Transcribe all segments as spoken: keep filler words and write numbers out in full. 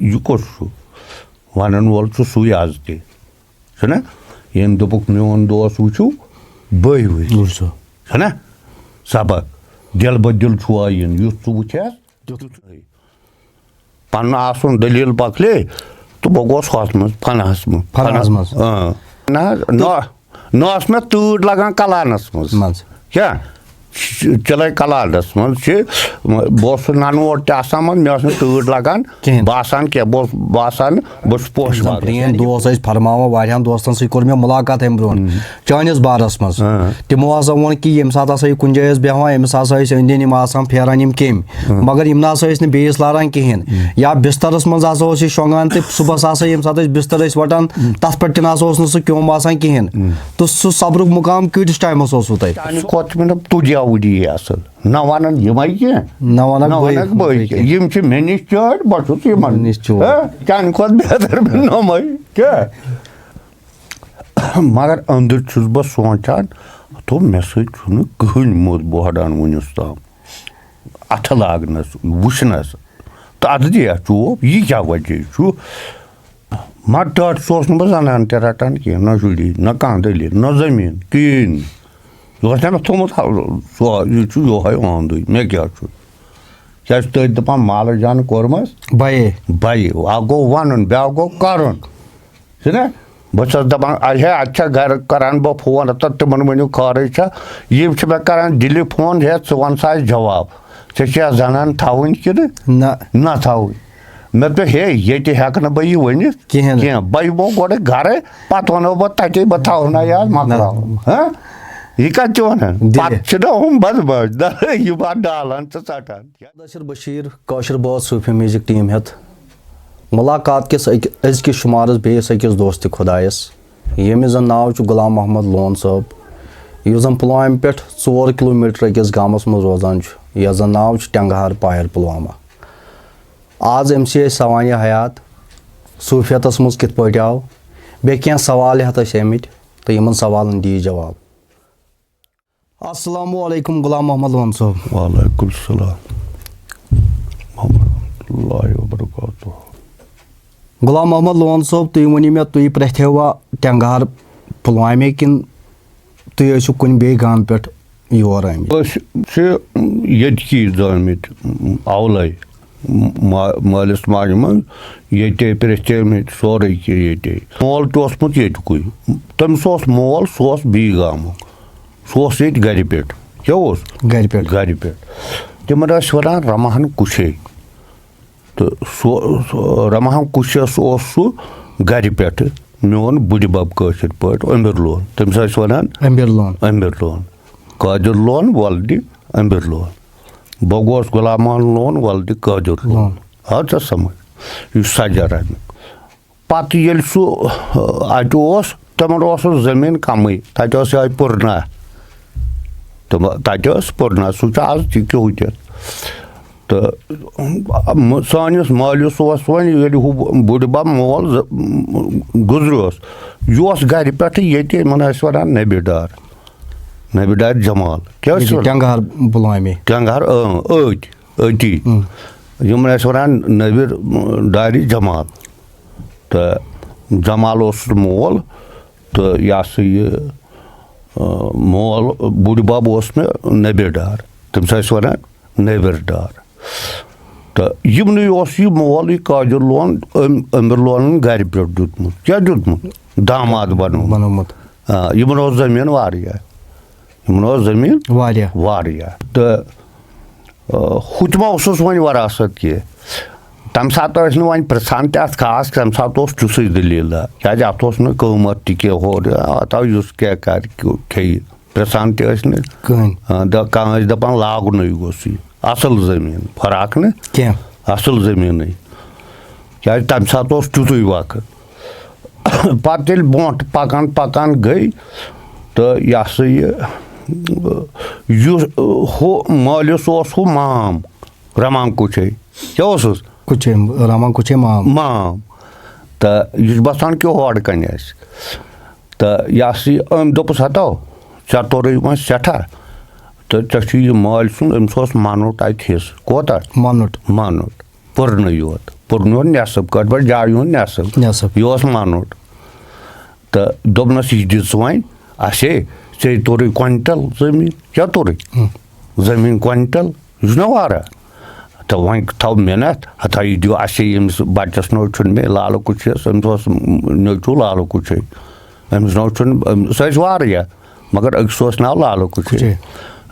یہِ کُس چھُ؟ وَنَن وول چھُ سُے آز تہِ، چھُنہ؟ ییٚمۍ دوٚپُکھ، "میون دوس وٕچھِو، بٔے وٕچھ"، وٕچھِو۔ چھُنہ؟ سبق، دِل بہ دِل چھُ آیِن، یُتھ ژٕ وٕچھَس، تیُتھ۔ پَنُن آسُن دٔلیٖل پَکلے، تہٕ بہٕ گوس ہۄتھ منٛز، فناہَس منٛز۔ فناہَس منٛز۔ اۭں۔ نہ حظ، نہ، نہ ٲس مےٚ تۭر لَگان کَلانَس منٛز۔ منٛز۔ کیٛاہ؟ چلے کَلانَس منٛز چھِ، بہٕ اوسُس نَنہٕ ووٹ تہِ آسان منٛز، مےٚ ٲس نہٕ تۭر لَگان۔ کِہیٖنۍ۔ باسان کینٛہہ، بہٕ اوسُس باسان، بہٕ چھُس پوشہٕ زَن باغَس۔ پرٛٲنۍ دوس ٲسۍ فرماوان، واریاہَن دوستَن سۭتۍ کوٚر مےٚ مُلاقات اَمہِ برونٛٹھ۔ ہُم۔ چٲنِس بارَس منٛز۔ ہاں۔ تِمو ہسا ووٚن کہِ ییٚمہِ ساتہٕ ہسا یہِ کُنہِ جایہِ ٲسۍ بیٚہوان، أمِس ہسا ٲسۍ أنٛدۍ أنٛدۍ یِم آسان پھیران یِم کیٚمۍ، ہاں۔ مگر یِم نہ ہسا ٲسۍ نہٕ بیٚیِس لاران کِہینۍ۔ ہاں۔ یا بِسترس منٛز ہسا اوس یہِ شۄنٛگان تہٕ صُبحس ہسا ییٚمہِ ساتہٕ أسۍ بِستر ٲسۍ وَٹان، ہاں۔ تَتھ پٮ۪ٹھ تہِ نہ ہسا اوس نہٕ سُہ کیوٚم آسان کِہینۍ۔ ہاں۔ تہٕ سُہ صبرُک مُقام کۭتِس ٹایمَس اوسوٕ تۄہہِ؟ چانہِ کھۄتہٕ چھِ مےٚ دوٚپ تُجیا وُجی اَصٕل۔ نہ وَنَن یِمَے کینٛہہ، نہ وَنَکھ نہ بٲے وَنَکھ بٲے کینٛہہ۔ کینٛہہ۔ یِم چھِ مےٚ نِش چٲڑۍ، بہٕ چھُس یِمَن۔ نِش چور۔ ہہ؟ چانہِ کھۄتہٕ بہتر مےٚ نوٚمَے۔ کیٛاہ؟ مگر أنٛدٕرۍ چھُس بہٕ سونٛچان، دوٚپ، مےٚ سۭتۍ چھُنہٕ کٕہٕنۍ موٚد بوہڈان وُنیُس تام۔ اَتھٕ لاگنَس، وٕچھنَس، تہٕ اَدٕ دِ اَتھ چوب، یہِ کیٛاہ وجہ چھُ؟ مگر ٹٲٹھۍ سُہ اوس نہٕ بہٕ زنان تہِ رَٹان کینٛہہ، نہ شُری، نہ کانٛہہ دٔلیٖل، نہ زٔمیٖن، کِہیٖنۍ نہٕ۔ یہِ اوس نہ مےٚ تھوٚمُت، سُہ، یہِ چھُ یِہوٚے اوٚنٛدُے، مےٚ کیٛاہ چھُ؟ کیٛازِ تٔتۍ دَپان، مالہٕ جان کوٚرمَس بَیے۔ بَیے۔ اَکھ گوٚو وَنُن، بیٛاکھ گوٚو کَرُن۔ چھُنہ؟ بہٕ چھُس دَپان، اَے ہے، اَتہِ چھا گَرٕ کَران بہٕ فون، ہَتہ تِمَن ؤنِو خٲرٕے چھا؟ یِم چھِ مےٚ کَران دِلہِ فون، ہے، ژٕ وَن سا اَسہِ جواب۔ ژےٚ چھےٚ زَنان تھاوٕنۍ کِنہٕ نہ۔ نہ تھاوٕنۍ؟ مےٚ دوٚپ، ہے، ییٚتہِ ہٮ۪کہٕ نہٕ بہٕ یہِ ؤنِتھ کِہیٖنۍ نہٕ۔ کینٛہہ۔ بہٕ یِمو گۄڈٕ گَرَے، پَتہٕ وَنو بہٕ تَتے، بہٕ تھاوٕ نہ یاد، مۄکلاو۔ نہ۔ ہہ؟ یہِ کَتہِ چھِ وَنان؟ دِلہِ۔ پَتہٕ چھِنہ ہُم بدماش، دَپان، یہِ بَتھ ڈالان تہٕ ژَٹان۔ مدثر بشیر، کٲشِر بٲتھ صوٗفی میوزک ٹیٖم ہیٚتھ مُلاقات کِس أکۍ، أزکِس شُمارس بیٚیِس أکِس دوستِ خۄدایس، ییٚمِس زن ناو چھُ غلام محمد لون صٲب، یُس زن پُلوامہِ پٮ۪ٹھ ژور کلوٗمیٖٹر أکِس گامس منٛز روزان چھُ، یتھ زن ناو چھُ ٹنٛگہار پایر پُلوامہ۔ آز أمۍ سٕے أسۍ سوانح حیات صوٗفیتس منٛز کِتھ پٲٹھۍ آو، بیٚیہِ کینٛہہ سوال ہیٚتھ أسۍ أمِتۍ، تہٕ یِمن سوالن دِیہِ جواب۔ السلام علیکم غلام محمد لون صٲب۔ وعلیکم السلام ورحمۃ اللہ وبرکاتہ۔ غلام محمد لون صٲب، تُہۍ ؤنِو مےٚ، تُہۍ پرٛتھیوا ٹٮ۪نٛگہار پُلوامے کِنہٕ تُہۍ ٲسِو کُنہِ بیٚیہِ گامہٕ پٮ۪ٹھ یور آمٕتۍ؟ أسۍ چھِ ییٚتکی زامٕتۍ، اولے۔ ما-، مٲلِس ماجہِ منٛز ییٚتے پرٛیٚژھیمٕتۍ، سورُے کینٛہہ ییٚتے۔ مول تہِ اوسمُت ییٚتکُے۔ تٔمِس اوس مول، سُہ اوس بیٚیہِ گامُک۔ سُہ اوس ییٚتہِ گَرِ پٮ۪ٹھ۔ کیٛاہ اوس؟ گَرِ پٮ۪ٹھ۔ گَرِ پٮ۪ٹھ۔ تِمَن ٲسۍ وَنان رَمہَن کُچھے۔ تہٕ سُہ، سُہ رَمہَن کُچھَس اوس سُہ گَرِ پٮ۪ٹھٕ۔ میون بُڈِ بَب کٲشِر پٲٹھۍ أمِر لون۔ تٔمِس ٲسۍ وَنان أمِر لون۔ أمِر لون۔ قادر لون وَلدِ أمبِر لون۔ بہٕ گوس غلام محمد لون ولدِ قٲدِر لون۔ لون۔ آو ژےٚ سمجھ؟ یہِ چھُ سجر امیُک۔ پتہٕ ییٚلہِ سُہ، آ، اتہِ اوس، تِمن اوس سُہ زٔمیٖن کمٕے، تتہِ اوس یِہوٚے پُرنا۔ تہٕ تتہِ ٲس پُرنا، سُہ چھُ آز تہِ کیُتھ تہِ۔ تہٕ، م-، سٲنِس مٲلِس اوس وۄنۍ، ییٚلہِ ہُہ بُڈِ بب مول ز-، گُزریوس، یہِ اوس گرِ پٮ۪ٹھٕ ییٚتہِ، یِمن ٲسۍ ونان نبی ڈار۔ نبی ڈارِ جمال۔ کیٛاہ ٲسۍ ییٚتہِ وَنان؟ ٹٮ۪نٛگہٕ ہار پُلوامے۔ ٹٮ۪نٛگہٕ ہار، اۭں، أتۍ، أتی۔ اۭں۔ یِمَن ٲسۍ وَنان نبی ڈارِ جمال۔ تہٕ جمال اوس سُہ مول، تہٕ یہِ ہسا یہِ، آ، مول، بُڈِ بَب اوس مےٚ نبی ڈار۔ تٔمِس ٲسۍ وَنان نبی ڈار۔ تہٕ یِمنٕے اوس یہِ مول، یہِ قٲدِر لون، أم-، أمِر لونن گرِ پٮ۪ٹھ دیُتمُت۔ کیٛاہ دیُتمُت؟ داماد بنومُت۔ بنومُت۔ آ، یِمن اوس زٔمیٖن واریاہ۔ یِمن اوس زٔمیٖن واریاہ۔ واریاہ۔ تہٕ، آ، ہُتہِ ما اوسُس وۄنۍ وراثت کینٛہہ۔ تَمہِ ساتہٕ ٲسۍ نہٕ وۄنۍ پرٛژھان تہِ اَتھ خاص، تَمہِ ساتہٕ اوس تیُتھُے دٔلیٖلہ۔ کیٛازِ اَتھ اوس نہٕ قۭمَتھ تہِ کینٛہہ ہورٕ، اَتھ آو یُس کیٛاہ کَرِ، کیٛاہ کھیٚیہِ۔ پرٛژھان تہِ ٲسۍ نہٕ۔ کٕہٕنۍ۔ آ، دَ-، کانٛہہ ٲسۍ دَپان لاگنُے گوٚژھ یہِ۔ اَصٕل زٔمیٖن، فراق نہٕ؟ کینٛہہ۔ اَصٕل زٔمیٖنٕے۔ کیٛازِ تَمہِ ساتہٕ اوس تیُتھُے وقت۔ پَتہٕ ییٚلہِ برٛونٛٹھ پَکان پَکان گٔے، تہٕ یہِ ہسا یہِ، یُس ہُہ مٲلِس اوس ہُہ مام، رَمان کُچھے۔ کیٛاہ اوسُس؟ کُچھے، رَمان کُچھے مام۔ مام۔ تہٕ یہِ چھُ بَسان کہِ ہورٕ کَنہِ اَسہِ۔ تہٕ یہِ ہسا یہِ، أمۍ دوٚپُس، "ہتو، ژےٚ توٚرُے وۄنۍ سٮ۪ٹھاہ، تہٕ ژےٚ چھُے یہِ مٲلۍ سُنٛد"، أمِس اوس مَنُٹ اَتہِ حِصہٕ۔ کوتاہ؟ مَنُٹ۔ مَنُٹ۔ پُرنہٕ یوت۔ پوٚرُن یوٚہَن نٮ۪صٕب، کٔڑ پَتہٕ جایہِ ہُنٛد نٮ۪صٕب۔ نٮ۪صٕب۔ یہِ اوس مَنُٹ۔ تہٕ دوٚپنَس، "یہِ دِ ژٕ وۄنۍ اَسے، ژےٚ توٚرُے کویِنٹَل زٔمیٖن، کیٛاہ توٚرُے؟" ہُم۔ "زٔمیٖن کویِنٹَل، یہِ چھُنہ واریاہ؟" تہٕ وۄنۍ تھاو محنت، ہتا یہِ دِیِو اَسے، ییٚمِس بَچَس نہ چھُنہٕ مےٚ لالہٕ کُچھِس، أمِس اوس نیٚچوٗ لالہٕ کُچھے، أمِس نہ چھُنہٕ، أمِس ٲسۍ واریاہ، مگر أکِس اوس ناو لالہٕ کُچھے۔ کُچھے۔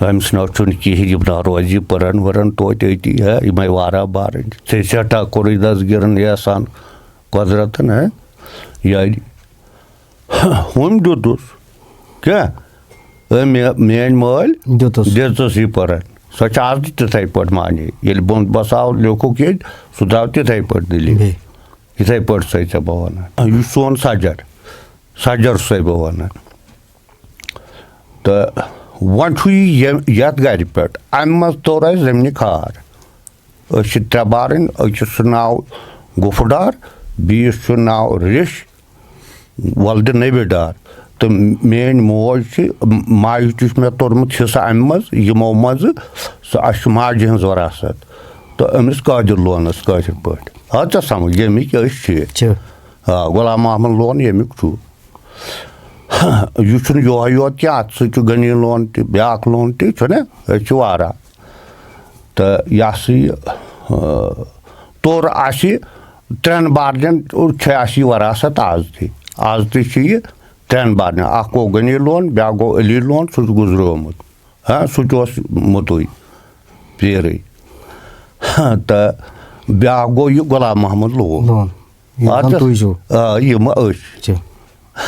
أمِس نہ چھُنہٕ کِہیٖنۍ، یِم نہ روزِ پٔرَن ؤرَن توتہِ أتی، ہے، یِمَے واریاہ بارٕنۍ۔ ژےٚ سٮ۪ٹھاہ کوٚرُے دَستگیٖرَن احسان قۄدرَتَن، ہے، یارِ۔ ہُم دیُتُس۔ کیٛاہ؟ أمۍ مےٚ، میٛٲنۍ مٲلۍ دیُتُس۔ دِژٕس یہِ پٔرٕن۔ سۄ چھِ آز تہِ تِتھَے پٲٹھۍ معنی۔ ییٚلہِ بۄن بَساو لیوٚکھُکھ ییٚتہِ، سُہ درٛاو تِتھَے پٲٹھۍ دٔلیٖل۔ بیٚیہِ؟ یِتھَے پٲٹھۍ چھُسَے ژےٚ بہٕ وَنان۔ یہِ چھُ سون سَجَر۔ سَجَر چھُسَے بہٕ وَنان۔ تہٕ وۄنۍ چھُ یہِ ییٚم-، یَتھ گَرِ پٮ۪ٹھ۔ اَمہِ منٛز توٚر اَسہِ زٔمیٖنہِ کھار۔ أسۍ چھِ ترٛےٚ بارٕنۍ، أکِس چھُ ناو گُفہٕ ڈار، بیٚیِس چھُ ناو ریٚش، وۄلدِ نبی ڈار۔ تہٕ میٛٲنۍ موج چھِ، ماجہِ تہِ چھُ مےٚ توٚرمُت حصہٕ اَمہِ منٛز، یِمو منٛزٕ سُہ، اَسہِ چھُ ماجہِ ہٕنٛز وراثت۔ تہٕ أمِس قٲدِر لونَس کٲشِر پٲٹھۍ۔ آو ژےٚ سَمٕجھ؟ ییٚمِکۍ أسۍ چھِ۔ چھِ۔ آ، غلام محمد لون ییٚمیُک چھُ۔ یہِ چھُنہٕ یِہوٚے یوت کینٛہہ، اَتھ سۭتۍ چھُ غنی لون تہِ، بیٛاکھ لون تہِ، چھُنہ؟ أسۍ چھِ واریاہ۔ تہٕ یہِ ہسا یہِ، آ، توٚر اَسہِ ترٛٮ۪ن بارنٮ۪ن، چھِ اَسہِ یہِ وراثت آز تہِ۔ آز تہِ چھِ یہِ ترٛٮ۪ن بارنٮ۪ن۔ اَکھ گوٚو غنی لون، بیٛاکھ گوٚو علی لون، سُہ چھُ گُزریومُت۔ ہاں، سُہ تہِ اوس مُتُے پیٖرٕے۔ ہاں، تہٕ بیٛاکھ گوٚو یہِ غلام محمد لون۔ لون۔ یِم اَدٕ زَن تُہۍ چھِو۔ آ، یِم أسۍ۔ چھِ۔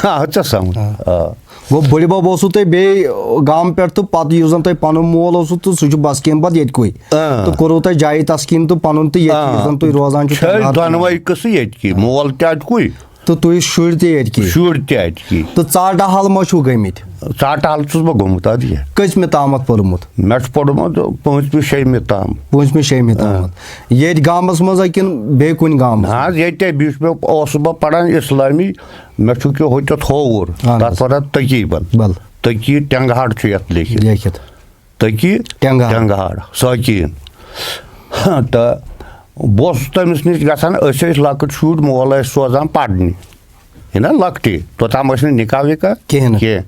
آ، ژےٚ سَمٕجھ۔ آ۔ آ۔ گوٚو بٔڈِ بَب اوسوٕ تۄہہِ بیٚیہِ گامہٕ پٮ۪ٹھ تہٕ پَتہٕ یُس زَن تۄہہِ پَنُن مول اوسوٕ تہٕ سُہ چھُ بَسکیٖن پَتہٕ ییٚتہِ کُے۔ آ۔ تہٕ کوٚروٕ تۄہہِ جایہِ تَسکیٖن تہٕ پَنُن تہٕ ییٚتہِ آ۔ یُس زَن تُہۍ روزان چھِو چھِ أسۍ تَمہِ گرٕ۔ دۄنوَے قٕصہٕ ییٚتہِ کی، مول تہِ اَتہِ کُے۔ تہٕ تُہۍ شُرۍ تہِ ییٚتہِ کی۔ شُرۍ تہِ اَتہِ کی۔ تہٕ ژاٹہٕ حال ما چھُو گٔمٕتۍ؟ ژاٹہٕ حال چھُس بہٕ گوٚمُت، اَدٕ کیٛاہ۔ کٔژمہِ تامَتھ پوٚرمُت؟ مےٚ چھُ پوٚرمُت پٲنٛژمہِ شیٚیمہِ تام۔ پٲنٛژمہِ شیٚیمہِ آ۔ تامَتھ۔ ییٚتہِ گامَس منٛز ہا کِنہٕ بیٚیہِ کُنہِ گامَس؟ نہ حظ، ییٚتہِ بیٚیہِ چھُ مےٚ، اوسُس بہٕ پَران اِسلٲمی، مےٚ چھُ کہِ ہوٚتٮ۪تھ ہووُر، اَہَن حظ۔ تَتھ وَنان تقی بل۔ بل۔ تقی ٹٮ۪نٛگہٕ ہَڑ چھُ یَتھ لیکھِتھ۔ لیکھِتھ۔ تقی ٹٮ۪نٛگہٕ ہَڑ۔ ٹٮ۪نٛگہٕ ہَڑ، ساقیٖن۔ تہٕ بہٕ اوسُس تٔمِس نِش گژھان، أسۍ ٲسۍ لۄکٕٹۍ شُرۍ، مول ٲسۍ سوزان پَرنہِ۔ یہِ نا لۄکٹی، توٚتام ٲسۍ نہٕ نِکاح وِکاح کِہیٖنۍ نہٕ۔ کینٛہہ۔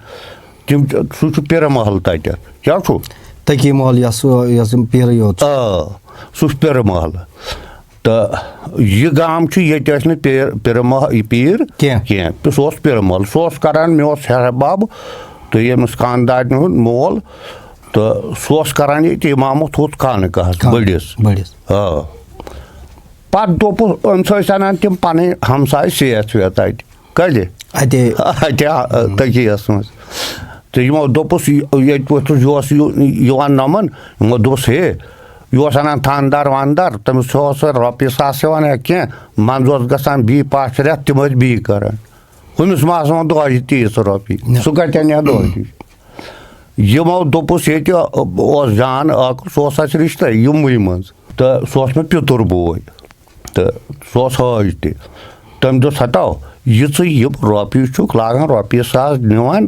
تِم چھِ، سُہ چھُ پیٖرٕ محل تَتٮ۪تھ۔ کیٛاہ چھُ؟ تقی محل، یَس، یَس یِم پیٖرٕے یوت چھِ۔ آ، سُہ چھُ پیٖرٕ محل۔ تہٕ یہِ گام چھُ، ییٚتہِ ٲسۍ نہٕ پیٖر، پیٖرٕ مح-، یہِ پیٖر کینٛہہ۔ کینٛہہ۔ تہٕ سُہ اوس پیٖرٕ محل۔ سُہ اوس کَران، مےٚ اوس ہیٚہَر بَب تہٕ ییٚمِس خانٛدارنہِ ہُنٛد مول، تہٕ سُہ اوس کَران ییٚتہِ اِمامَتھ ہُتھ خانقاہَس خان-، بٔڑِس۔ بٔڑِس۔ آ۔ پَتہٕ دوٚپُس، أمِس ٲسۍ اَنان تِم پَنٕنۍ ہمساے سیٚتھ ویٚتھ اَتہِ۔ کَتہِ؟ اَتے۔ اَتے، آ، تٔکی ٲسمٕژ۔ تہٕ یِمو دوٚپُس، یہِ، ییٚتہِ ووٚتھُس، یہِ اوس یہِ، یِوان نۄمَن۔ یِمو دوٚپُس، ہے، یہِ اوس اَنان تھانہٕ دار وانہٕ دار، تٔمِس اوس سُہ رۄپیہِ ساس یِوان یا کینٛہہ، منٛزٕ اوس گژھان بیٚیہِ پَش رٮ۪تھ، تِم ٲسۍ بیٚیہِ کَران۔ ہُمِس ما آسہٕ وۄنۍ دۄہَے تیٖژ رۄپیہِ؟ نہ۔ سُہ کَتہِ اَنہِ ہا دۄہَے؟ یِمو دوٚپُس، ییٚتہِ اوس جان اَکھ، سُہ اوس اَسہِ رِشتَے یِموٕے منٛز۔ تہٕ سُہ اوس مےٚ پِتُر بوے۔ تہٕ سُہ اوس حٲج تہِ۔ تٔمۍ دوٚپ، "ہتو، یہِ ژٕ یِم رۄپیہِ چھُکھ لاگان، رۄپیہِ ساس نِوان،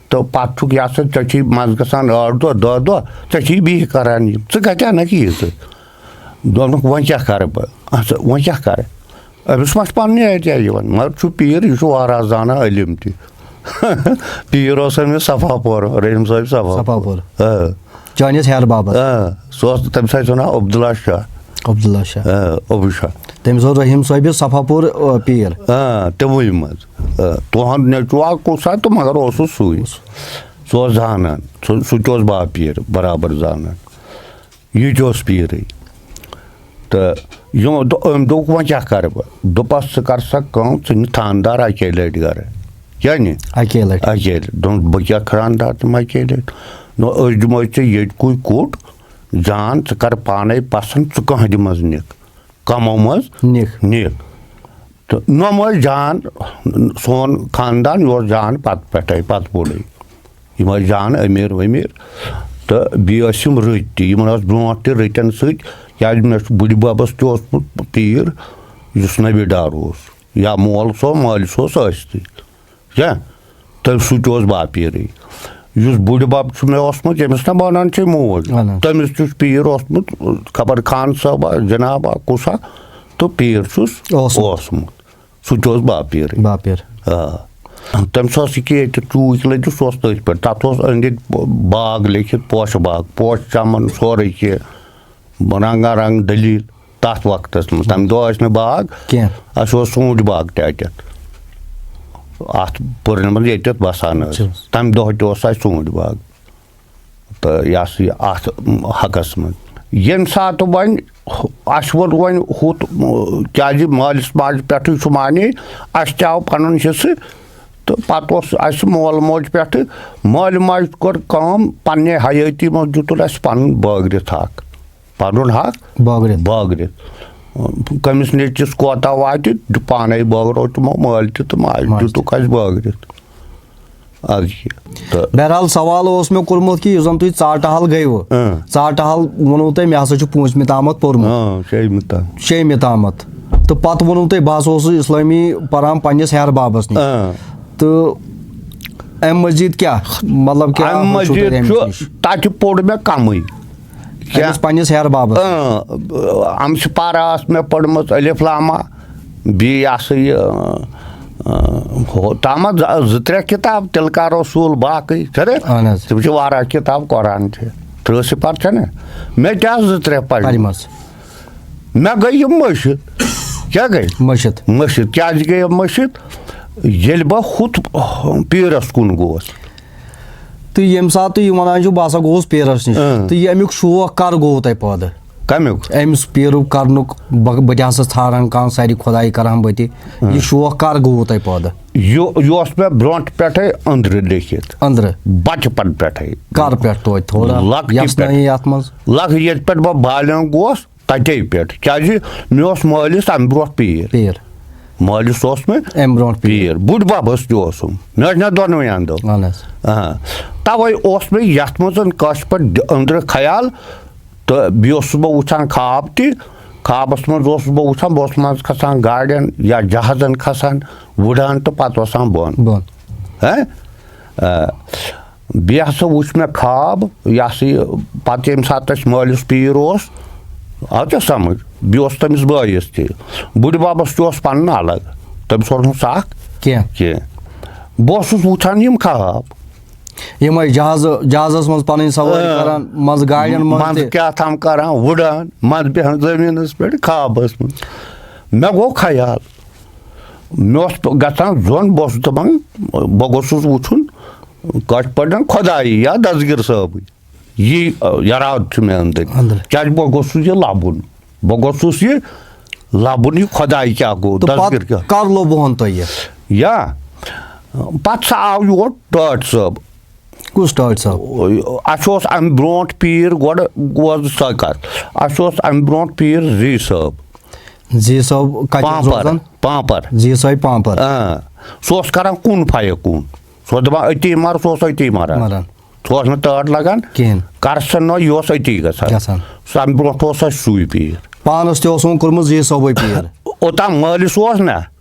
تہٕ پَتہٕ چھُکھ یہِ ہسا، ژےٚ چھُے منٛزٕ گژھان ٲٹھ دۄہ، دَہ دۄہ، ژےٚ چھُے بیٚیہِ کران یِم، ژٕ کَتہِ اَنَکھ یہِ ژٕ؟" دوٚپنَکھ، "وۄنۍ کیٛاہ کَرٕ بہٕ؟ اَتھ، وۄنۍ کیٛاہ کَرٕ؟" أمِس ما چھُ پَننُے idea یِوان، مگر چھُ پیٖر، یہِ چھُ واریاہ زانان علم تہِ۔ پیٖر اوس أمِس صفا پور، رحیٖم صٲب صفا پور۔ صفا پور۔ آ۔ چٲنِس ہیٚہَر بَبَس؟ آ، سُہ اوس، تٔمِس ٲسۍ وَنان عبداللہ شاہ۔ عبداللہ شاہ۔ آ، ابو شاہ۔ تٔمِس اوس رحیٖم صٲبِس صفا پور، آ، پیٖر۔ آ، تِموٕے منٛز۔ آ، تُہُنٛد نیٚچوٗ آو کُس سا تہٕ مگر اوسُس سُے۔ سُہ اوس زانان۔ سُہ، سُہ تہِ اوس باپیٖر برابر زانان۔ یہِ تہِ اوس پیٖرٕے۔ تہٕ یِمو دو-، أمۍ دوٚپ، "وۄنۍ کیٛاہ کَرٕ بہٕ؟" دوٚپَس، "ژٕ کَر سا کٲم، ژٕ نہِ تھانہٕ دار اَکے لَٹہِ گَرٕ۔" کیٛاہ نہِ؟ اَکے لَٹہِ۔ اَکے لَٹہِ۔ دوٚپُن، "بہٕ کیٛاہ تھانہٕ دار دِمہٕ اَکے لَٹہِ؟" نو، أسۍ دِمو ژےٚ ییٚتہِ کُے کوٚٹ، جان، ژٕ کَر پانَے پَسنٛد، ژٕ کانٛہہ دِ منٛز نِکھ۔ کَمو منٛز نِکھ۔ نِکھ۔ تہٕ نۄم ٲسۍ جان، سون خاندان یہِ اوس جان پَتہٕ پٮ۪ٹھَے، پَتہٕ بوٚڑُے۔ یِم ٲسۍ جان أمیٖر ؤمیٖر تہٕ بیٚیہِ ٲسۍ یِم رٕتۍ تہِ۔ یِمَن ٲس برونٛٹھ تہِ رٕتٮ۪ن سۭتۍ، کیٛازِ مےٚ چھُ بٕڈِ بَبَس تہِ اوسمُت پیٖر، یُس نبی ڈار اوس، یا مول سُہ، مٲلۍ سُہ اوس ٲسۍتٕے۔ کیٛاہ؟ تہٕ سُہ تہِ اوس باپیٖرٕے۔ یُس بُڈِ بَب چھُ مےٚ اوسمُت، ییٚمِس نہ وَنان چھِ موج، وَنان۔ تٔمِس تہِ چھُ پیٖر اوسمُت، خبر خان صٲبا، جنابا، کُسا، تہٕ پیٖر چھُس اوسمُت۔ اوسمُت۔ سُہ تہِ اوس باپیٖرٕے۔ باپیٖر۔ آ۔ تٔمِس اوس یہِ کہِ ییٚتہِ چوٗچ لٔجِتھ، سُہ اوس تٔتھۍ پٮ۪ٹھ۔ تَتھ اوس أنٛدۍ أنٛدۍ باغ لیکھِتھ، پوشہٕ باغ، پوشہٕ چَمَن، سورُے کینٛہہ، رنٛگا رنٛگ دٔلیٖل تَتھ وقتَس منٛز۔ تَمہِ دۄہ ٲسۍ نہٕ باغ کینٛہہ۔ اَسہِ اوس ژوٗنٛٹھۍ باغ تہِ اَتٮ۪تھ۔ اَتھ پُرنہِ منٛز ییٚتٮ۪تھ بَسان ٲسۍ۔ اچھا۔ تَمہِ دۄہ تہِ اوس اَسہِ ژوٗنٛٹھۍ باغ۔ تہٕ یہِ ہسا یہِ اَتھ حقَس منٛز۔ ییٚمہِ ساتہٕ وۄنۍ اَسہِ ووٚن وۄنۍ ہُتھ، کیٛازِ مٲلِس ماجہِ پٮ۪ٹھٕے چھُ معنی، اَسہِ تہِ آو پَنُن حصہٕ، تہٕ پَتہٕ اوس اَسہِ مول موج پٮ۪ٹھٕ، مٲلۍ ماجہِ کوٚر کٲم، پنٛنہِ حیٲتی منٛز دیُتُن اَسہِ پَنُن بٲگرِتھ حق، پَنُن حق بٲگرِتھ۔ بٲگرِتھ۔ کٔمِس نیٚچوِس کوتاہ واتہِ، پانَے بٲگرو تِمو مٲلۍ تہِ تہٕ ماجہِ ماجہِ تہِ۔ دیُتُکھ اَسہِ بٲگرِتھ۔ اَدٕ کیٛاہ۔ تہٕ بہرحال، سوال اوس مےٚ کوٚرمُت کہِ یُس زَن تُہۍ ژاٹہٕ حال گٔیوٕ، اۭں۔ ژاٹہٕ حال ووٚنوُ تۄہہِ، مےٚ ہسا چھُ پوٗنٛژمہِ تامَتھ پوٚرمُت۔ اۭں، شیٚیِمہِ تام۔ شیٚیِمہِ تامَتھ۔ تہٕ پَتہٕ ووٚنوُ تۄہہِ، بہٕ ہسا اوسُس اِسلٲمی پَران پنٛنِس ہیٚہَر بَبَس نِش۔ اۭں۔ تہٕ اَمہِ مٔزیٖد کیٛاہ؟ مطلب، کیٛاہ اَمہِ ہیوٚچھوُ تۄہہِ مٔزیٖد اَمہِ چھُ، نِش؟ تَتہِ پوٚر مےٚ کَمٕے۔ کیٛاہ؟ أمِس پنٛنِس ہیٚہَر بَبَس۔ اۭں، اَمہٕ سِپارہ ٲس مےٚ پٔرمٕژ الف لامہ، بیٚیہِ یہِ ہسا یہِ، اۭں، اۭں، ہُہ، تامَتھ زٕ، زٕ ترٛےٚ کِتاب، تِلقا رسول، باقٕے، چھَنہ؟ اہن حظ۔ تِم چھِ واریاہ کِتاب، قرآن چھِ، ترٕٛہ سِپارٕ چھَنہ؟ مےٚ تہِ آسہٕ زٕ ترٛےٚ پَرِ۔ پَرِمَژٕ۔ مےٚ گٔے یہِ مٔشِتھ۔ کیٛاہ گٔے؟ مٔشِتھ۔ مٔشِتھ۔ کیٛازِ گٔے یہِ مٔشِتھ؟ ییٚلہِ بہٕ ہُتھ پیٖرَس کُن گوس۔ تہٕ ییٚمہِ ساتہٕ تُہۍ یہِ وَنان چھِو، بہٕ ہسا گوٚوُس پیٖرَس نِش، اۭں۔ تہٕ یہِ اَمیُک شوق کَر گوٚوُ تۄہہِ پٲدٕ؟ کَمیُک؟ أمِس پیٖرُک کَرنُک، بہٕ، بہٕ تہِ ہسا ژھانٛڈان کانٛہہ، سارِ خۄدایہِ کَرٕ ہا بہٕ تہِ۔ اۭں۔ یہِ شوق کَر گوٚوُ تۄہہِ پٲدٕ؟ یہِ، یہِ اوس مےٚ برونٛٹھ پٮ۪ٹھَے أنٛدرٕ لیٚکھِتھ۔ أنٛدرٕ؟ بَچپَن پٮ۪ٹھَے۔ کَر پٮ۪ٹھ توتہِ تھوڑا لۄکٹہِ یَژھ پٮ۪ٹھ۔ نٲیِو یَتھ منٛز۔ لۄکٹہِ، ییٚتہِ پٮ۪ٹھ بہٕ بالیغ گوس، تَتے پٮ۪ٹھ۔ کیٛازِ مےٚ اوس مٲلِس اَمہِ برونٛٹھ پیٖر۔ پیٖر۔ مٲلِس اوس مےٚ اَمہِ برونٛٹھ پیٖر۔ پیٖر۔ بُڈۍ بَبَس تہِ اوسُم۔ مےٚ ٲسۍ نہ دۄنوَے اَندو۔ اَہَن حظ۔ آ۔ تَوَے اوس مےٚ یَتھ منٛز کٲنٛسہِ پٮ۪ٹھ دِ-، أنٛدرٕ خیال۔ تہٕ بیٚیہِ اوسُس بہٕ وٕچھان خواب تہِ۔ خوابَس منٛز اوسُس بہٕ وٕچھان، بہٕ اوسُس منٛزٕ کھَسان گاڑٮ۪ن یا جہازَن کھَسان، وٕڑان تہٕ پَتہٕ وَسان بۄن۔ بۄن۔ ہہ؟ آ۔ بیٚیہِ ہسا وُچھ مےٚ خواب، یہِ ہسا یہِ، پتہٕ ییٚمہِ ساتہٕ اَسہِ مٲلِس پیٖر اوس، آو ژےٚ سمجھ؟ بیٚیہِ اوس تٔمِس بٲیِس تہِ۔ بُڈِ بَبَس تہِ اوس پنُن الگ، تٔمِس اوس نہٕ سَکھ کینٛہہ۔ کینٛہہ۔ بہٕ اوسُس وُچھان یِم خواب۔ یِمَے جہازٕ، جہازَس منٛز پَنٕنۍ سوٲرۍ اۭں۔ کران، منٛزٕ گاڑٮ۪ن منٛز منٛزٕ تہِ۔ کیٛاہ تام کران، وُڈان، منٛزٕ بیٚہان زٔمیٖنَس پٮ۪ٹھ خوابَس منٛز۔ مےٚ گوٚو خیال، مےٚ اوس گژھان زوٚن، بہٕ اوسُس دَپان، بہٕ گوٚژھُس وُچھُن، کٲشِر پٲٹھۍ خۄدایی یا دستگیٖر صٲبٕے۔ یی، آ، یَراد چھُ مےٚ أنٛدٕرۍ۔ أنٛدٕرۍ۔ کیٛازِ بہٕ گوٚژھُس یہِ لَبُن۔ بہٕ گوٚژھُس یہِ لَبُن، یہِ خۄداے کیٛاہ گوٚو، تہٕ دستگیٖر پَتہٕ کیٛاہ۔ کر لوٚبہون تۄہہِ یہِ؟ یا، پَتہٕ سا آو یور ٹٲٹھۍ صٲب۔ کُس ٹٲٹھۍ صٲب؟ اَسہِ اوس اَمہِ برونٛٹھ پیٖر گۄڈٕ، گوس بہٕ سۄ کَتھ۔ اَسہِ اوس اَمہِ برونٛٹھ پیٖر زی صٲب۔ زی صٲب کَتہِ اوس پامپَر، روزان؟ پامپَر۔ زی صٲب پامپَر۔ اۭں۔ سُہ اوس کَران کُن فَیَکُن۔ سُہ اوس دَپان، أتی مَر، سُہ اوس أتی مَران۔ مَران۔ سُہ اوس نہٕ تٲر لَگان۔ کِہیٖنۍ۔ کَرسَن نہٕ یہِ اوس أتی گژھان۔ گژھان۔ سُہ اَمہِ برونٛٹھ اوس اَسہِ سُے پیٖر۔ پانَس تہِ اوس وۄنۍ کوٚرمُت زی صٲبٕے پیٖر۔ اوٚتام مٲلِس اوس نہ۔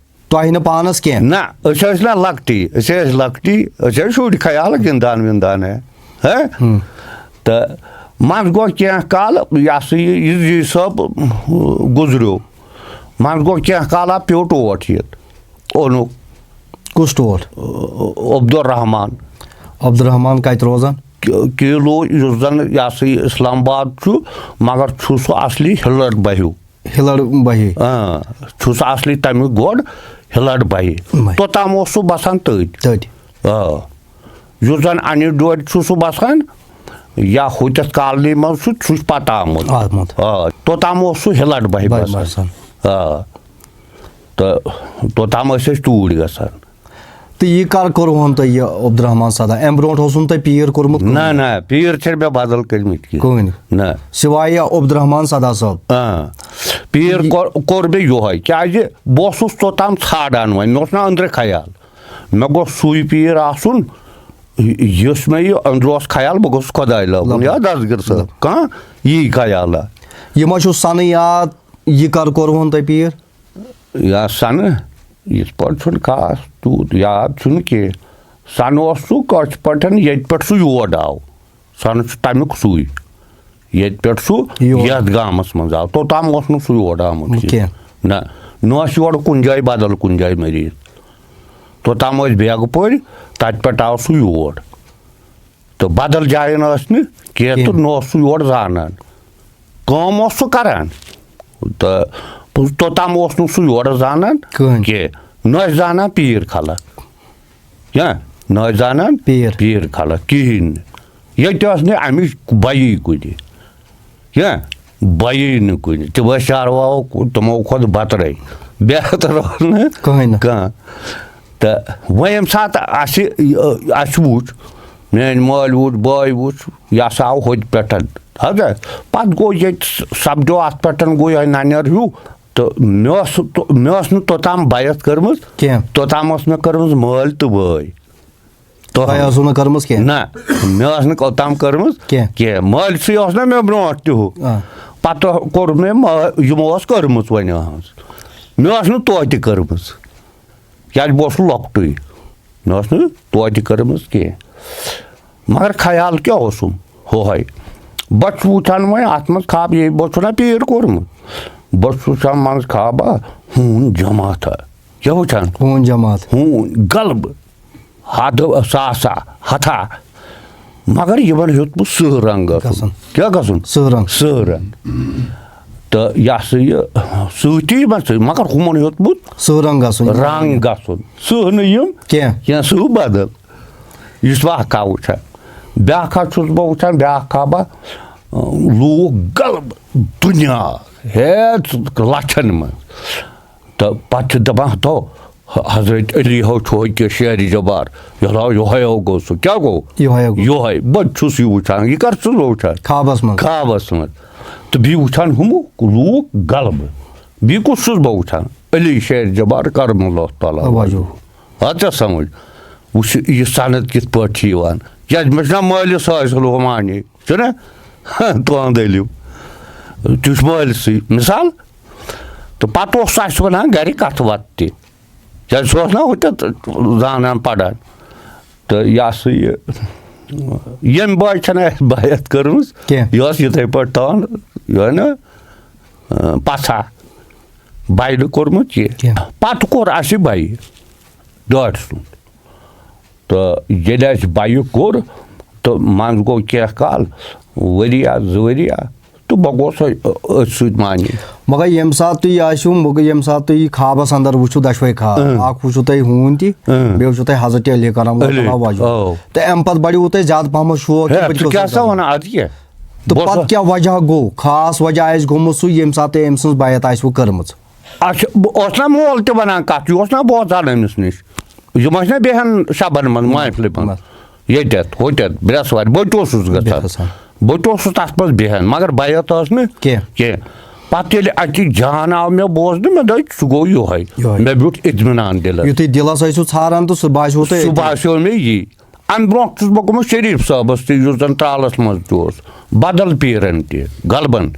تۄہہِ نہٕ پانَس کینٛہہ؟ نہ، أسۍ ٲسۍ نہ لۄکٹی، أسۍ ٲسۍ لۄکٹی، أسۍ ٲسۍ شُرۍ خیال گِنٛدان وِنٛدان ہے۔ ہہ؟ ہُم۔ تہٕ منٛزٕ گوٚو کینٛہہ کال، یہِ ہسا یہِ، یہِ زی صٲب گُزریو۔ منٛزٕ گوٚو کینٛہہ کالا پیوٚو ٹوٹھ ییٚتہِ۔ اوٚنُکھ۔ کُس ٹوٹھ؟ عبدالرحمان۔ عبدالرحمان کَتہِ روزان؟ کی-، کیلو، یُس زَن یہِ ہسا یہِ اسلام آباد چھُ، مگر چھُ سُہ اصلی ہِلَٹ بَہیو۔ ہِلَٹ بَہی۔ آ، چھُ سُہ اصلی تَمیُک گۄڈٕ ہِلَٹ بَہی۔ بَہی۔ توٚتام اوس سُہ بَسان تٔتۍ۔ تٔتۍ۔ آ۔ یُس زَن اَنہِ ڈورِ چھُ سُہ بَسان، یا ہُتٮ۪تھ کالنی منٛز چھُ، سُہ چھُ پَتہٕ آمُت۔ آمُت۔ آ، توٚتام اوس سُہ ہِلَٹ بَہی بَہی بَسان۔ بَسان۔ آ۔ تہٕ توٚتام ٲسۍ أسۍ توٗرۍ گژھان۔ تہٕ یہِ کر کوٚروُہن تۄہہِ یہِ عبدالرحمان سدا؟ اَمہِ برونٛٹھ اوسوُ نہٕ تۄہہِ پیٖر کوٚرمُت کٕہٕنۍ؟ نہ، نہ، پیٖر چھِنہٕ مےٚ بدل کٔرمٕتۍ کینٛہہ۔ کٕہٕنۍ؟ نہ۔ سوایے عبدالرحمان سدا صٲب۔ آ۔ پیٖر یہِ کوٚر، کوٚر مےٚ یِہوٚے، کیٛازِ بہٕ اوسُس توٚتام ژھانٛڈان وۄنۍ، مےٚ اوس نہ أنٛدرٕ خیال۔ مےٚ گوٚژھ سُے پیٖر آسُن، یُس مےٚ یہِ أنٛدرٕ اوس خیال، بہٕ گوٚژھُس خۄداے لَبُن لَبُن۔ یا دستگیٖر صٲب، لَبُن۔ کانٛہہ یی خیالا۔ یہِ ما چھُو سَنہٕ یاد، یہِ کر کوٚروُہن تۄہہِ پیٖر؟ یا سَنہٕ، یِتھ پٲٹھۍ چھُنہٕ خاص تیوٗت یاد چھُنہٕ کینٛہہ۔ سَنہٕ اوس سُہ کٲشِر پٲٹھۍ ییٚتہِ پٮ۪ٹھ سُہ یور آو۔ سَنہٕ چھُ تَمیُک سُے۔ ییٚتہِ پٮ۪ٹھ سُہ یور۔ یَتھ گامَس منٛز آو، توٚتام اوس نہٕ سُہ یور آمُت کینٛہہ۔ کینٛہہ۔ نہ، نہ اوس یورٕ کُنہِ جایہِ بدل کُنہِ جایہِ مٔریٖض۔ توٚتام ٲسۍ بیگہٕ پورِ، تَتہِ پٮ۪ٹھ آو سُہ یور۔ تہٕ بدل جایَن ٲس نہٕ کینٛہہ، تہٕ کینٛہہ۔ نہ اوس سُہ یورٕ زانان۔ کٲم اوس سُہ کران۔ تہٕ توٚتام اوس نہٕ سُہ یورٕ زانان کٕہٕنۍ۔ کینٛہہ۔ نہ ٲسۍ زانان پیٖر خلق۔ یا نہ ٲسۍ زانان پیٖر۔ پیٖر خلق کِہیٖنۍ نہٕ۔ ییٚتہِ ٲس نہٕ اَمِچ بَیی کُنہِ۔ یا بَیی نہٕ کُنہِ۔ تِم ٲسۍ چارواہو، تِمو کھۄتہٕ بَترَے۔ بہتر اوس نہٕ کٕہٕنۍ نہٕ۔ کانٛہہ۔ تہٕ وۄنۍ ییٚمہِ ساتہٕ اَسہِ، اَسہِ وُچھ، میٛٲنۍ مٲلۍ وُچھ، بٲے وُچھ، یہِ ہسا آو ہوٚتہِ پٮ۪ٹھ۔ حظ، پَتہٕ گوٚو ییٚتہِ س-، سَپدیو اَتھ پٮ۪ٹھ، گوٚو یِہوٚے نَنٮ۪ر ہیوٗ۔ تہٕ مےٚ اوس، مےٚ ٲس نہٕ توٚتام بیعت کٔرمٕژ کینٛہہ۔ توٚتام ٲس مےٚ کٔرمٕژ مٲلۍ تہٕ بٲے۔ تۄہہِ تۄہہِ ٲسوٕ نہٕ کٔرمٕژ کینٛہہ؟ نہ، مےٚ ٲس نہٕ اوٚتام کٔرمٕژ کینٛہہ۔ کینٛہہ۔ مٲلۍ سٕے اوس نہ مےٚ برونٛٹھ تہِ ہُہ۔ آ۔ پَتہٕ کوٚر مےٚ ما-، یِمو ٲس کٔرمٕژ وۄنۍ أہٕنٛز۔ مےٚ ٲس نہٕ توتہِ کٔرمٕژ۔ کیٛازِ بہٕ اوسُس لۄکٹُے۔ مےٚ ٲس نہٕ توتہِ کٔرمٕژ کینٛہہ۔ مگر خیال کیٛاہ اوسُم؟ ہُہے۔ بہٕ چھُس وٕچھان وۄنۍ اَتھ منٛز خواب، یہِ بہٕ چھُس نہ پیٖر کوٚرمُت۔ بہٕ چھُس وٕچھان منٛز خوابہ، ہوٗن جماعتہ۔ کیٛاہ وٕچھان؟ ہوٗن جماعت۔ ہوٗن غلبہٕ۔ ہتہٕ ساسا، ہتھا۔ مگر یِمن ہیوٚتمُت سٕہہ رنٛگ گژھُن۔ گژھُن۔ کیٛاہ گژھُن؟ سٕہہ رنٛگ۔ سٕہہ رنٛگ۔ تہٕ یہِ ہسا یہِ سۭتی یِمن سۭتۍ، مگر ہُمن ہیوٚتمُت سٕہہ رنٛگ گژھُن۔ رنٛگ گژھُن۔ سٕہہ نہٕ یِم کینٛہہ۔ کینٛہہ، سٕہہ بدل۔ یُس بہٕ اکھ کتھ وٕچھان۔ بیٛاکھ کتھ چھُس بہٕ وٕچھان، بیٛاکھ کتھ بہٕ، لوٗکھ غلبہٕ دُنیا ہیٚتھ لچھن منٛز۔ تہٕ پتہٕ چھِ دَپان، ہتو، حضرت علی ہو چھُ ہوٚتہِ شیرِ جبار، یہِ ہسا یِہوٚے ہو گوٚو سُہ۔ کیٛاہ گوٚو؟ یِہوٚے ہو گوٚو۔ یِہوٚے۔ بہٕ تہِ چھُس یہِ وٕچھان۔ یہِ کر چھُس بہٕ وٕچھان؟ خوابس منٛز۔ خوابس منٛز۔ تہٕ بیٚیہِ وٕچھان ہُمہٕ لوٗکھ غلبہٕ۔ بیٚیہِ کُس چھُس بہٕ وٕچھان؟ علی شیرِ جبار کرم اللہ تعالیٰ وجہہ۔ وجہہ۔ آ ژےٚ سمجھ؟ وٕچھ یہِ سند کِتھ پٲٹھۍ چھِ یِوان۔ کیٛازِ مےٚ چھُنہ مٲلِس حٲصِل ہُہ معنی۔ چھُنہ؟ تُہُنٛد علم۔ تہِ چھُ مٲلسٕے۔ مثال، تہٕ پتہٕ اوس سُہ اَسہِ وَنان گَرِ کَتھٕ وَتہٕ تہِ۔ کیٛازِ سُہ اوس نا ہُتٮ۪تھ زانان پَران۔ تہٕ یہِ ہسا یہِ، ییٚمہِ بایہِ چھَنہٕ اَسہِ بایعت کٔرمٕژ، کینٛہہ۔ یہِ ٲس یِتھَے پٲٹھۍ تھاوان، یہِ ٲس نہ، اۭں، پَژھا۔ بایہِ نہٕ کوٚرمُت یہِ۔ کینٛہہ۔ پَتہٕ کوٚر اَسہِ بایہِ ڈاٹہٕ سُنٛد۔ تہٕ ییٚلہِ اَسہِ بایہِ کوٚر، تہٕ منٛزٕ گوٚو کینٛہہ کال، ؤریا، زٕ ؤریا، تہٕ بہٕ گوٚوس أ-، أتھۍ سۭتۍ معنی۔ مگر ییٚمہِ ساتہٕ تُہۍ یہِ آسِو، مگر ییٚمہِ ساتہٕ تُہۍ یہِ خوابَس اَندَر وٕچھِو دۄشوَے خواب، اۭں۔ اَکھ وٕچھِو تُہۍ ہوٗن تہِ، اۭں۔ بیٚیہِ وٕچھِو تُہۍ حضرت علی کرم اللہ علی، تعالیٰ وجہہ۔ اَو۔ تہٕ اَمہِ پَتہٕ بَڑیوٕ تۄہہِ زیادٕ پَہمَتھ شوق کہِ ہے، بہٕ تہِ ژٕ گوٚژھُس کیٛاہ سا گژھُن۔ وَنان اَدٕ کیٛاہ؟ تہٕ بہٕ پَتہٕ اوسُس کیٛاہ وجہہ گوٚو؟ خاص وجہہ آسہِ گوٚمُت سُہ، ییٚمہِ ساتہٕ تۄہہِ أمۍ سٕنٛز بیعت آسِوٕ کٔرمٕژ؟ اچھا، بہٕ اوس نا مول تہِ وَنان کَتھ، یہِ اوس نا بوزان أمِس نِش۔ یِم ٲسۍ نا بیٚہن شبن منٛز، محفلہِ منٛز۔ بس۔ ییٚتٮ۪تھ، ہوٚتٮ۪تھ، برٛٮ۪سوارِ، بہٕ تہِ اوسُس گژھان۔ گژھان۔ بہٕ تہِ اوسُس تَتھ منٛز بیٚہن، مگر بیعت ٲس نہٕ کینٛہہ۔ کینٛہہ۔ پَتہٕ ییٚلہِ اَتہِ جان آو مےٚ بوزنہٕ، مےٚ دوٚپ، سُہ گوٚو یِہوٚے۔ یِہوٚے۔ مےٚ بیوٗٹھ اطمینان دِلَس۔ یُتھُے دِلَس ٲسِو ژھاران تہٕ سُہ باسیو تۄہہِ سُہ أتی۔ باسیو مےٚ یی۔ اَمہِ برونٛٹھ چھُس بہٕ گوٚمُت شریٖف صٲبَس تہِ، یُس زَن ترٛالَس منٛز تہِ اوس، بدل پیٖرَن تہِ، غلبَن۔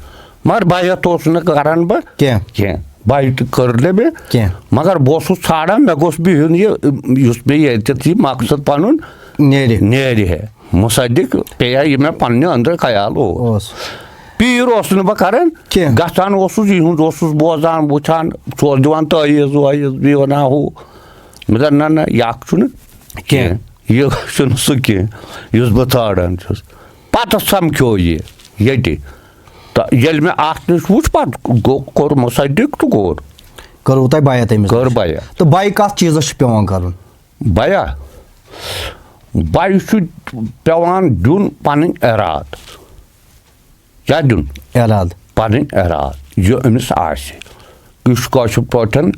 مگر بیعت اوسُس نہٕ کران بہٕ کینٛہہ۔ کینٛہہ۔ بیعت کٔر نہٕ مےٚ۔ کینٛہہ۔ مگر بہٕ اوسُس ژھانٛڈان، مےٚ گوٚژھ بِہُن یہِ، یُس مےٚ ییٚتٮ۪تھ یہِ مقصد پَنُن نیرِ۔ نیرِ ہے۔ مصدق پیٚیہِ ہا یہِ مےٚ پنٛنہِ أنٛدرٕ خیال اوس۔ اوس۔ پیٖر اوسُس نہٕ بہٕ کران۔ کینٛہہ۔ گژھان اوسُس، یِہُنٛد اوسُس بوزان، وٕچھان، سُہ اوس دِوان تٲویٖز وٲویٖز، بیٚیہِ وَنان ہُہ۔ مےٚ دوٚپ، نہ، نہ، یہِ اکھ چھُنہٕ کینٛہہ۔ کینٛہہ۔ یہِ چھُنہٕ سُہ کینٛہہ، یُس بہٕ ژھانٛڈان چھُس۔ پتہٕ سمکھیو یہِ ییٚتہِ۔ تہٕ ییٚلہِ مےٚ اَتھ نِش وُچھ، پتہٕ گوٚو، کوٚر مصدق تہٕ کوٚر۔ کٔروٕ تۄہہِ بیعت أمِس کٔر نِش؟ بیعت۔ تہٕ بیعت کتھ چیٖزس چھِ پٮ۪وان کرُن؟ بیعت، بیعت چھُ پٮ۪وان دیُن پنٕنۍ ارادٕ۔ کیٛاہ دیُن؟ ارادٕ۔ پنٕنۍ ارادٕ، یہِ أمِس آسہِ۔ یہِ چھُ کٲشِر پٲٹھۍ،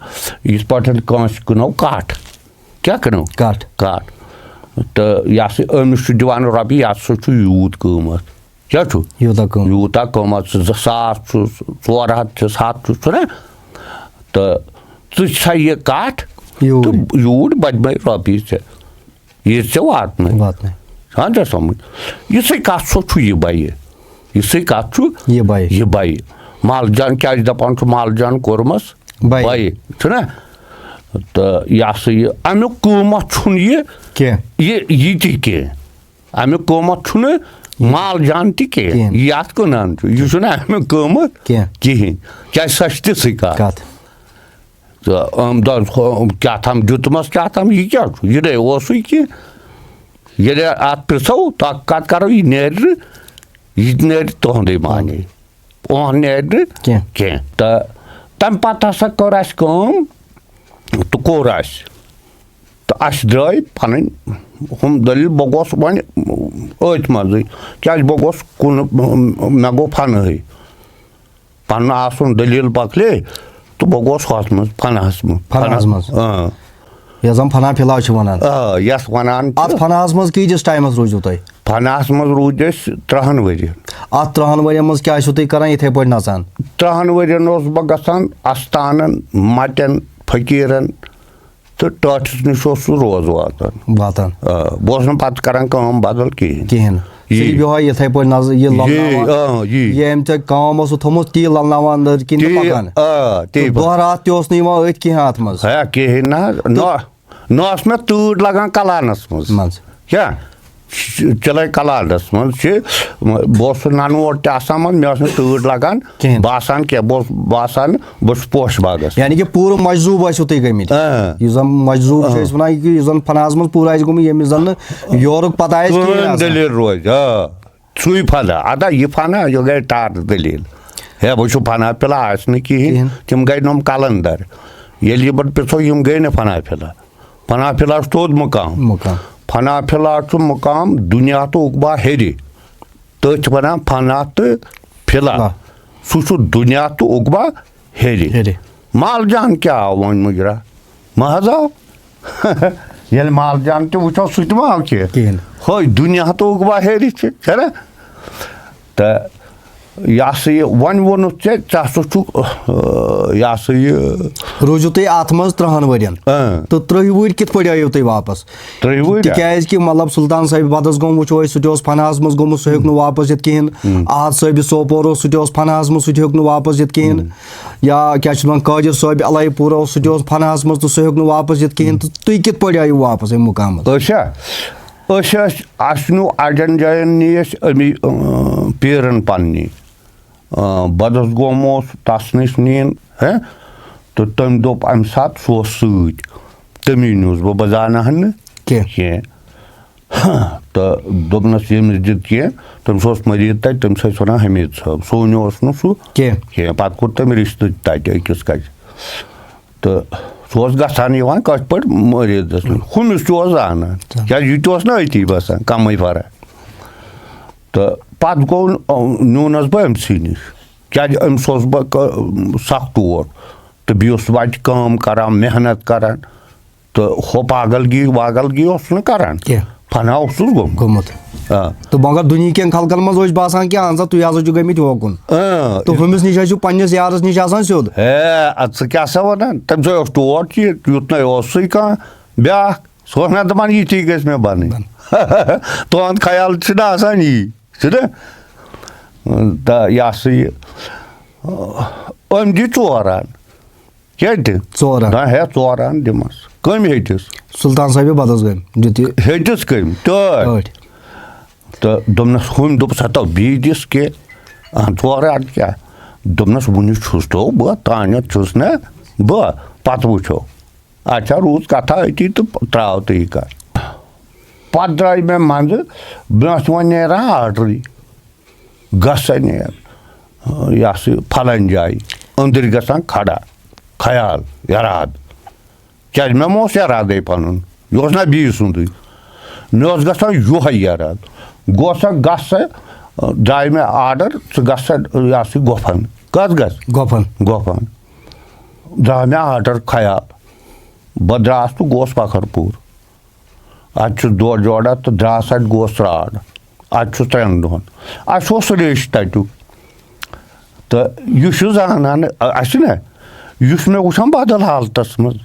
یِتھ پٲٹھۍ کٲنٛسہِ کٕنو کَٹھ۔ کیٛاہ کٕنو؟ کَٹھ۔ کَٹھ۔ تہٕ یہِ ہسا أمِس چھُ دِوان رۄپیہِ، یہِ ہسا چھُ یوٗت قۭمَتھ۔ کیٛاہ چھُ؟ یوٗتاہ قۭمَتھ۔ یوٗتاہ قۭمَتھ چھُ، زٕ ساس چھُ، ژور ہَتھ چھُ، ہَتھ چھُ، چھُنہ؟ تہٕ ژٕ چھَ یہِ کَٹھ یوٗرۍ۔ تہٕ یوٗرۍ بَدمَے رۄپیہِ ژےٚ۔ یہِ ژےٚ واتنَے۔ واتنَے۔ چھا ژےٚ سَمٕجھ؟ یِژھٕے کَتھ سۄ چھُ یہِ بَیہِ۔ یِژھٕے کَتھ چھُ یہِ بَیہِ۔ یہِ بَیہِ۔ مال جان کیٛازِ دَپان چھُ مال جان کوٚرمَس بَیہِ۔ بَیہِ، چھُنہ؟ تہٕ یہِ ہسا یہِ، اَمیُک قۭمَتھ چھُنہٕ یہِ، کینٛہہ۔ یہِ، یہِ تہِ کینٛہہ۔ اَمیُک قۭمَتھ چھُنہٕ مال جان تہِ کینٛہہ۔ کینٛہہ۔ یہِ اَتھ کٕنان چھُ، یہِ چھُنہٕ اَمیُک قۭمَتھ کینٛہہ۔ کِہیٖنۍ۔ کیٛازِ سۄ چھِ تِژھٕے کَتھ۔ کَتھ۔ تہٕ أمۍ دوٚپ، ہُہ، کیٛاہ تام دیُتمَس، کیٛاہ تام، یہِ کیٛاہ چھُ؟ یہِ نے اوسُے کینٛہہ۔ ییٚلہِ اَتھ پِرٛژھو، تۄہہِ کَتھ کَرو، یہِ نیرِ نہٕ، یہِ تہِ نیرِ تُہُنٛدُے معنی۔ اوٚہَن نیرِ نہٕ کینٛہہ۔ کینٛہہ۔ تہٕ تَمہِ پَتہٕ ہسا کٔر اَسہِ کٲم تہٕ کوٚر اَسہِ۔ تہٕ اَسہِ درٛاے پَنٕنۍ ہُم دٔلیٖل، بہٕ گوس وۄنۍ أتھۍ منٛزٕے، کیٛازِ بہٕ گوس کُنہٕ، مےٚ گوٚو فَنہٕے۔ پَنُن آسُن دٔلیٖل پَکلے تہٕ بہٕ گوس ہۄتھ منٛز، فَنہَس منٛز۔ فَنہَس منٛز۔ اۭں۔ یَتھ زَن فَنہ فِلہ چھِ وَنان۔ آ، یَتھ وَنان چھِ۔ اَتھ فَنہَس منٛز کۭتِس ٹایمَس روٗزِو تُہۍ؟ فَنہَس منٛز روٗدۍ أسۍ تٕرٛہَن ؤرِین۔ اَتھ تٕرٛہَن ؤرِین منٛز کیٛاہ ٲسِو تُہۍ کَران یِتھَے پٲٹھۍ نَژان؟ تٕرٛہَن ؤرِین اوسُس بہٕ گژھان اَستانَن، مَٹٮ۪ن، فقیٖرَن تہٕ ٹٲٹھِس نِش اوسُس روزٕ واتان۔ واتان۔ آ، بہٕ اوسُس نہٕ پَتہٕ کَران کٲم بدل کِہیٖنۍ۔ کِہیٖنۍ۔ یی۔ صرف یِہوٚے یِتھَے پٲٹھۍ نَظر، یہِ یی، لَلناوان۔ آ، یی۔ یہِ أمۍ ژےٚ کٲم اوسُتھ تھوٚمُت، تی لَلناوان أنٛدٕرۍ کِنۍ تہٕ تی، پَکان۔ آ، تی تہٕ دۄہ پَکان۔ راتھ تہِ اوس نہٕ یِوان أتھۍ کِہیٖنۍ اَتھ منٛز۔ ہے، کِہیٖنۍ نہ حظ۔ نہ، نہ ٲس مےٚ تۭر لَگان کَلانَس منٛز۔ منٛز۔ کیٛاہ؟ چِلَے کَلانَس منٛز چھِ، بہٕ اوسُس نَنہٕ ووٹ تہِ آسان منٛز، مےٚ ٲس نہٕ تۭر لَگان کِہیٖنۍ۔ باسان کینٛہہ، بہٕ اوسُس باسان بہٕ چھُس پوشہٕ باغَس۔ یعنی کہِ پوٗرٕ مجذوٗب ٲسِو تُہۍ گٔمٕتۍ۔ اۭں۔ یُس زَن مجذوٗب چھِ اۭں۔ أسۍ وَنان، یہِ کہِ یُس زَن فَنہَس منٛز پوٗرٕ آسہِ گوٚمُت، ییٚمِس زَن نہٕ یورُک پَتہ آسہِ کِہیٖنۍ کٕہٕنۍ آسان۔ دٔلیٖل روزِ، آ۔ سُے فَنہ، اَدا یہِ فَنہ، یہِ گٔے ٹارٕ دٔلیٖل۔ ہے، وۄنۍ چھُ فَنہ پِلہ آسہِ نہٕ کِہیٖنۍ، کِہیٖنۍ۔ تِم گٔے نۄم قلندر۔ ییٚلہِ یِمَن پِرٛژھو، یِم گٔے نہٕ فَنہ پِلہ۔ فَنہ پِلہ چھُ توٚت مُقام۔ مُقام۔ فَنہ پِلہ چھُ مُقام دُنیا تہٕ عُقبا ہیٚرِ۔ تٔتھۍ چھِ وَنان فَنہ تہٕ پِلہ۔ پِلہ۔ سُہ چھُ دُنیا تہٕ عُقبا ہیٚرِ۔ ہیٚرِ۔ مال جان کیٛاہ آو وۄنۍ مُجرا؟ مہ حظ آو۔ ییٚلہِ مال جان تہِ وٕچھو، سُہ تہِ مہ آو کینٛہہ۔ کِہیٖنۍ۔ ہۄے دُنیا تہٕ عُقبا ہیٚرِ چھِ، چھَنا؟ تہٕ یہِ ہسا یہِ وۄنۍ ووٚنُتھ ژےٚ، ژےٚ ہسا چھُکھ، آ، یہِ ہسا یہِ روٗزِو تُہۍ اَتھ منٛز تٕرٛہَن ؤرِین۔ اۭں۔ تہٕ تٕرٛہہِ وٕہٕرۍ کِتھ پٲٹھۍ آیِو تُہۍ واپس؟ ترٛہہِ وٕہٕرۍ۔ تِکیٛازِ کہِ مطلب سُلطان صٲبِ بدس گوٚم وٕچھو أسۍ، سُہ تہِ اوس فناہس منٛز گوٚمُت، سُہ ہیوٚک نہٕ واپس یِتھ کِہیٖنۍ۔ ہُم۔ احد صٲبِ سوپور اوس، سُہ تہِ اوس فناہس منٛز، سُہ تہِ ہیوٚک نہٕ واپس یِتھ کِہیٖنۍ۔ ہُم۔ یا کیٛاہ چھِ وَنان، قٲدِر صٲبِ علایہِ پوٗر اوس، سُہ تہِ اوس فناہس منٛز تہٕ سُہ ہیوٚک نہٕ واپس یِتھ کِہیٖنۍ۔ تہٕ تُہۍ کِتھ پٲٹھۍ آیِو واپس اَمہِ مُقامہٕ؟ أسۍ ہا؟ أسۍ ٲسۍ، اَسہِ نیوٗ اَڑٮ۪ن جایَن نی اَسہِ أمی، اۭں، پیٖرَن پنٛنی۔ اۭں، بدس گوم اوس، تَس نِش نِیَن، ہے؟ تہٕ تٔمۍ دوٚپ اَمہِ ساتہٕ سُہ اوس سۭتۍ، تٔمی نیوٗس بہٕ، بہٕ زانہٕ ہا نہٕ کینٛہہ۔ کینٛہہ۔ تہٕ دوٚپنَس، ییٚمِس دیُت کینٛہہ، تٔمِس اوس مٔریٖد تَتہِ، تٔمِس ٲسۍ وَنان حمید صٲب، سونہِ اوس نہٕ سُہ کینٛہہ۔ کینٛہہ۔ پَتہٕ کوٚر تٔمۍ رِشتہٕ تہِ تَتہِ أکِس کَتہِ۔ تہٕ سُہ اوس گژھان یِوان کَتھ پٲٹھۍ مٔریٖدَس نِش۔ ہُمِس تہِ اوس زانان، تہٕ کیٛازِ یہِ تہِ اوس نہٕ أتی بَسان، کَمٕے فرق۔ تہٕ پَتہٕ گوٚو، نیوٗنَس بہٕ أمۍ سٕے نِش، کیٛازِ أمِس اوس بہٕ ک-، سَخ ٹوٹھ، تہٕ بیٚیہِ اوس وَتہِ کٲم کَران، محنت کَران۔ تہٕ ہُہ پاگلگی واگلگی اوس نہٕ کران۔ کینٛہہ۔ فنا اوسُس گوٚمُت۔ گوٚمُت۔ آ۔ تہٕ مگر دُنہِکٮ۪ن خلقن منٛز اوس باسان کہِ اہن سا تُہۍ ہسا چھِو گٔمٕتۍ ہوکُن۔ آ۔ تہٕ ہُمِس نِش ٲسِو پننِس یارس نِش آسان سیوٚد۔ ہے، اَدٕ ژٕ کیٛاہ سا وَنان؟ تٔمِس اوس ٹوٹھ یہِ، یُتھ نَے اوسُے کانٛہہ بیٛاکھ۔ سُہ اوس مےٚ دَپان، یِتھی گژھِ مےٚ بَنٕنۍ۔ تُہُنٛد خیال چھُنہٕ آسان یی، چھُنہ؟ تہٕ یہِ ہسا یہِ، أمۍ دِتۍ ژور اَن۔ کیٛاہ دِتۍ؟ ژور اَن۔ نہ ہے، ژور اَن دِمَس۔ کٔمۍ ہیٚتِس؟ سُلطان صٲبِ بدس گٔمۍ دیُت یہِ۔ ہیٚتِس کٔمۍ؟ ٹٲٹھۍ۔ ٹٲٹھۍ۔ تہٕ دوٚپنَس، ہُمۍ دوٚپُس، ہَتو بیٚیہِ دِس کینٛہہ۔ اَہَن، ژورَے اَن کیٛاہ؟ دوٚپنَس، وُنہِ چھُس تو بہٕ، تانٮ۪تھ چھُس نہ بہٕ، پَتہٕ وٕچھو۔ اچھا، روٗز کَتھا أتی تہٕ ترٛاو تہٕ یہِ کَر۔ پَتہٕ درٛاے مےٚ منٛزٕ، مےٚ ٲس وۄنۍ نیران آرڈرٕے۔ گژھن یہِ، یہِ ہسا یہِ پھلٲنۍ جایہِ أنٛدٕرۍ گژھان کھڑا، خیال، یراد۔ کیٛازِ مےٚ ما اوس یرادَے پَنُن؟ یہِ اوس نہ بیٚیہِ سُنٛدٕے۔ مےٚ اوس گژھان یِہوٚے یراد۔ گوٚو سا، گژھ سا، درٛاے مےٚ آرڈر، ژٕ گژھ سا، یہِ ہسا یہِ گۄپھن۔ کَتھ گژھ؟ گۄپھن۔ گۄپھن۔ درٛاو مےٚ آرڈر خیال۔ بہٕ درٛاس تہٕ گوس فخر پوٗر۔ اَتہِ چھُس دۄہ جوڑا تہٕ درٛاس اَتہِ گوس ژرٛاٹھ۔ اَتہِ چھُس ترٛٮ۪ن دۄہَن۔ اَسہِ اوس ریش تَتیُک۔ تہٕ یُس یہِ زانان، اَسہِ نہ، یُس مےٚ وٕچھان بدل حالتَس منٛز،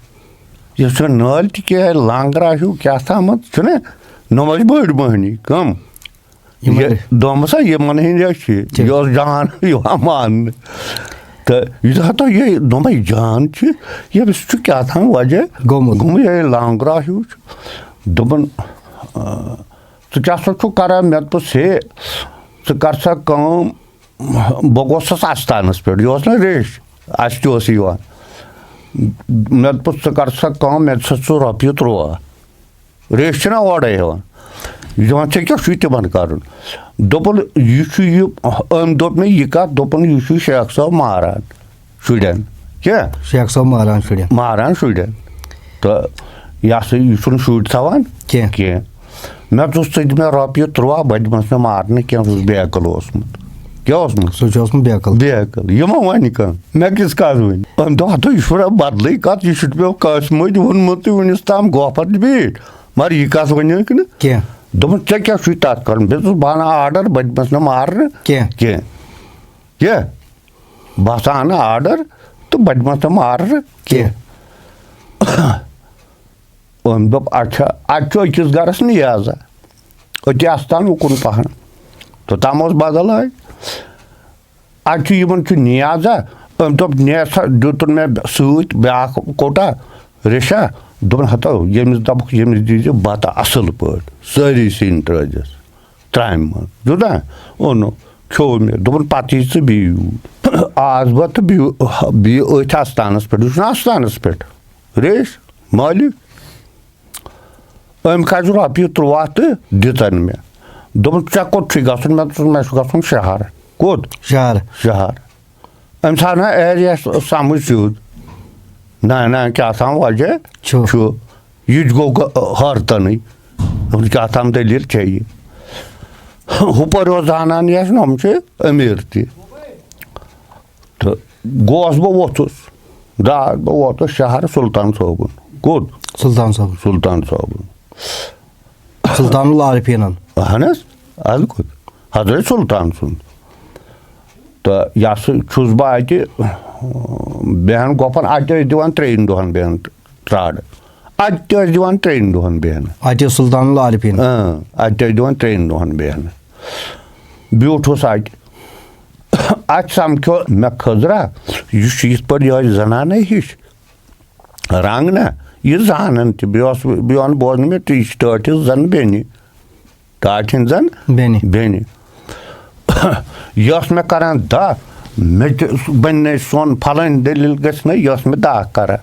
یُس یہِ نٲلۍ تہِ کیٛاہ لانٛگرا ہیوٗ کیٛاہ تھامَتھ چھُنہ، نۄم ٲسۍ بٔڑۍ مٔہنی، کَم۔ یِمَے۔ یہِ دوٚپمَس ہا، یِمَن ہِنٛدۍ ٲسۍ چھِ، ٹھیٖک۔ یہِ اوس جان یِوان ماننہٕ۔ تہٕ یہِ دَپان، تۄہہِ یہِ دوٚپمَے جان چھِ، ییٚمِس چھُ کیٛاہ تام وجہ گوٚمُت۔ گوٚمُت، یہِ لانٛگرا ہیوٗ چھُ۔ دوٚپُن، آ، ژٕ کیٛاہ سا چھُکھ کران؟ مےٚ دوٚپُس، ہے، ژٕ کر سا کٲم، بہٕ گوٚژھُس اَستانَس پٮ۪ٹھ، یہِ اوس نہ ریش، اَسہِ تہِ اوس یِوان۔ مےٚ دوٚپُس، "ژٕ کر سا کٲم، مےٚ دِ سا ژٕ رۄپیہِ تُرٛواہ۔" ریش چھِنہ اورَے ہٮ۪وان۔ یہِ دَپان، "ژےٚ کیٛاہ چھُے تِمَن کَرُن؟" دوٚپُن، "یہِ چھُ یہِ"، أمۍ دوٚپ مےٚ یہِ کَتھ، دوٚپُن، "یہِ چھُ شیخ صٲب ماران شُرٮ۪ن۔" کیٛاہ؟ شیخ صٲب ماران شُرٮ۪ن۔ ماران شُرٮ۪ن۔ تہٕ یہِ ہسا یہِ چھُنہٕ شُرۍ تھاوان کینٛہہ۔ کینٛہہ۔ مےٚ دوٚپُس، "ژٕ دِ مےٚ رۄپیہِ تُرٛواہ، بہٕ دِمَس نہٕ مارنہٕ کینٛہہ، سُہ اوس بیکٕل اوسمُت۔" کیٛاہ اوسمُت؟ سُہ چھُ اوسمُت بیکٕل۔ بیکٕل۔ یِمو وَنہِ کانٛہہ، مےٚ کِژھ کَتھ ؤنۍ؟ أمۍ دوٚپ، "ہَتہٕ یہِ چھُ وَنان بدلٕے کَتھ، یہِ چھُنہٕ مےٚ کٲنٛسہِ مٔنٛزۍ ووٚنمُتٕے وٕنیُس تام، گۄپھ ہَتھ بیٖٹھ، مگر یہِ کَتھ ؤنِو کہِ نہٕ؟" کینٛہہ۔ دوٚپُن، "ژےٚ کیٛاہ چھُے تَتھ کَرُن؟" بیٚیہِ اوسُس بہٕ اَنان آرڈَر، بہٕ دِمَس نہٕ مارنہٕ کینٛہہ۔ کینٛہہ۔ کینٛہہ۔ بہٕ ہسا اَنہٕ آرڈَر تہٕ بہٕ دِمَس نہٕ مارنہٕ کینٛہہ۔ أمۍ دوٚپ، "اچھا، اَتہِ چھُ أکِس گَرَس نیازا، أتی اَستان اُکُن پَہَن۔" توٚتام اوس بدل آے۔ اَتہِ چھُ یِمَن چھُ نیازا۔ أمۍ دوٚپ، "نیازا دیُتُن مےٚ سۭتۍ بیٛاکھ کوٹا ریشا۔" دوٚپُن، "ہَتو، ییٚمِس دَپُکھ، ییٚمِس دیٖزِ بَتہٕ اَصٕل پٲٹھۍ، سٲری سِنۍ ترٛٲوزٮ۪س ترٛامہِ منٛز۔" دیُت نا؟ اوٚنُکھ، کھیوٚو مےٚ۔ دوٚپُن، "پَتہٕ یی ژٕ بیٚیہِ یوٗرۍ۔" آس بہٕ تہٕ بیٚیہِ، بیٚیہِ أتھۍ اَستانَس پٮ۪ٹھ۔ یہِ چھُنہ اَستانَس پٮ۪ٹھ ریش مٲلِک۔ أمۍ کھژ رۄپیہِ تُرٛواہ تہٕ دِژَن مےٚ۔ دوٚپُن، "ژےٚ کوٚت چھُے گژھُن؟" مےٚ دوٚپُس، "مےٚ چھُ گژھُن شہر۔" کوٚت؟ شہر۔ شہر۔ أمِس آو نہ ایریا سمٕجھ سیوٚد۔ نہ، نہ، کیٛاہ تام وجہ چھُ۔ چھُ۔ یہِ تہِ گوٚو گہ-، ہٲرتَنٕے۔ دوٚپُن، "کیٛاہ تام دٔلیٖل چھےٚ یہِ؟" ہُپٲرۍ اوس زانان یَس نۄم چھِ أمیٖر تہِ۔ تہٕ گوس بہٕ ووٚتھُس، درٛاس بہٕ ووتُس شہر سُلطان صٲبُن۔ کوٚت؟ سُلطان صٲبُن۔ سُلطان صٲبُن۔ سُلطان العارفیٖنَن۔ اَہَن حظ، اَدٕ کوٚت؟ حضرت سُلطان سُنٛد۔ تہٕ یہِ ہسا چھُس بہٕ اَتہِ بیٚہن گۄپھن، اَتہِ ٲسۍ دِوان ترٛٮ۪ن دۄہَن بیٚہن ترٛاڑٕ۔ اَتہِ تہِ ٲسۍ دِوان ترٛٮ۪ن دۄہَن بیٚہنہٕ۔ اَتہِ اوس سُلطان العارفیٖن۔ اۭں، اَتہِ ٲسۍ دِوان ترٛٮ۪ن دۄہَن بیٚہنہٕ۔ بیوٗٹھُس اَتہِ۔ اَتہِ سَمکھیو مےٚ خٔزرا، یہِ چھُ یِتھ پٲٹھۍ یِہوٚے زَنانَے ہِش۔ رنٛگ نہ، یہِ زانان تہِ، بیٚیہِ اوس، بیٚیہِ اوٚن بوزنہٕ مےٚ، تہِ یہِ چھِ ٹٲٹھِس زَن بیٚنہِ۔ ٹاٹھِن زَن بیٚنہِ۔ بیٚنہِ۔ یہِ ٲس مےٚ کران دَہ، مےٚ تہِ بَنہِ نَے سۄن، پھلٲنۍ دٔلیٖل گژھِ نَے، یہِ ٲس مےٚ دَہ کران۔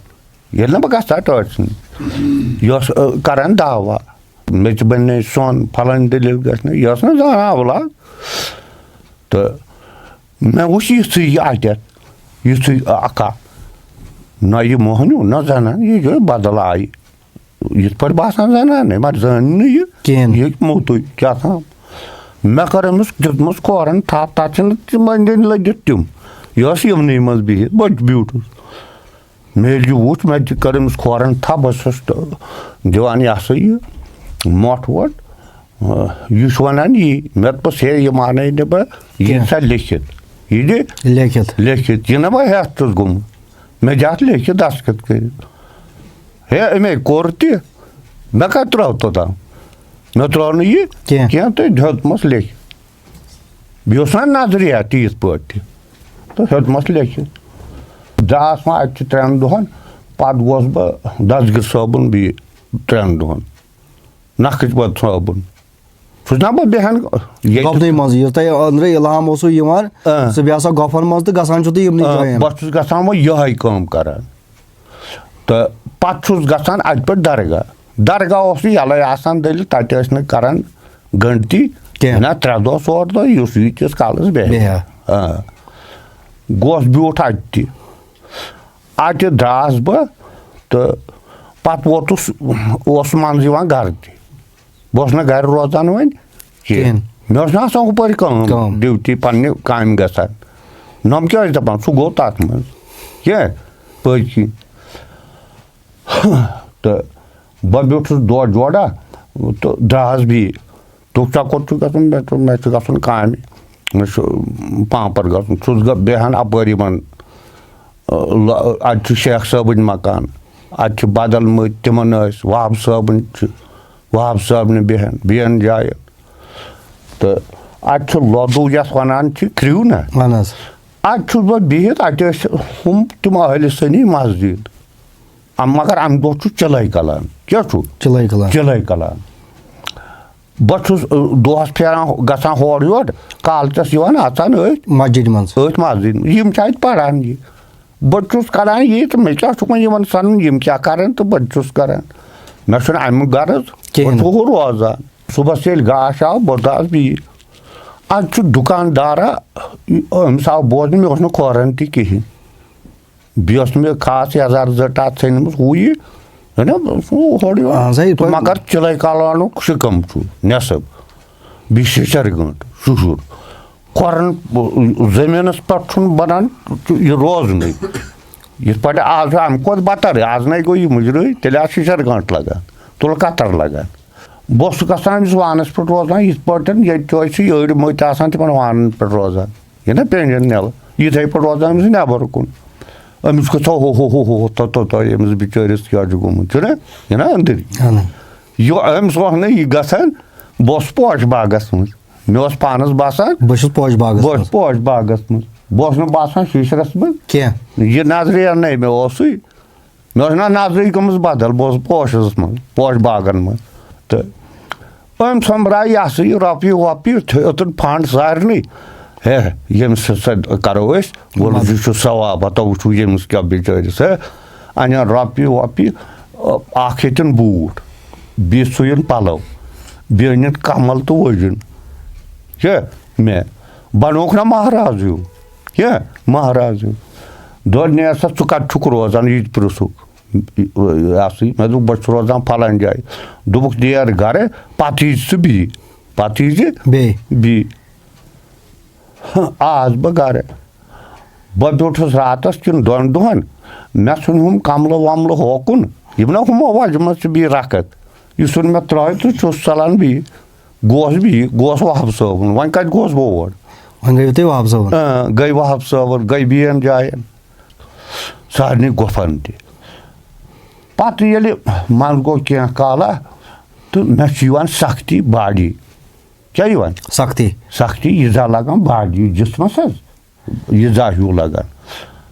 ییٚلہِ نہٕ بہٕ گژھٕ ہا ٹٲٹھۍ سٕنٛدِ، یہِ ٲس، ٲ، کران دعوا، مےٚ تہِ بَنہِ نَے سۄن، پھلٲنۍ دٔلیٖل گژھِ نَے، یہِ ٲس نہٕ زانان اولاد۔ تہٕ مےٚ وُچھ یِژھٕے یہِ اَتٮ۪تھ، یِژھٕے اَکھا، نہ یہِ موہنیوٗ، نہ زنان، یہِ گٔے بدل آیہِ۔ یِتھ پٲٹھۍ باسان زنانَے، مگر زٲنۍ نہٕ یہِ۔ کِہیٖنۍ۔ یہِ موٚتُے کیٛاہ تام۔ مےٚ کٔر أمِس، دیُتمَس کھورَن تھپھ، تَتھ چھِنہٕ تِمَن دِنۍ لٔگِتھ تِم۔ یہِ ٲس یِمنٕے منٛز بِہِتھ، بٔچ بیوٗٹھُس۔ مےٚ ییٚلہِ یہِ وُچھ، مےٚ تہِ کٔر أمِس کھورَن تھپھ، بہٕ چھُس تہٕ دِوان یہِ ہسا یہِ مۄٹھ وۄٹھ۔ آ، یہِ چھُ وَنان یی، مےٚ دوٚپُس، "ہے، یہِ مانَے نہٕ بہٕ، یہِ کینٛہہ۔ سا لیکھِتھ، یہِ دِ لیکھِتھ۔ لیکھِتھ، یہِ نہ بہٕ ہٮ۪تھ چھُس گوٚمُت، مےٚ دِ اَتھ لیکھِتھ دستخط کٔرِتھ۔" ہے، أمۍ ہے کوٚر تہِ، مےٚ کَتہِ ترٛٲو توٚتام؟ مےٚ ترٛٲو نہٕ یہِ کینٛہہ۔ کینٛہہ تہٕ دیُتمَس لیکھِتھ۔ بیٚیہِ اوس نہ نظریہ تہِ یِتھ پٲٹھۍ تہِ۔ تہٕ ہیوٚتمَس لیکھِتھ۔ درٛاس وۄنۍ اَتہِ چھِ ترٛٮ۪ن دۄہَن، پَتہٕ گوس بہٕ دستگیر صٲبُن بیٚیہِ ترٛٮ۪ن دۄہَن۔ نقٕچ بد صٲبُن۔ سُہ چھُنہ بہٕ بیٚہان ییٚتہِ۔ گۄپنٕے منٛز، یُس تۄہہِ أنٛدرٕ اِلہام اوسوٕ یِوان، اۭں۔ سُہ بیٚیہِ آسان گۄپھن منٛز تہٕ گژھان چھُ تُہۍ یِمنٕے اۭں، جایَن۔ بہٕ چھُس گژھان وۄنۍ یِہوٚے کٲم کران۔ تہٕ پَتہٕ چھُس گژھان اَتہِ پٮ۪ٹھ درگاہ۔ درگاہ اوس نہٕ یَلَے آسان دٔلیٖل، تَتہِ ٲسۍ نہٕ کران گنٛڈتی کینٛہہ۔ نہ، ترٛےٚ دۄہ، ژور دۄہ، یُس ییٖتِس کالَس بیٚہہِ۔ بیٚہہِ۔ آ۔ گوس بیوٗٹھ اَتہِ تہِ۔ اَتہِ درٛاس بہٕ تہٕ پَتہٕ ووتُس، اوس منٛزٕ یِوان گرٕ تہِ۔ بہٕ اوسُس نہٕ گرِ روزان وۄنۍ کینٛہہ۔ کِہیٖنۍ۔ مےٚ ٲس نہٕ آسان ہُپٲرۍ کٲم، کٲم۔ ڈیوٹی پننہِ کامہِ گژھان۔ نۄم کیٛاہ ٲسۍ دَپان، سُہ گوٚو تَتھ منٛز۔ کینٛہہ پٔتۍ کِنۍ۔ تہٕ بہٕ بیوٗٹھُس دۄہ جوڑا تہٕ درٛاس بیٚیہِ۔ دوٚپُکھ، "ژےٚ کوٚت چھُ گژھُن؟" مےٚ دوٚپ، "مےٚ چھُ گژھُن کامہِ، مےٚ چھُ پامپر گژھُن۔" چھُس گہ-، بیٚہان اَپٲرۍ یِمن، ٲ، لہ-، اَتہِ چھُ شیخ صٲبٕنۍ مکان، اَتہِ چھِ بدل مٔتۍ، تِمن ٲسۍ وہاب صٲبٕنۍ چھِ، وہاب صٲبنہِ بیٚہن، بیٚین جاین۔ تہٕ اَتہِ چھُ لۄدُو یَتھ وَنان چھِ کرٛیوٗ نہ۔ اَہن حظ۔ اَتہِ چھُس بہٕ بِہِتھ، اَتہِ ٲسۍ ہُم تِم اہلِ سنی مسجد۔ اَم-، مگر اَمہِ دۄہ چھُ چِلَے کَلان۔ کیٛاہ چھُ؟ چِلَے کَلان۔ چِلَے کَلان۔ بہٕ چھُس، ٲ، دۄہَس پھیران، گژھان ہورٕ یورٕ، کالچَس یِوان اَژان أتھۍ مسجد منٛز۔ أتھۍ مسجد منٛز۔ یِم چھِ اَتہِ پَران یہِ۔ بہٕ چھُس کران یی تہٕ مےٚ کیٛاہ چھُ وۄنۍ یِمن سَنُن، یِم کیٛاہ کرن تہٕ بہٕ تہِ چھُس کران۔ مےٚ چھُنہٕ اَمیُک غرض۔ کِہیٖنۍ۔ بہٕ چھُس ہُہ روزان۔ صُبحس ییٚلہِ گاسہٕ آو، بہٕ درٛاس بیٚیہِ۔ اَتہِ چھُ دُکاندارا، أمِس آو بوزنہٕ، مےٚ اوس نہٕ کھوران تہِ کِہیٖنۍ۔ بیٚیہِ اوس نہٕ مےٚ خاص یَزار زٔٹ اَتھ ژھٕنمٕژ، ہُہ یہِ۔ ہے نہ، سُہ ہورٕ یورٕ۔ اَہَن سا، یہِ تۄہہِ مگر چِلَے کالونُک شِکَم چھُ نٮ۪صٕب۔ بیٚیہِ شِشَر گٲنٛٹھ، شُشُر۔ کھۄرَن، زٔمیٖنَس پٮ۪ٹھ چھُنہٕ بَنان یہِ روزنُے۔ یِتھ پٲٹھۍ آز چھُ اَمہِ کھۄتہٕ بَتَر، آز نَے گوٚو یہِ مُجرٲے، تیٚلہِ آسہٕ شِشَر گٲنٛٹھ لَگان، تُلہٕ کَتَر لَگان۔ بہٕ اوسُس گژھان أمِس وانَس پٮ۪ٹھ روزان، یِتھ پٲٹھۍ ییٚتہِ چھُ اَسہِ یہِ أڑۍ مٔتۍ آسان تِمَن وانَن پٮ۪ٹھ روزان۔ یہِ نا پینجن نیبر، یِتھے پٲٹھۍ روزان أمِس نٮ۪بر کُن۔ أمِس گوٚژھ ہو ہو ہو ہو ہو تو تو تو أمِس بِچٲرِس کیٛاہ چھُ گوٚمُت، چھُنہ؟ یہِ نا أنٛدٕرۍ۔ اہن۔ یہِ أمِس اوس نہٕ یہِ گژھان، بہٕ اوسُس پوش باغس منٛز۔ مےٚ اوس پانس باسان، بہٕ چھُس پوش باغس بہٕ اوسُس منٛز۔ پوش باغس منٛز۔ بہٕ اوسُس نہٕ باسان شیٖشرس منٛز۔ کینٛہہ۔ یہِ نظرِ نَے مےٚ اوسُے۔ مےٚ ٲس نہ نظرٕے گٔمٕژ بدل، بہٕ اوسُس پوشس منٛز، پوش باغن منٛز۔ تہٕ أمۍ سۄمبرایہِ یہِ ہسا یہِ رۄپیہِ وۄپیہِ، تھٲ-، اوٚتُن فنڈ سارنٕے۔ ہے، ییٚمِس سۭتۍ کرو أسۍ، ووٚن، مدد۔ یہِ چھُ ثواب، ہتو وٕچھِو ییٚمِس کیٛاہ بِچٲرِس، ہے، اَنن رۄپیہِ وۄپیہِ، اکھ ہیٚتِن بوٗٹھ، بیٚیہِ سُوِن پلو، بیٚیہِ أنِن کمل تہٕ ؤجُن۔ ہے، مےٚ بنووُکھ نہ مہراز ہیوٗ۔ کیٛاہ؟ مہراز ہیوٗ۔ دوٚپ، "نیر سا، ژٕ کَتہِ چھُکھ روزان؟" یہِ تہِ پرٛژھُکھ۔ یہِ ہسا یہِ۔ مےٚ دوٚپ، "بہٕ چھُس روزان فلٲنۍ جایہِ۔" دوٚپُکھ، "نیر گرٕ، پَتہٕ یی ژٕ بیٚیہِ۔ پَتہٕ یی زِ بیٚیہِ۔ بیٚیہِ۔" آس بہٕ گرٕ۔ بہٕ بیوٗٹھُس راتَس کِنہٕ دۄن دۄہَن۔ مےٚ ژھُن ہُم کملہٕ وملہٕ ہوکُن۔ یِم نہ ہُمو وجمژٕ بیٚیہِ رَکھَت۔ یہِ ژھُن مےٚ ترٛٲوِتھ تہٕ چھُس ژَلان بیٚیہِ۔ گوس بیٚیہِ، گوس وہاب صٲبُن۔ وۄنۍ کَتہِ گوس بہٕ اور؟ وۄنۍ گٔیوٕ تُہۍ وہاب صٲبُن؟ اۭں، گٔے وہاب صٲبُن، گٔے بیٚیَن جایَن۔ سارنٕے گۄپھن تہِ۔ پَتہٕ ییٚلہِ منٛزٕ گوٚو کینٛہہ کالا، تہٕ مےٚ چھِ یِوان سختی باڈی۔ کیٛاہ یِوان؟ سختی۔ سختی، یہِ زا لگان باڈی جسمس حظ، یہِ زا ہیوٗ لگان۔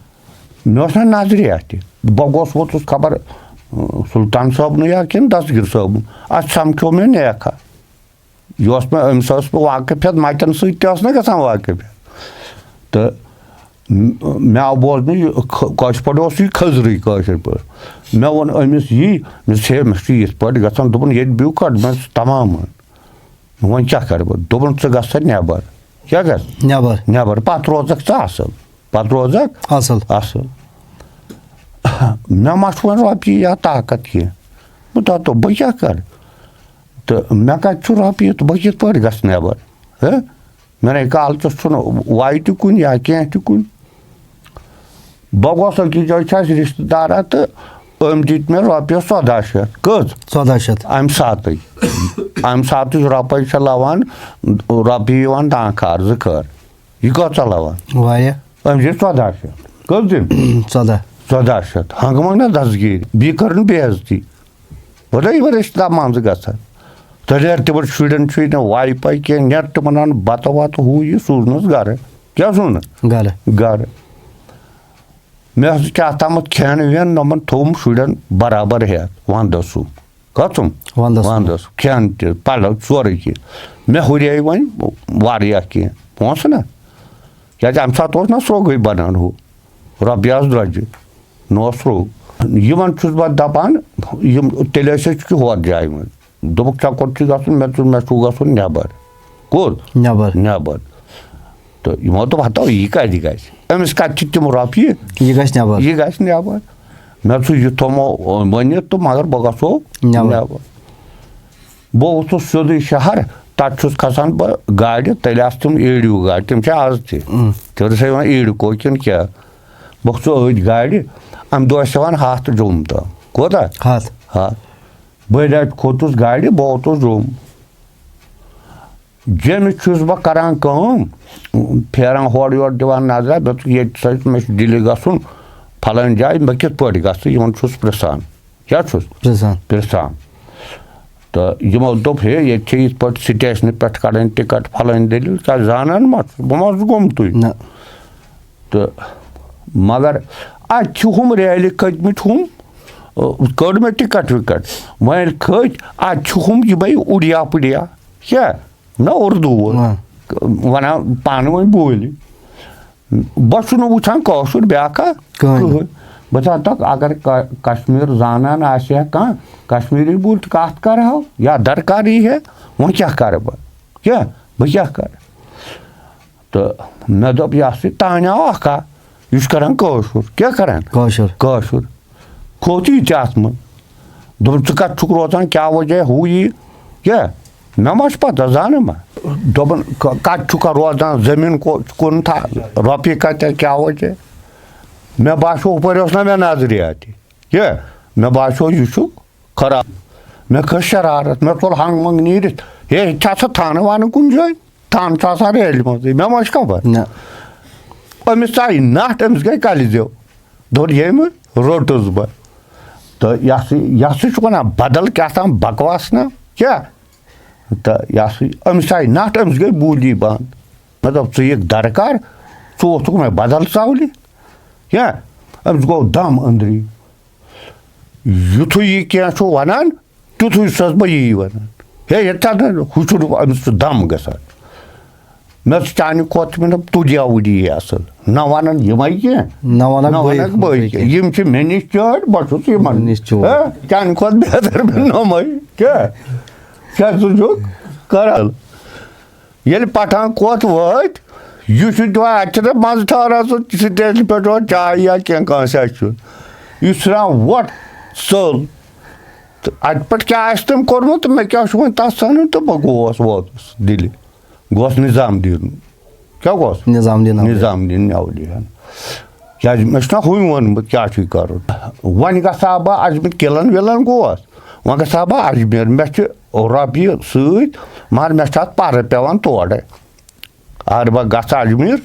مےٚ اوس نہ نظرِ اَتھِ۔ بہٕ گوس ووتُس خبر، اۭں، سلطان صٲبنٕے یا کِنہٕ دستگیر صٲبُن۔ اَتھ سمکھیو مےٚ نیکھا۔ یہِ اوس مےٚ، أمِس اوس بہٕ واقف ہٮ۪تھ، مَتٮ۪ن سۭتۍ تہِ اوس نہ گژھان واقف ہٮ۪تھ۔ تہٕ م-، مےٚ آو بوزنہٕ، یہِ کھ-، کٲشِر پٲٹھۍ اوس یہِ کھٔزرٕے کٲشِر پٲٹھۍ۔ مےٚ ووٚن أمِس یی، مےٚ دوٚپُس، "ہے، مےٚ چھُ یِتھ پٲٹھۍ گژھان۔" دوٚپُن، "ییٚتہِ بِہِو کَتھ؟" مےٚ دوٚپُس، "تَمام وۄنۍ۔" وۄنۍ کیٛاہ کَرٕ بہٕ؟ دوٚپُن، "ژٕ گژھ سا نٮ۪بَر۔" کیٛاہ گژھ؟ نٮ۪بَر۔ نٮ۪بَر۔ پَتہٕ روزَکھ ژٕ اَصٕل۔ پَتہٕ روزَکھ اَصٕل۔ اَصٕل۔ مےٚ ما چھُ وۄنۍ رۄپیہِ یا طاقت کینٛہہ۔ بہٕ دَپہٕ، بہٕ کیٛاہ کَرٕ؟ تہٕ مےٚ کَتہِ چھُ رۄپیہِ تہٕ بہٕ کِتھ پٲٹھۍ گژھٕ نٮ۪بَر؟ ہہ؟ مےٚ نَے کالچَس چھُنہٕ وَے تہِ کُنہِ یا کینٛہہ تہِ کُنہِ۔ بہٕ گوس أکِس جایہِ، چھِ اَسہِ رِشتہٕ دارا تہٕ أمۍ دِتۍ مےٚ رۄپیَس ژۄداہ شیٚتھ۔ کٔژ؟ ژۄداہ شیٚتھ۔ اَمہِ ساتٕے۔ اَمہِ ساتٕچ رۄپَے چھےٚ لَوان، رۄپیہِ یِوان دَہ خٲر، زٕ خٲر۔ یہِ کۭژاہ لَوان؟ واریاہ۔ أمۍ دِتۍ ژۄداہ شیٚتھ۔ کٔژ دِن؟ ژۄداہ۔ ژۄداہ شیٚتھ۔ ہنٛگہٕ منٛگہٕ نہ دستگیٖری۔ بیٚیہِ کٔرٕن بے عزتی۔ وۄنۍ یِمن رِشتہٕ دار منٛزٕ گژھان۔ تہٕ نیر تِمن شُرٮ۪ن چھُے نہٕ واے پاے کینٛہہ، نیر تِمن اَن بَتہٕ وَتہٕ ہُہ یہِ سوٗزنَس گرٕ۔ کیٛاہ سوٗزنَس؟ گرٕ۔ گرٕ۔ مےٚ حظ کیٛاہ تامَتھ کھٮ۪ن وٮ۪ن نۄمَن تھوٚوُم شُرٮ۪ن برابر ہٮ۪تھ وَندَس سُہ۔ کَتھ سُم؟ وَندَس سُم۔ وَندَس۔ کھٮ۪ن تہِ، پَلو، سورُے کینٛہہ۔ مےٚ ہُریے وۄنۍ واریاہ کینٛہہ۔ پونٛسہٕ نہ۔ کیٛازِ اَمہِ ساتہٕ اوس نہ سرٛوگٕے بَنان ہُہ۔ رۄپیہِ آسہٕ درٛۄجہِ۔ نہ اوس سرٛوگ۔ یِمَن چھُس بہٕ دَپان، یِم تیٚلہِ ٲسۍ أسۍ کہِ ہۄتھ جایہِ منٛز۔ دوٚپُکھ، "ژےٚ کوٚت چھُے گژھُن؟" مےٚ دوٚپ، "مےٚ چھُ گژھُن نٮ۪بر۔" کوٚت؟ نٮ۪بر۔ نٮ۪بر۔ تہٕ یِمو دوٚپ، "ہتو، یہِ کَتہِ گژھِ؟ أمِس کَتہِ چھِ تِم رۄپیہِ؟" یہِ گژھِ نٮ۪بر۔ یہِ گژھِ نٮ۪بر۔ مےٚ ژھُن یہِ تھوٚمو ؤنِتھ تہٕ مگر بہٕ گژھو نٮ۪بر۔ نٮ۪بر۔ بہٕ ووتھُس سیوٚدُے شہر، تَتہِ چھُس کھسان بہٕ گاڑِ، تیٚلہِ آسہٕ تِم ایڑیو گاڑِ، تِم چھِ آز تہِ۔ اۭں۔ تِم چھِ یِوان ایڑکو کِنہٕ کیٛاہ؟ بہٕ کھوٚتُس أتھۍ گاڑِ، اَمہِ دۄہ ٲسۍ ہٮ۪وان ہَتھ جوٚم تام۔ کوٗتاہ؟ ہَتھ۔ ہَتھ۔ بٔلۍ اَتہِ کھوٚتُس گاڑِ، بہٕ ووتُس جوٚم۔ جیٚمہِ چھُس بہٕ کران کٲم، پھیران ہورٕ یورٕ دِوان نظرہ، مےٚ دوٚپ، ییٚتہِ سا مےٚ چھُ دِلہِ گژھُن فلٲنۍ جایہِ، بہٕ کِتھ پٲٹھۍ گژھٕ؟ یِمن چھُس پرژھان۔ کیٛاہ چھُس؟ پرژھان۔ پرژھان۔ تہٕ یِمو دوٚپ، "ہے، ییٚتہِ چھِ یِتھ پٲٹھۍ سٹیشنہٕ پٮ۪ٹھ کڑٕنۍ ٹکٹ، فلٲنۍ دٔلیٖل، کیٛاہ زانان ما چھُس؟ بہٕ ما چھُس گوٚمتُے؟" نہ۔ تہٕ مگر اَتہِ چھِ ہُم ریلہِ کھٔتۍ مٕتۍ ہُم، کٔڑ مےٚ ٹکٹ وکٹ۔ وۄنۍ ییٚلہِ کھٔتۍ، اَتہِ چھِ ہُم یِمے اُڑیا پُڑیا، کیٛاہ؟ نہ اُردو وٲلۍ۔ آ۔ وَنان پانہٕ ؤنۍ بولہِ۔ بہٕ چھُس نہٕ وٕچھان کٲشُر بیٛاکھا کٕہٕنۍ۔ کٕہٕنۍ۔ بہٕ چھُس دَپان، اگر ک-، کشمیٖر زانان آسہِ ہا کانٛہہ، کشمیٖری پٲٹھۍ کَتھ کَرٕہو یا درکار یی ہے، وۄنۍ کیٛاہ کَرٕ بہٕ؟ کیٛاہ؟ بہٕ کیٛاہ کَرٕ؟ تہٕ مےٚ دوٚپ، یہِ ہسا یہِ تانۍ آو اکھ ہا، یہِ چھُ کران کٲشُر۔ کیٛاہ کران؟ کٲشُر۔ کٲشُر۔ کھوٚت یہِ تہِ اَتھ منٛز۔ دوٚپُن، "ژٕ کَتہِ چھُکھ روزان؟ کیٛاہ وجہ؟ ہُہ یہِ۔" کیٛاہ؟ مےٚ ما چھِ پَتہ، زانہٕ ما۔ دوٚپُن، "ک-، کَتہِ چھُکھ روزان؟ زٔمیٖن کو-، کُن تھا-، رۄپیہِ کَتہِ، کیٛاہ وجہ؟" مےٚ باسیو، ہُپٲرۍ اوس نہ مےٚ نظرِ اَتہِ۔ کیٛاہ؟ مےٚ باسیو، یہِ چھُ خراب۔ مےٚ کھٔژ شرارت، مےٚ ژوٚل ہنٛگ منٛگ نیٖرِتھ۔ ہے، ییٚتہِ چھا سا تھانہٕ وانہٕ کُنہِ جایہِ؟ تھانہٕ چھُ آسان ریلہِ منٛزٕے، مےٚ ما چھِ خبر۔ نہ۔ أمِس ژایہِ نَٹھ، أمِس گٔے کَلہِ زیو۔ دوٚپُن، "ییٚمہِ روٚٹُس بہٕ۔" تہٕ یہِ ہسا، یہِ ہسا چھُ وَنان بدل کیٛاہ تام بکواس نہ، کیٛاہ؟ تہٕ یہِ ہسا، أمِس ژایہِ نَٹھ، أمِس گٔے بوٗلی بنٛد۔ مےٚ دوٚپ، "ژٕ یِکھ درکار، ژٕ ووٚتھُکھ مےٚ بدل ژاولہِ۔" کیٛاہ؟ أمِس گوٚو دم أنٛدری۔ یُتھُے یہِ کینٛہہ چھُ وَنان، تیُتھُے چھُسَس بہٕ یی وَنان۔ ہے، ییٚتہِ چھا نہٕ ہُہ چھُنہٕ أمِس چھُ دَم گژھان۔ مےٚ چھُ چانہِ کھۄتہٕ چھُ مےٚ دوٚپ تُجیا وُجی یہِ اَصٕل۔ نہ وَنان یِمَے کینٛہہ، نہ وَنَکھ نہ بٲے وَنَکھ کھۄتہٕ بٲے کینٛہہ۔ کینٛہہ۔ یِم چھِ مےٚ نِش چٲڑۍ، بہٕ چھُس یِمَن نِش چوب۔ ہہ؟ چانہِ کھۄتہٕ بہتر مےٚ نوٚمَے۔ کیٛاہ؟ کیٛاہ ژٕ چھُکھ کَران؟ ییٚلہِ پٹھان کوٚت وٲتۍ، یہِ چھُ دِوان، اَتہِ چھِنہٕ منٛزٕ ٹھہران سُہ سٹیشنہِ پٮ۪ٹھ اورٕ چاے یا کینٛہہ کٲنٛسہِ آسہِ کھیوٚن۔ یہِ چھُ ژھٕنان وۄٹھ ژٔل۔ تہٕ اَتہِ پٮ۪ٹھ کیٛاہ آسہِ تٔمۍ کوٚرمُت تہٕ مےٚ کیٛاہ چھُ وۄنۍ تَتھ سَنُن تہٕ بہٕ گوس ووتُس دِلہِ۔ گوس نظام دیٖن۔ کیٛاہ گوس؟ نظام دیٖن اولیاء۔ نظام دیٖن اولیاء۔ کیٛازِ مےٚ چھُنہ ہُے ووٚنمُت کیٛاہ چھُے کَرُن۔ وۄنۍ گژھٕ ہا بہٕ اَجمیر، قلعن وِلن گوس، وۄنۍ گژھٕ ہا بہٕ اَجمیر۔ مےٚ چھِ رۄپیہِ سۭتۍ، مگر مےٚ چھُ اَتھ پَرٕ پٮ۪وان تورَے۔ اگر بہٕ گژھٕ اجمیر،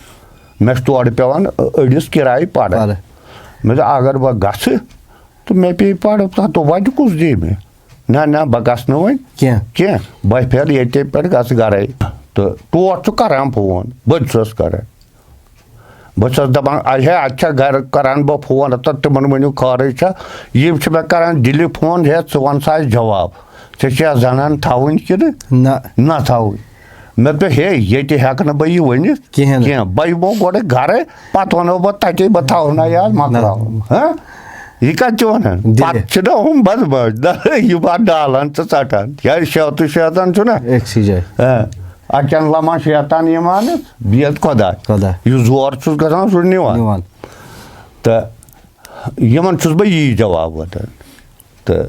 مےٚ چھُ تورٕ پٮ۪وان أڑِس کِرایہِ پَرٕ۔ پَرٕ۔ مےٚ دوٚپ، اگر بہٕ گژھٕ تہٕ مےٚ پیٚیہِ پَرٕ، تَتھ دوٚپ، وَتہِ کُس دِیہِ مےٚ؟ نہ، نہ، بہٕ گژھٕ نہٕ وۄنۍ کینٛہہ۔ کینٛہہ۔ بہٕ پھیرٕ ییٚتے پٮ۪ٹھ گژھٕ گرے۔ تہٕ ٹوٹھ چھُ کران فون، بہٕ تہِ چھُس کران۔ بہٕ چھُس دَپان، اَے ہے، اَتہِ چھا گرٕ کران بہٕ فون، ہَتہ تِمن ؤنِو خٲرٕے چھا؟ یِم چھِ مےٚ کران دِلہِ فون، ہے، ژٕ وَن سا اَسہِ جواب۔ ژےٚ چھےٚ زنان تھاوٕنۍ کِنہٕ نہ۔ نہ تھاوٕنۍ؟ مےٚ دوٚپ، ہے، ییٚتہِ ہٮ۪کہٕ نہٕ بہٕ یہِ ؤنِتھ کِہیٖنۍ نہٕ۔ کینٛہہ۔ بہٕ یِمو گۄڈٕ گرٕ، پتہٕ وَنو بہٕ تَتے، بہٕ تھاوٕ نہ یاد، مۄکلاوٕ۔ نہ۔ ہہ؟ یہِ کَتہِ چھِ وَنان؟ دِلہِ۔ پَتہٕ چھِنہ ہُم بدماش، دَپان، یہِ بَتھ ڈالان تہٕ ژَٹان۔ یا شیطہٕ شیطان چھُنہ؟ أکسٕے جایہِ۔ ہہ۔ اَتٮ۪ن لَمان شیطان یِوان، بیٚیہِ خۄدا۔ خۄدا۔ یُس زور چھُس گژھان، سُہ نِوان۔ نِوان۔ تہٕ یِمَن چھُس بہٕ یی جواب وَنان۔ تہٕ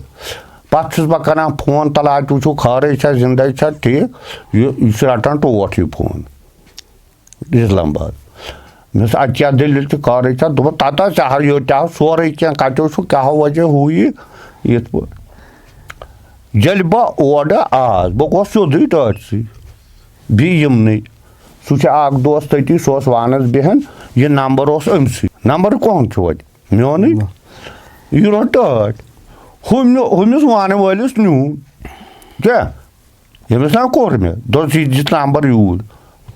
پَتہٕ چھُس بہٕ کَران فون، تَلہٕ اَتہِ وٕچھو خٲرٕے چھا، زِندَے چھا، ٹھیٖک۔ یہِ، یہِ چھُ رَٹان ٹوٹھ یہِ فون۔ اسلام آباد۔ مےٚ ووٚنُس، "اَتہِ کیٛاہ دٔلیٖل چھِ، خٲرٕے چھا؟" دوٚپُن، "تَتھ حظ ژےٚ ہَر یوت تہِ آو سورُے کینٛہہ، کَتہِ اوسُکھ، کیٛاہ وجہ، ہُہ یہِ، یِتھ پٲٹھۍ۔" ییٚلہِ بہٕ اورٕ آس، بہٕ گوس سیوٚدُے ٹٲٹھۍ سٕے۔ بیٚیہِ یِمنٕے۔ سُہ چھُ اَکھ دوس تٔتی، سُہ اوس وانَس بیٚہن، یہِ نمبر اوس أمۍ سٕے۔ نمبر کٕہُنٛد چھُ وۄنۍ؟ میونٕے۔ یہِ روٚٹ ٹٲٹھۍ۔ ہُمہِ-، ہُمِس وانہٕ وٲلِس نیوٗ۔ کیٛاہ؟ ییٚمِس نا کوٚر مےٚ، دوٚپُس، "یہِ دِژ نمبر یوٗرۍ۔"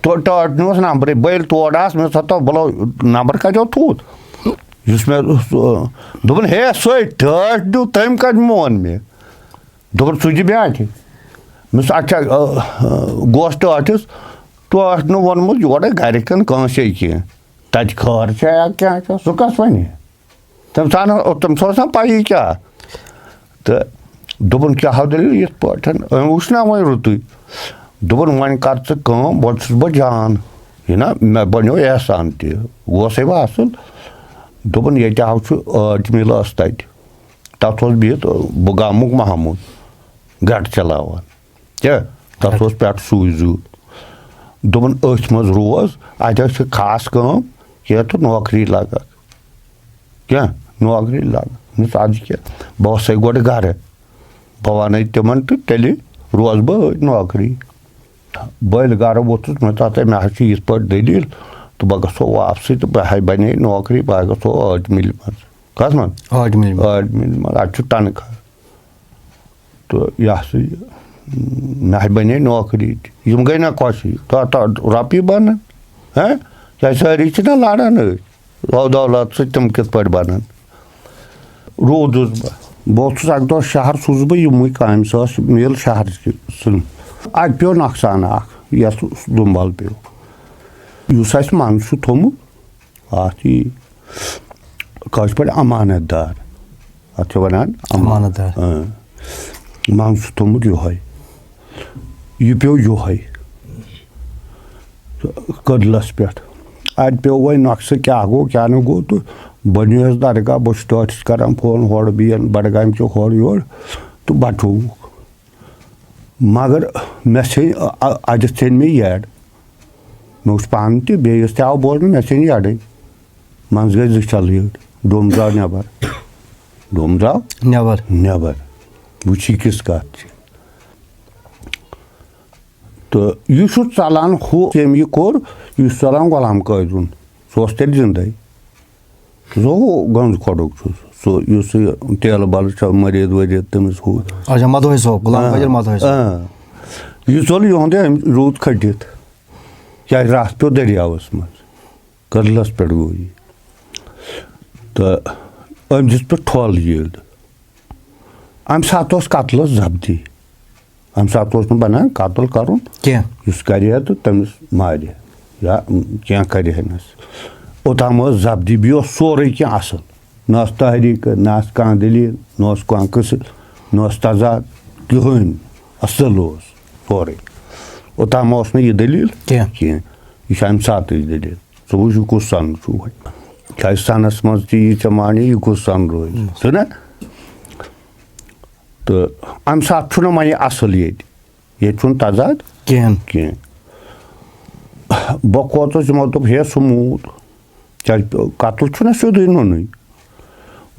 تو-، ٹٲٹھۍ نیوٗس نمبرٕے۔ بہٕ ییٚلہِ تورٕ آس، مےٚ دوٚپُس، "ہتو، بلو، نمبر کتہِ اوٚن تھوٚوُتھ؟" یُس مےٚ، دوٚپُن، "ہے، سُے ٹٲٹھۍ دیُت، تٔمۍ کتہِ مون مےٚ؟" دوٚپُن، "ژٕ دِ مےٚ اَتھِ۔" مےٚ دوٚپُس، "اچھا، آ، آ،" گوس ٹٲٹھِس، ٹٲٹھۍ نہٕ ووٚنمُت یورے گرِکٮ۪ن کٲنٛسے کینٛہہ۔ تَتہِ خٲر چھا یا کیٛاہ چھا، سُہ کَس وَنہِ؟ تٔمِس آو نہٕ، تٔمِس اوس نہ پَیی کیٛاہ۔ تہٕ دوٚپُن، "کیٛاہ ہا دٔلیٖل یِتھ پٲٹھۍ؟ أمۍ وٕچھ نہ وۄنۍ رُتُے۔" دوٚپُن، "وۄنۍ کَر ژٕ کٲم، وۄنۍ چھُس بہٕ جان۔ یہِ نہ مےٚ بَنیو احسان تہِ، گوسَے بہٕ اَصٕل۔" دوٚپُن، "ییٚتہِ ہاو چھُ ٲٹۍ مِل ٲس تَتہِ۔ تَتھ اوس بِہِتھ بُگامُک محموٗد گَٹہٕ چلاوان۔" کیٛاہ؟ تَتھ اوس پٮ۪ٹھ سُے زیُٹھ۔ دوٚپُن، "أتھۍ منٛز روز، اَتہِ ٲس یہِ خاص کٲم کینٛہہ تہٕ نوکری لَگَکھ۔" کیٛاہ؟ نوکری لَگَکھ۔ مےٚ دوٚپُس، "اَدٕ کیٛاہ، بہٕ وَسَے گۄڈٕ گَرٕ، بہٕ وَنَے تِمَن تہٕ تیٚلہِ روزٕ بہٕ أتھۍ نوکری۔" بہٕ ییٚلہِ گَرٕ ووٚتھُس، مےٚ دوٚپ، "ہے، مےٚ حظ چھِ یِتھ پٲٹھۍ دٔلیٖل تہٕ بہٕ گژھو واپسٕے تہٕ بہٕ ہے بَنے نوکری، بہٕ گژھو ٲٹۍ مِلہِ منٛز۔" کَتھ منٛز؟ ٲٹۍ مِلہِ منٛز۔ ٲٹۍ مِلہِ منٛز، اَتہِ چھُ تنخواہ۔ تہٕ یہِ ہسا یہِ، مےٚ بَنے نوکری تہِ۔ یِم گٔے نہ خۄشٕے۔ تہٕ، تہٕ رۄپیہِ بَنَن۔ ہہ؟ کیٛازِ سٲری چھِنہ لَڑان أتھۍ۔ او دولت سۭتۍ تِم کِتھ پٲٹھۍ بَنَن؟ روٗدُس بہٕ۔ بہٕ اوسُس اَکہِ دۄہ شہر، سوٗزُس بہٕ یِموٕے کامہِ، سۄ ٲس میٖل شہر سٕنٛز۔ اَتہِ پیوٚو نۄقصان اَکھ، یَتھ دُمبَل پیوٚو۔ یُس اَسہِ منٛز چھُ تھوٚمُت، اَتھ یی کٲشِر پٲٹھۍ امانت دار، اَتھ چھِ وَنان اما-، امانت دار۔ اۭں۔ منٛز چھُ تھوٚمُت یِہوٚے، یہِ پیوٚو یِہوٚے کٔدلَس پٮ۪ٹھ۔ اَتہِ پیوٚو وۄنۍ نۄقصہٕ، کیٛاہ گوٚو کیٛاہ نہٕ گوٚو، تہٕ بہٕ نیوٗہَس درگاہ، بہٕ چھُس تٔتھۍ کران فون، ہورٕ بِہِتھ بڈگامہِ کہِ ہورٕ یورٕ، تہٕ بَچووُکھ۔ مگر مےٚ ژھیٚنۍ، ا-، ا-، اَتٮ۪تھ ژھیٚنۍ مےٚ یٔڈ۔ مےٚ وٕچھ پانہٕ تہِ، بیٚیہِ یُس تہِ آو بوزنہٕ، مےٚ ژھیٚنۍ یٔڈٕے۔ منٛزٕ گٔے زٕ چھَلہٕ یٔڈ، ڈوٚم درٛاو نٮ۪بر۔ ڈوٚم درٛاو نٮ۪بر۔ نٮ۪بر۔ وٕچھ یہِ کِژھ کَتھ چھِ۔ تہٕ یہِ چھُ ژَلان ہُہ، تٔمۍ یہِ کوٚر، یہِ چھُ ژَلان غلام قٲدرُن۔ سُہ اوس تیٚلہِ زِندَے۔ سُہ ہُہ گنٛز کھۄڈُک چھُ سُہ، یُس یہِ تیلہٕ بَلہٕ چھُ مٔرِتھ ؤرِتھ تٔمِس ہُہ۔ اچھا، مدوہے صٲب، غلام آ، قٲدر مدوہے صٲب۔ آ۔ یہِ ژوٚل یِہُنٛدُے، أمۍ روٗد کھٔٹِتھ۔ کیٛازِ راتھ پیوٚو دٔریاوَس منٛز، کٔدلَس پٮ۪ٹھ گوٚو یہِ۔ تہٕ أمۍ دِژ پَتہٕ ٹھۄل یٔڈ۔ اَمہِ ساتہٕ اوس قتلَس ضبطی۔ اَمہِ ساتہٕ اوس نہٕ بَنان قتل کَرُن۔ کینٛہہ۔ یُس کَرِ ہا تہٕ تٔمِس مارِ ہا یا کینٛہہ کَرِ ہا نَس۔ اوٚتام ٲس ضبطی، بیٚیہِ اوس سورُے کینٛہہ اَصٕل۔ نہ ٲس تحریٖک، نہ ٲس کانٛہہ دٔلیٖل، نہ اوس کانٛہہ قٕصہٕ، نہ اوس تضاد، کِہیٖنۍ۔ اَصٕل اوس سورُے۔ اوٚتام اوس نہٕ یہِ دٔلیٖل کینٛہہ۔ کینٛہہ۔ یہِ چھِ اَمہِ ساتٕچ دٔلیٖل۔ ژٕ وٕچھ، یہِ کُس سَن چھُ وۄنۍ؟ کیٛازِ سَنَس منٛز تہِ یی ژےٚ معنی، یہِ کُس سَن روزِ؟ چھُنہ؟ تہٕ اَمہِ ساتہٕ چھُنہٕ وۄنۍ اَصٕل ییٚتہِ۔ ییٚتہِ چھُنہٕ تضاد کِہیٖنۍ۔ کینٛہہ۔ بہٕ کھوژُس، یِمو دوٚپ، "ہے، سُہ موٗد۔" کیٛازِ قتل چھُنہ سیوٚدُے نُنٕے۔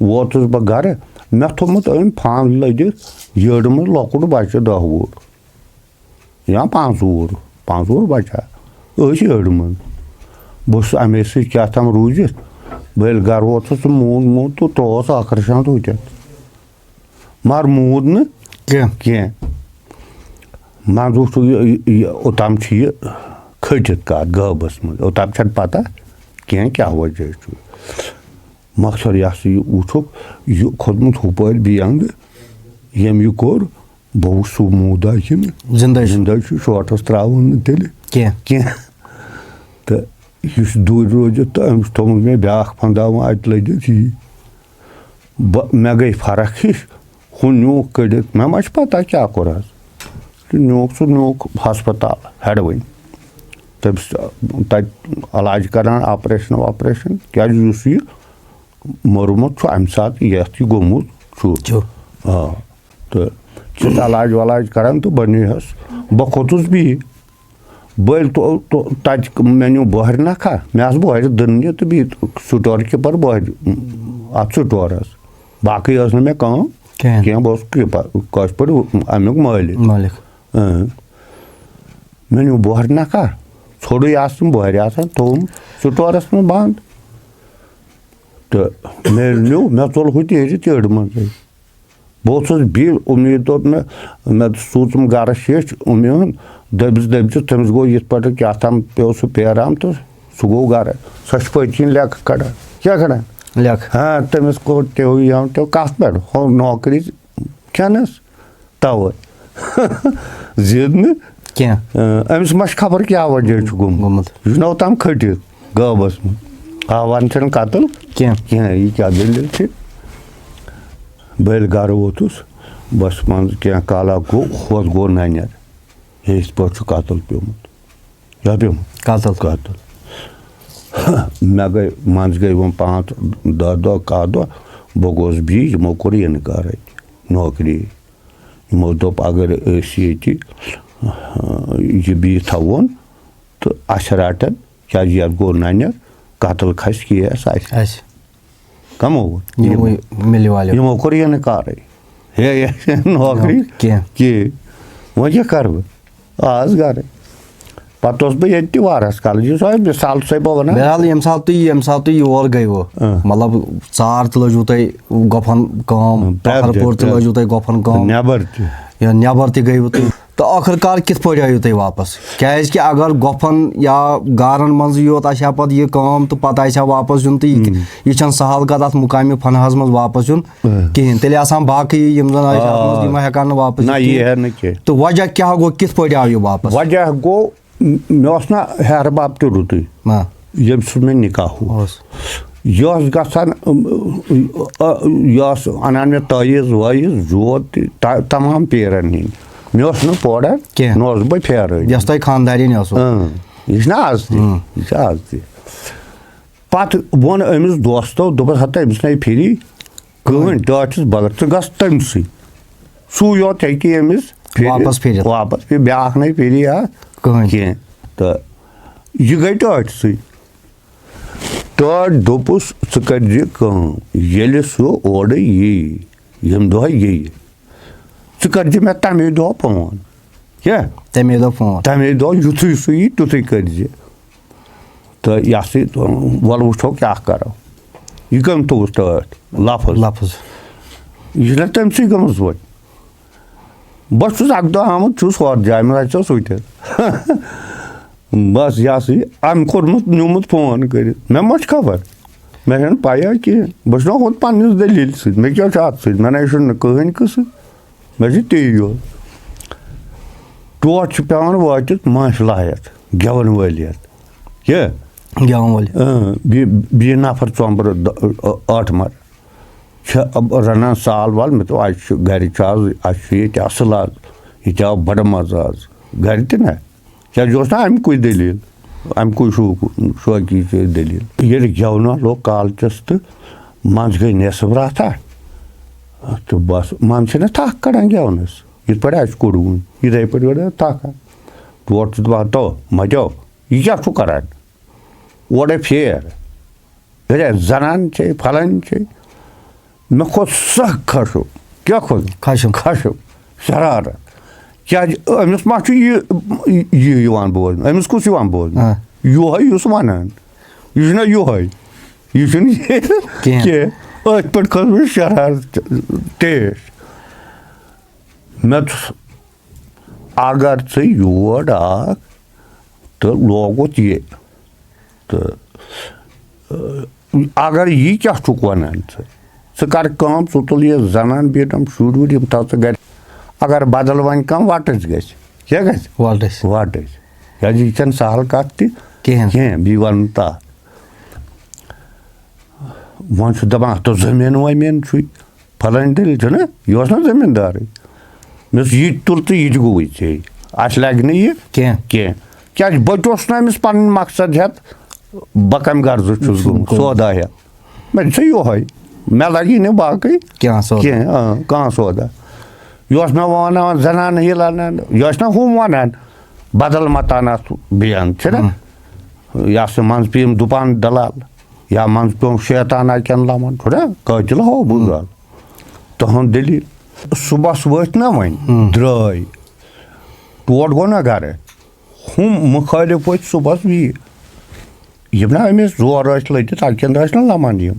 ووتُس بہٕ گرٕ، مےٚ تھوٚومُت أمۍ پھنٛد لٔدِتھ یٔڈ منٛز لۄکُٹ بچہٕ دَہ وُہُر یا پانٛژھ وُہُر، پانٛژھ وُہُر بچہ، أتھۍ یٔڈ منٛز۔ بہٕ اوسُس اَمے سۭتۍ کیٛاہ تام روٗزِتھ۔ بہٕ ییٚلہِ گرٕ ووتُس تہٕ موٗد موٗد تہٕ ترٛووُس ٲخرس تام تٔتھۍ۔ مگر موٗد نہٕ کینٛہہ۔ کینٛہہ۔ منٛزٕ وُچھُکھ یہِ، یہِ، یہِ، اوٚتام چھِ یہِ کھٔٹِتھ کَتھ غٲبَس منٛز، اوٚتام چھَنہٕ پَتہ کینٛہہ کیٛاہ وجہ چھُ۔ مۄخصر یہِ ہسا یہِ وُچھُکھ، یہِ کھوٚتمُت ہُپٲرۍ بیٚیہِ اَنٛدٕ، ییٚمۍ یہِ کوٚر، بہٕ وُچھ سُہ موٗدا کِنہٕ زِندَے چھُ۔ زِندَے چھُ، شوٹَس ترٛاوُن نہٕ تیٚلہِ کینٛہہ۔ کینٛہہ۔ تہٕ یُس دوٗرِ روزِ تہٕ أمِس تھوٚومُت مےٚ بیٛاکھ پھنٛداوُن اَتہِ لٔگِتھ یی۔ بہٕ، مےٚ گٔے فرق ہِش، ہُہ نیوٗکھ کٔڑِتھ، مےٚ ما چھِ پَتہ کیٛاہ کوٚر حظ۔ تہٕ نیوٗکھ سُہ، نیوٗکھ ہسپتال ہٮ۪ڈوٕنۍ۔ تٔمِس تَتہِ علاج کَران، آپریشن واپریشن، کیٛازِ یُس یہِ موٚرمُت چھُ اَمہِ ساتہٕ، یَتھ یہِ گوٚمُت چھُ۔ چھُ۔ آ، تہٕ چھِس علاج ولاج کَران تہٕ بہٕ نیوٗہَس، بہٕ کھوٚتُس بیٚیہِ۔ بٔلۍ تو، تو، تَتہِ مےٚ نیوٗ بۄہرِ نَکھا، مےٚ آسہٕ بۄہرِ دٕننہِ تہٕ بیٚیہِ سٹور کیٖپَر بۄہرِ، اَتھ سٹورَس۔ باقٕے ٲس نہٕ مےٚ کٲم کِہیٖنۍ۔ کینٛہہ، بہٕ اوسُس کیٖپَر، کٲشِر پٲٹھۍ اَمیُک مٲلِک۔ مٲلِک۔ اۭں۔ مےٚ نیوٗ بۄہرِ نَکھا، ژھوٚرُے آسہٕ تِم بۄہرِ آسان، تھوٚوُم سٹورَس منٛز بنٛد۔ تہٕ مےٚ نیوٗ، مےٚ ژوٚل ہُہ تہِ ہیٚرِ تیٚڑ منٛزٕے۔ بہٕ اوسُس بے اُمید، دوٚپ مےٚ، مےٚ سوٗزُم گرٕ شیٚچھ اُمیُن، دٔپِس، دٔپِس، تٔمِس گوٚو یِتھ پٲٹھۍ کیٛاہ تام پیوٚو سُہ پیران تہٕ سُہ گوٚو گرٕ۔ سۄ چھِ پٔتۍ کِنۍ لیٚکھٕ کڑان۔ کیٛاہ کڑان؟ لیٚکھٕ۔ ہاں، تٔمِس کوٚر تیو یَو تیو کَتھ پٮ۪ٹھ؟ ہُہ نوکری کھٮ۪نَس۔ تَوَے۔ زیٖد نہٕ کینٛہہ۔ اۭں، أمِس ما چھِ خبر کیٛاہ وجہ چھُ گوٚمُت۔ گوٚمُت۔ یہِ چھُنہ اوٚتام کھٔٹِتھ غٲبَس منٛز۔ آوان چھِنہٕ قتل کینٛہہ۔ کینٛہہ، یہِ کیٛاہ دٔلیٖل چھِ؟ بہٕ ییٚلہِ گرٕ ووتُس، بَس منٛزٕ کینٛہہ کالا گوٚو، ہۄتھ گوٚو نَنٮ۪ر۔ ہے، یِتھ پٲٹھۍ چھُ قتل پیوٚمُت۔ یا پیوٚمُت؟ قتل۔ قتل۔ مےٚ گٔے، منٛزٕ گٔے وۄنۍ پانٛژھ، دَہ دۄہ، کاہ دۄہ، بہٕ گوس بِہِتھ، یِمو کوٚر اِنکارٕے نوکری۔ یِمو دوٚپ، اگر أسۍ ییٚتہِ، یہِ بِہِتھ تھاوون تہٕ اَسہِ رَٹن، کیٛازِ یَتھ گوٚو نَنٮ۪ر، قتل کھسہِ کیس اَسہِ۔ اَسہِ۔ کَمو ووٚن؟ یِموٕے مِلہِ والیو۔ یِمو کوٚر یہِ نہٕ کارٕے۔ ہے، ہے، نوکری کینٛہہ۔ کینٛہہ۔ وۄنۍ کیٛاہ کَرٕ بہٕ؟ آس گَرٕ۔ پَتہٕ اوسُس بہٕ ییٚتہِ تہِ واریاہَس کالَس۔ یُس وۄنۍ مِثال چھُسَے بہٕ وَنان۔ بہرحال، ییٚمہِ ساتہٕ تُہۍ، ییٚمہِ ساتہٕ تُہۍ یور گٔیوٕ، اۭں۔ مطلب، ژار تہِ لٔجوٕ تۄہہِ گۄپھن کٲم، اۭں، پرٛٮ۪تھ پَتھر جایہِ، پوٗر تہِ پرٛٮ۪تھ لٔجوٕ تۄہہِ گۄپھن کٲم۔ نٮ۪بر تہِ۔ یا نٮ۪بر تہِ گٔیوٕ تُہۍ۔ تہٕ ٲخٕر کار کِتھ پٲٹھۍ آیِو تُہۍ واپس؟ کیٛازِ کہِ اگر گۄپھن یا گارن منٛزٕے یوت آسہِ ہا پتہٕ یہِ کٲم تہٕ پتہٕ آسہِ ہا واپس یُن تہٕ یہِ تہِ، اۭں۔ یہِ چھَنہٕ سہل کتھ اتھ مُقامہِ فناہس منٛز واپس یُن اۭں۔ کِہیٖنۍ۔ تیٚلہِ آسان باقٕے یِم زن ٲسۍ اتھ منٛز، آ۔ یِم ہٮ۪کان نہٕ واپس نہ، یِتھ یہِ کِہیٖنۍ۔ ہٮ۪کہِ نہٕ کینٛہہ۔ تہٕ وجہ کیٛاہ گوٚو، کِتھ پٲٹھۍ آو یہِ واپس؟ وجہ گوٚو، م-، مےٚ اوس نہ ہیہر بب تہِ رُتُے۔ آ۔ ییٚمہِ سُنٛد مےٚ نِکاح اوس۔ اوس۔ یہِ ٲس گژھان، ٲم، ٲ، یہِ ٲس اَنان مےٚ تٲویٖز وٲویٖز، جود تہِ، تا-، تمام پیٖرَن ہِنٛدۍ۔ مےٚ اوس نہٕ پوڈر، کینٛہہ۔ نہ اوسُس بہٕ پھیرٲنی۔ یۄس تۄہہِ خانٛدارِنۍ ٲسوٕ۔ اۭں، یہِ چھِنہ آز تہِ، اۭں۔ یہِ چھِ آز تہِ۔ پَتہٕ ووٚن أمِس دوستو، دوٚپُس، "ہَتا أمِس نَے پھِری کٕہٕنۍ، کٕہٕنۍ۔ ٹٲٹھِس بغٲر، ژٕ گژھ تٔمۍ سٕے۔ سُے یوت ہیٚکہِ أمِس پھِرِتھ۔" واپس پھِرِتھ۔ واپس پھِرِتھ، بیٛاکھ نَے پھِری اَتھ کٕہٕنۍ۔ کینٛہہ۔ تہٕ یہِ گٔے ٹٲٹھۍ سٕے۔ ٹٲٹھۍ دوٚپُس، "ژٕ کٔرۍ زِ کٲم، ییٚلہِ سُہ اورٕ یی، ییٚمہِ دۄہ یی، ژٕ کٔرۍ زِ مےٚ تَمے دۄہ فون۔" کیٛاہ؟ تَمے دۄہ فون۔ تَمے دۄہ یُتھُے سُہ یی، تیُتھُے کٔرۍ زِ۔ تہٕ یہِ ہسا یہِ، وَلہٕ وٕچھو کیٛاہ کَرو۔ یہِ کٔمۍ تھوٚوُس ٹٲٹھۍ؟ لفظ۔ لفظ۔ یہِ چھُنہ تٔمۍ سٕے گٔمٕژ وۄنۍ۔ بہٕ چھُس اَکہِ دۄہ آمُت، چھُس ہۄتھ جایہِ منٛز، اَتہِ چھُس سُہ تہِ۔ بس، یہِ ہسا یہِ، أمۍ کوٚرمُت، نیوٗمُت فون کٔرِتھ۔ مےٚ ما چھِ خبر؟ مےٚ چھَنہٕ پَیی کینٛہہ۔ بہٕ چھُس نہ ہُتھ پنٛنِس دٔلیٖلہِ سۭتۍ۔ مےٚ کیٛاہ چھُ اَتھ سۭتۍ؟ مےٚ نَے چھُنہٕ کٕہٕنۍ قٕصہٕ۔ مےٚ چھِ تی یوت۔ ٹوٹھ چھُ پٮ۪وان وٲتِتھ مٲنٛچھ لاہہِ ہٮ۪تھ، گٮ۪وَن وٲلۍ ہٮ۪تھ۔ کیٛاہ؟ گٮ۪وَن وٲلۍ۔ اۭں، بیٚیہِ، بیٚیہِ نفر ژۄمبرٕ دَ-، ٲ-، ٲٹھ مَر۔ چھِ رَنان سال وال، مےٚ دوٚپ، اَسہِ چھُ گَرِ چھُ آز، اَسہِ چھُ ییٚتہِ اَصٕل آز، ییٚتہِ آو بَڑٕ مَزٕ آز۔ گَرِ تہِ نہ۔ کیٛازِ یہِ اوس نہ اَمہِ کُے دٔلیٖل، اَمہِ کُے شوق، شوقی چھِ دٔلیٖل۔ ییٚلہِ گٮ۪ونَس لوٚگ کالچَس تہٕ منٛزٕ گٔے نٮ۪صٕف راتھا، تہٕ بَس، منٛزٕ چھِنہ تھَکھ کَڑان گٮ۪ونَس، یِتھ پٲٹھۍ اَسہِ کوٚڑوُن، یِتھَے پٲٹھۍ گٔے تھَکھ۔ تورٕ چھُ دَپان، "تو، مَتیو، یہِ کیٛاہ چھُ کَران؟ اورَے پھیر۔" ہے، زنان چھے، پھلٲنۍ چھے۔ مےٚ کھوٚت سخ خشم۔ کیٛاہ کھوٚت؟ خشم۔ خشم، شرارت۔ کیٛازِ أمِس ما چھُ یہِ، یہِ یِوان بوزنہٕ؟ أمِس کُس یِوان بوزنہٕ؟ آ۔ یِہوٚے یُس وَنان۔ یہِ چھُنہ یِہوٚے۔ یہِ چھُنہٕ یہِ کینٛہہ۔ کینٛہہ۔ أتھۍ پٮ۪ٹھ کھٔژ مےٚ شرارت تیش۔ مےٚ دوٚپُس، اگر ژٕ یور آکھ تہٕ لوگُتھ یہِ، تہٕ، ٲ، اگر یہِ کیٛاہ چھُکھ وَنان ژٕ؟ ژٕ کَر کٲم، ژٕ تُل یہِ زَنان بیٚیہِ تِم شُرۍ وُرۍ، یِم تھاو ژٕ گَرِ۔ اگر بدل وَنہِ کانٛہہ، وَٹٕس گژھِ۔ کیٛاہ گژھِ؟ وَٹٕس۔ وَٹٕس۔ کیٛازِ یہِ چھَنہٕ سہل کَتھ تہِ کِہیٖنۍ۔ کِہیٖنۍ، بیٚیہِ وَنُن تَتھ۔ وۄنۍ چھُ دَپان، اَتھ اوس زٔمیٖن ومیٖن چھُے۔ پھلٲنۍ دٔلیٖل چھَنہ، یہِ اوس نہ زٔمیٖندارٕے۔ مےٚ اوس یہِ تہِ تُل تہٕ یہِ تہِ گوٚوُے ژےٚ۔ اَسہِ لَگہِ نہٕ یہِ کینٛہہ۔ کینٛہہ۔ کیٛازِ بہٕ تہِ اوسُس نہٕ أمِس پَنٕنۍ مقصد ہٮ۪تھ، بہٕ کَمہِ غرضہٕ چھُس گوٚمُت، گوٚمُت۔ سودا ہٮ۪تھ۔ مےٚ چھُ یِہوٚے، مےٚ لَگہِ نہٕ باقٕے کینٛہہ سودا۔ کینٛہہ، آ، کانٛہہ سودا۔ یہِ اوس مےٚ وَنان، زَنان ہِل اَنان، یہِ ٲسۍ نہ ہُم وَنان، بدل متانہ بیٚیَن، چھِنہ؟ ہُم۔ یہِ ہسا منٛزٕ پیٚیِم دُپان دلال، یا منٛزٕ پیوٚم شیطان اَکٮ۪ن لَمَن، چھُنہ؟ قٲتِل ہو بُزال۔ تُہُنٛد دٔلیٖل۔ صُبحَس ؤتھۍ نہ وۄنۍ، ہُم۔ درٛاے۔ ٹوٹھ گوٚو نہ گرٕ۔ ہُم مُخٲلِف ؤتھۍ صُبحَس وی۔ یِم نہ أمِس زور ٲسۍ لٔگِتھ، اَتہِ کٮ۪ن ٲسۍ نہ لَمان یِم۔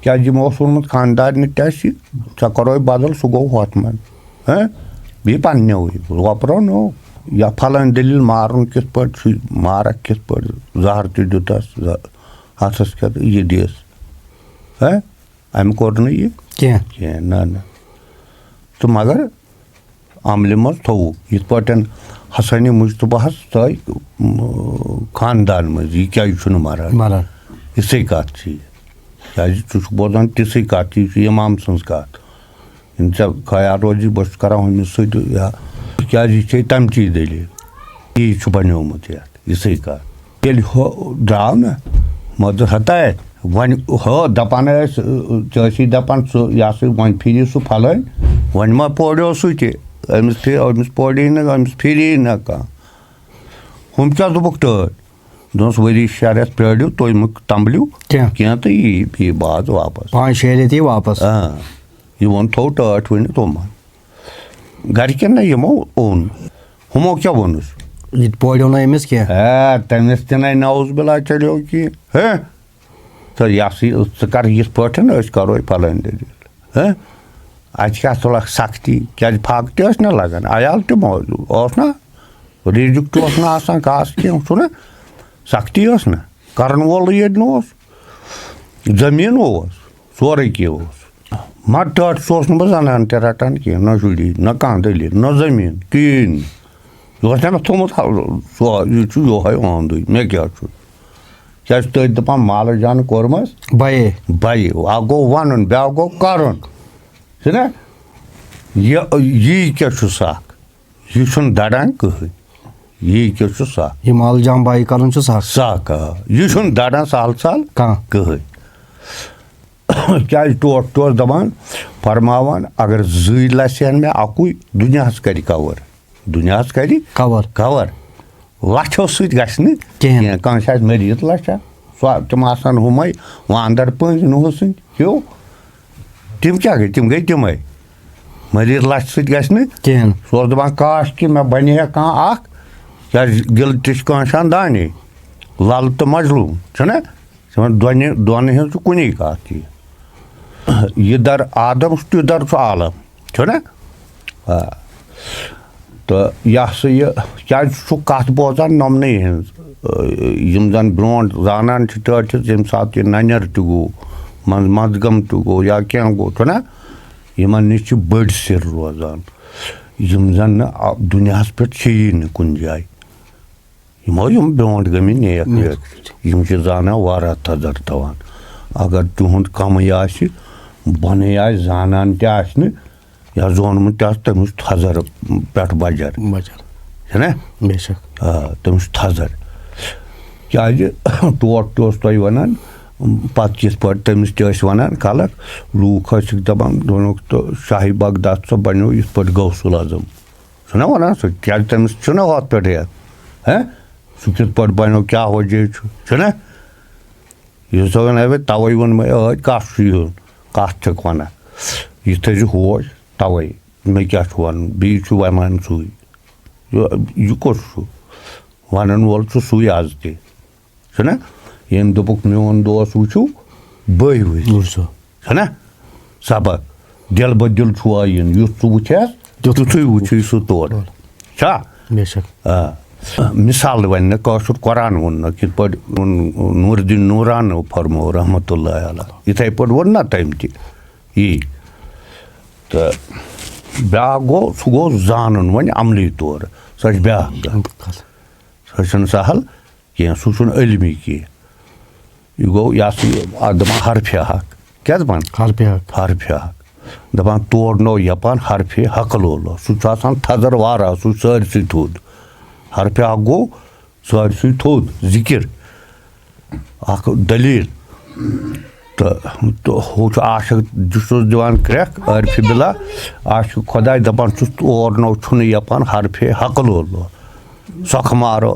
کیٛازِ یِمو اوس ووٚنمُت خانٛدارنہِ تہِ اَسہِ، "ژےٚ کَرو بدل، سُہ گوٚو ہۄتھ منٛز۔" ہہ؟ بیٚیہِ پنٛنیوٕے، وۄپرو نو۔ یا پھلٲنۍ دٔلیٖل، مارُن کِتھ پٲٹھۍ چھُ، مارَکھ کِتھ پٲٹھۍ، زَہر تہِ دیُتَس، زَ-، ہَتھَس کھٮ۪تھ یہِ دِس۔ ہہ؟ اَمہِ کوٚر نہٕ یہِ کینٛہہ۔ کینٛہہ، نہ، نہ۔ تہٕ مگر عملہِ منٛز تھوٚوُکھ۔ یِتھ پٲٹھۍ حسنِ مُجتبیٰ ہَس تہٕ، م، خاندان منٛز، یہِ کیٛازِ چھُنہٕ مَران؟ مَران۔ یِژھٕے کَتھ چھِ یہِ۔ کیٛازِ ژٕ چھُکھ بوزان تِژھٕے کَتھ، یہِ چھُ اِمام سٕنٛز کَتھ۔ یِم ژےٚ خیال روزِ، بہٕ چھُس کَران ہُمِس سۭتۍ، یا، کیٛازِ یہِ چھے تَمچی دٔلیٖل۔ یی چھُ بَنیومُت یَتھ۔ یِژھٕے کَتھ۔ ییٚلہِ ہُہ درٛاو نہ، مےٚ دوٚپ، "ہتا، وۄنۍ ہُہ دَپان ٲسۍ، ژےٚ ٲسی دَپان سُہ، یہِ ہسا، وۄنۍ پھِری سُہ پھلٲنۍ، وۄنۍ ما پوریو سُہ تہِ؟ أمِس پھِ-، أمِس پوری نہٕ، أمِس پھِری نہٕ کانٛہہ۔" ہُم کیٛاہ دوٚپُکھ ٹٲٹھۍ؟ دوٚپُس، "ؤری شےٚ رٮ۪تھ پرٛٲرِو، تُہۍ مہٕ تَمبلِو کینٛہہ۔ کینٛہہ تہٕ یی، یی باز واپس۔" پانٛژھ شےٚ رٮ۪تھ یی واپس۔ آ، یہِ ووٚن تھوٚو ٹٲٹھۍ ؤنِتھ تِمن۔ گرِکٮ۪ن نہ یِمو اوٚن۔ ہُمو کیٛاہ ووٚنُس؟ یہِ تہِ پوریو نہٕ أمِس کینٛہہ۔ ہے، تٔمِس تہِ نَے نعوذ باللہ چلیو کینٛہہ۔ ہے، تہٕ یہِ ہسا یہِ، ژٕ کر یِتھ پٲٹھۍ، أسۍ کرو یہِ پھلٲنۍ دٔلیٖل۔ ہے، اَتہِ کیٛاہ تُلکھ سختی؟ کیٛازِ پھاکہٕ تہِ ٲسۍ نہ لگان، عیال تہِ موجود اوس نہ، ریٖزِق تہِ اوس نہٕ آسان خاص کینٛہہ، چھُنہ؟ سختی ٲس نہ، کرن وولٕے ییٚتہِ نہٕ اوس، زٔمیٖن اوس، سورُے کینٛہہ اوس۔ مگر ٹٲٹھۍ سُہ اوس نہٕ بہٕ زنان تہِ رٹان کینٛہہ، نہ شُری، نہ کانٛہہ دٔلیٖل، نہ زٔمیٖن، کِہیٖنۍ۔ یہِ اوس نہ مےٚ تھوٚمُت، سُہ، یہِ چھُ یِہوٚے اوٚنٛدُے، مےٚ کیٛاہ چھُ؟ کیٛازِ تُہۍ دَپان مالہٕ جان کوٚرمَس بَیے۔ بَیہِ۔ اَکھ گوٚو وَنُن، بیٛاکھ گوٚو کَرُن۔ چھُنہ؟ یہِ، یی کیٛاہ چھُ سَکھ؟ یہِ چھُنہٕ دَران کٕہٕنۍ۔ یی کیٛاہ چھُ سَکھ؟ یہِ مالہٕ جان بَیہِ کَرُن چھُ سَکھ۔ سَکھ، آ۔ یہِ چھُنہٕ دَران سَہل سَہل کانٛہہ۔ کٕہٕنۍ۔ کیٛازِ ٹوٹھ تہِ اوس دَپان، فرماوان، اگر زٕے لَسہِ ہن مےٚ اَکُے، دُنیاہَس کَرِ کَوَر۔ دُنیاہَس کَرِ کَوَر۔ کَوَر۔ لَچھو سۭتۍ گژھِ نہٕ کِہیٖنۍ۔ کینٛہہ۔ کانٛہہ چھِ اَسہِ مٔریٖض لَچھا۔ سُہ، تِم آسَن ہُمَے وانٛدَر پٔنٛزۍ نوٗحہٕ سٕنٛدۍ ہیوٗ۔ تِم کیٛاہ گٔے؟ تِم گٔے تِمَے۔ مٔریٖض لَچھِ سۭتۍ گژھِ نہٕ۔ کِہیٖنۍ۔ سُہ اوس دَپان، کاش کہِ مےٚ بَنہِ ہے کانٛہہ اَکھ، کیٛازِ گِلہٕ تہِ چھِ کٲنٛسہِ ہَن دانہِ۔ لَل تہٕ مَجلوٗم، چھُنہ؟ تِمَن دۄنہِ، دۄنہٕ ہٕنٛز چھُ کُنی کَتھ یہِ۔ یہِ در آدم چھُ، تیُتھ در چھُ عالم، چھُنہ؟ آ۔ تہٕ یہِ ہسا یہِ، کیٛازِ ژٕ چھُکھ کَتھ بوزان نۄمنٕے ہٕنٛز، آ، یِم زَن برٛونٛٹھ زانان چھِ ٹٲٹھِس، ییٚمہِ ساتہٕ یہِ نَنٮ۪ر تہِ گوٚو، منٛز منٛزگَم تہِ گوٚو یا کینٛہہ گوٚو، چھُنہ؟ یِمَن نِش چھِ بٔڑۍ سِر روزان، یِم زَن نہٕ آ-، دُنیاہَس پٮ۪ٹھ چھِ یی نہٕ کُنہِ جایہِ۔ یِم ہو یِم برٛونٛٹھ گٔمٕتۍ نیک نیک ویک، یِم چھِ زانان واریاہ تھزر تھاوان۔ اگر تِہُنٛد کمٕے آسہِ، بۄنٕے آسہِ، زانان تہِ آسہِ نہٕ، یا زونمُت تہِ آسہِ، تٔمِس چھُ تھزر پٮ۪ٹھ بجر۔ بجر۔ چھُنہ؟ بے شک۔ آ، تٔمِس چھُ تھزر۔ کیٛازِ ٹوٹھ تہِ اوس تۄہہِ ونان، پتہٕ کِتھ پٲٹھۍ تٔمِس تہِ ٲسۍ ونان خلق، لوٗکھ ٲسِکھ دپان، دوٚپنُکھ، تہٕ شاہی بغداد سا بنیو یِتھ پٲٹھۍ غوث الاعظم۔ چھُنہ وَنان سُہ، کیٛازِ تٔمِس چھُنہ ہۄتھ پٮ۪ٹھ ہٮ۪تھ؟ ہہ؟ سُہ کِتھ پٲٹھۍ بَنیو، کیٛاہ وجہ چھُ؟ چھُنہ؟ یُس زَن وَنان، ہے، تَوَے ووٚن مےٚ، ٲدۍ کَس چھُ یِہُنٛد؟ کَس چھِکھ وَنان؟ یہِ تھٲیزِ ہوش، تَوَے۔ مےٚ کیٛاہ چھُ وَنُن؟ بیٚیہِ چھُ وَنان سُے۔ یہِ، یہِ کُس چھُ؟ وَنَن وول چھُ سُے آز تہِ۔ چھُنہ؟ ییٚمۍ دوٚپُکھ، میون دوس وٕچھِو، بٔے وٕچھ۔ وٕچھِو۔ چھُنہ؟ سبق۔ دِل بہ دِل چھُ آیٖن، یُتھ ژٕ وٕچھَس، تیُتھ تیُتھُے وٕچھُے سُہ تورٕ۔ تورٕ۔ چھا؟ بے شک۔ آ۔ مثال وَنہِ نہٕ کٲشُر قرآن ووٚن نہٕ، کِتھ پٲٹھۍ ووٚن نوٗر الدیٖن نوٗرانو فرموو رحمتہ اللہ علیہ۔ یِتھَے پٲٹھۍ ووٚن نہ تٔمۍ تہِ۔ یی۔ تہٕ بیٛاکھ گوٚو، سُہ گوٚو زانُن وۄنۍ عملی طور۔ سۄ چھِ بیٛاکھ کَتھ۔ سۄ چھَنہٕ سہل کینٛہہ، سُہ چھُنہٕ علمی کینٛہہ۔ یہِ گوٚو، یہِ ہسا یہِ، اَتھ دَپان حرفِ حق۔ کیٛاہ دَپان؟ حرفِ حق۔ حرفِ حق۔ دَپان، تورنو یَپان حرفِ حق لولو۔ سُہ چھُ آسان تھزر واریاہ، سُہ چھُ سٲرسٕے تھوٚد۔ حرفِ حق گوٚو سٲرسٕے تھوٚد، ذِکِر۔ اَکھ دٔلیٖل۔ تہٕ، تہٕ ہُہ چھُ عاشق، یُس اوس دِوان کرٛٮ۪کھ، عارفِ بِلا، عاشق خۄداے دَپان چھُس، تورنو چھُنہٕ یَپان حرفِ حق لولو۔ سۄکھٕ مارو،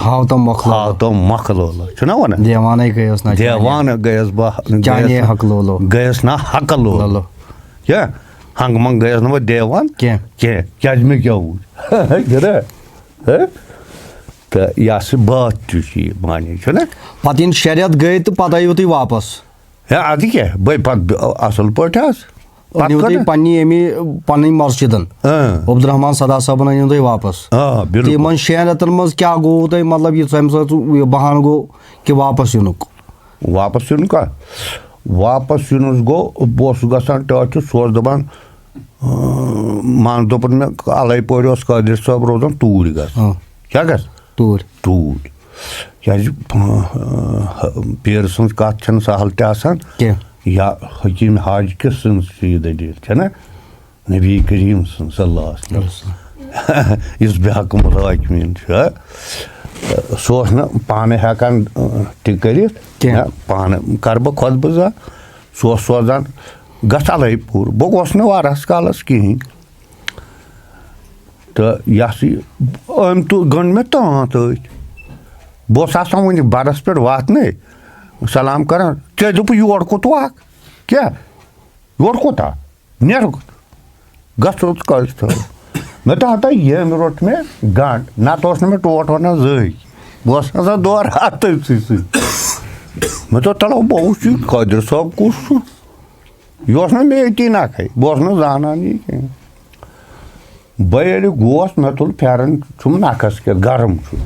ہاو تہٕ مۄکھ لولو۔ ہاو تہٕ مۄکھ لولو۔ چھُنہ وَنان؟ دیوانَے گٔیَس نہ چانہِ۔ دیوانہٕ گٔیَس بہٕ، چانہِ گٔیَس نہ، حق لولو۔ گٔیَس نہ حق لولو۔ لولو۔ کیٛاہ؟ ہنٛگہٕ منٛگہٕ گٔیَس نہٕ بہٕ دیوان کینٛہہ۔ کینٛہہ۔ کیٛازِ مےٚ کیٛاہ وُچھ؟ گِرا؟ ہہ؟ تہٕ یہِ ہسا بٲتھ تہِ چھُ یہِ معنی، چھُنہ؟ پَتہٕ یِن شےٚ رٮ۪تھ گٔے تہٕ پَتہٕ آیِو تُہۍ واپَس۔ ہے، اَدٕ کیٛاہ؟ بٔے پَتہٕ اَصٕل پٲٹھۍ حظ۔ پَتہٕ أنِو تُہۍ کَتھ؟ پننہِ ییٚمہِ، پنٕنۍ مسجدن۔ اۭں۔ عبدالرحمان صدا صٲبن أنِو تُہۍ واپس۔ آ، تہٕ بِلکُل۔ یِمن شٮ۪ن رٮ۪تن منٛز کیٛاہ گوٚوٕ تۄہہِ، مطلب، یہِ ژَمہِ سۭتۍ یہِ بہانہٕ گوٚو کہِ واپس یِنُک؟ واپس یُن کا؟ واپس یُنس گوٚو، بہٕ اوسُس گژھان ٹٲٹھِس، سُہ اوس دَپان، اۭں، مان دوٚپُن مےٚ، اَلَے پورِ اوس قٲدِر صٲب روزان، توٗرۍ گژھ۔ اۭں۔ کیٛاہ گژھ؟ توٗرۍ۔ توٗرۍ۔ کیٛازِ، آ، پیٖر سٕنٛز کَتھ چھَنہٕ سہل تہِ آسان۔ کینٛہہ۔ یا حکیٖم حاج کِس سٕنٛز چھِ یہِ دٔلیٖل، چھَنہ؟ نبی کریم سٕنٛز صلی اللہ علیہ وسلم۔ یُس بے حق مُتحاکمین چھُ، ہا؟ سُہ اوس نہٕ پانہٕ ہٮ۪کان، آ، تہِ کٔرِتھ۔ کینٛہہ۔ نہ، پانہٕ کَرٕ بہٕ خۄطبہٕ زا۔ سُہ اوس سوزان، گژھ اَلَے پوٗر۔ بہٕ گوس نہٕ واریاہَس کالَس کِہیٖنۍ۔ تہٕ یہِ ہسا یہِ، أمۍ تُل، گٔنٛڈ مےٚ تانٛتھ أتھۍ۔ بہٕ اوسُس آسان وُنہِ بَرَس پٮ۪ٹھ واتنَے، سلام کران، ژےٚ دوٚپُے یور کوٚت وَکھ؟ کیٛاہ؟ یور کوٚت آ؟ نیرٕ کوٚت؟ گژھ ژٕ کٲلِس تھٲو۔ مےٚ دوٚپ، ہتا ییٚمۍ روٚٹ مےٚ گنٛڈ، نَتہٕ اوس نہٕ مےٚ ٹوٹھ وَنان زٕہٕے۔ بہٕ اوسُس آسان دورٕ ہَتھ تٔمۍ سٕے سۭتۍ۔ مےٚ دوٚپ، تَلو بہٕ وٕچھِ یہِ قٲدِر صٲب کُس چھُ۔ یہِ اوس نہٕ مےٚ ییٚتی نَکھَے، بہٕ اوسُس نہٕ زانان یہِ کینٛہہ۔ بہٕ ییٚلہِ گوس، مےٚ تُل پھٮ۪رن، چھُم نَکھَس کیٛاہ گرم چھُ۔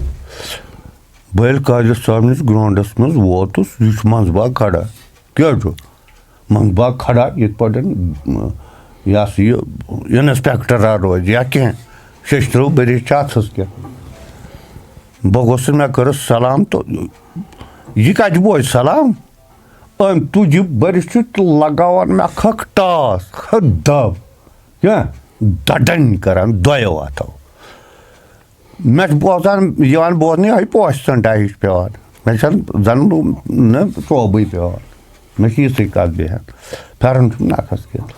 بہٕ ییٚلہِ قٲدِر صٲبنِس گرٛاوُنٛڈَس منٛز ووتُس، یہِ چھُ منٛزباگ کھڑا۔ کیٛاہ چھُ؟ منٛزباگ کھڑا، یِتھ پٲٹھۍ، یہِ ہسا یہِ، اِنسپیکٹرا روزِ یا کینٛہہ، شیٚشتٕرٕو بٔرِتھ چھِ اَتھَس کیٛاہ۔ بہٕ گوٚژھُس، مےٚ کٔرٕس سلام تہٕ یہِ کَتہِ بوزِ سلام؟ أمۍ تُجہِ بٔرِتھ چھُ تہٕ لگاوان مےٚ کھکھ ٹاس، کھٔت دب۔ کیٛاہ؟ دَڈَنۍ کران دۄیو اَتھو۔ مےٚ چھُ بوزان، یِوان بوزنہٕ یِہوٚے پوشہِ ژٔنٛڈا ہِش پٮ۪وان۔ مےٚ چھَنہٕ زَن نہٕ ژوبٕے پٮ۪وان۔ مےٚ چھِ یِژھٕے کَتھ بیٚہان۔ پھٮ۪رَن چھُم نَکھَس کھٮ۪تھ۔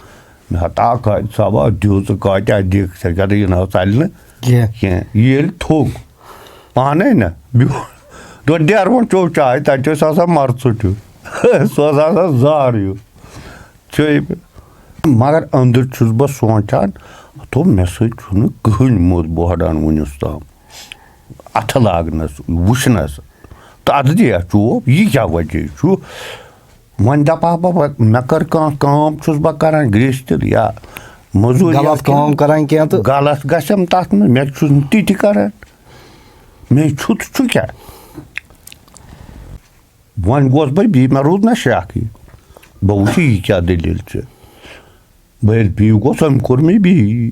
مےٚ ہا طاقت صٲبا دیُت، ژٕ کۭتیٛاہ دِکھ، ژےٚ کیٛاہ یہِ نہ ژَلہِ نہٕ کینٛہہ۔ کینٛہہ۔ یہِ ییٚلہِ تھوٚک، پانَے نہ، بیوٗٹھ۔ دوٚپ، "ڈیروُن چیوٚو چاے، تَتہِ اوس آسان مَرژٕ ٹیوٚٹھ۔" سُہ اوس آسان زار ہیوٗ۔ چے بہٕ۔ مگر أنٛدٕرۍ چھُس بہٕ سونٛچان، دوٚپ، مےٚ سۭتۍ چھُنہٕ کٕہٕنۍ موٚت بوہڈان وُنیُس تام۔ اَتھٕ لاگنَس، وٕچھنَس۔ تہٕ اَتھ دِیا چوب، یہِ کیٛاہ وجہ چھُ؟ وۄنۍ دَپہٕ ہا بہٕ، وۄنۍ مےٚ کٔر کانٛہہ کٲم، چھُس بہٕ کَران گرٛیستِل یا مٔزوٗرۍ یا غلط کٲم کینٛہہ۔ کَران کینٛہہ تہٕ غلط گژھٮ۪م تَتھ منٛز، مےٚ چھُس نہٕ تہِ تہِ کَران۔ مےٚ چھُ تہٕ چھُ کیٛاہ؟ وۄنۍ گوس بہٕ بیٚیہِ، مےٚ روٗد نہ شکٕے۔ بہٕ وٕچھِ یہِ کیٛاہ دٔلیٖل چھِ۔ بہٕ ییٚلہِ بیٚیہِ گوس، أمۍ کوٚر مےٚ بیٚیہِ۔ یہِ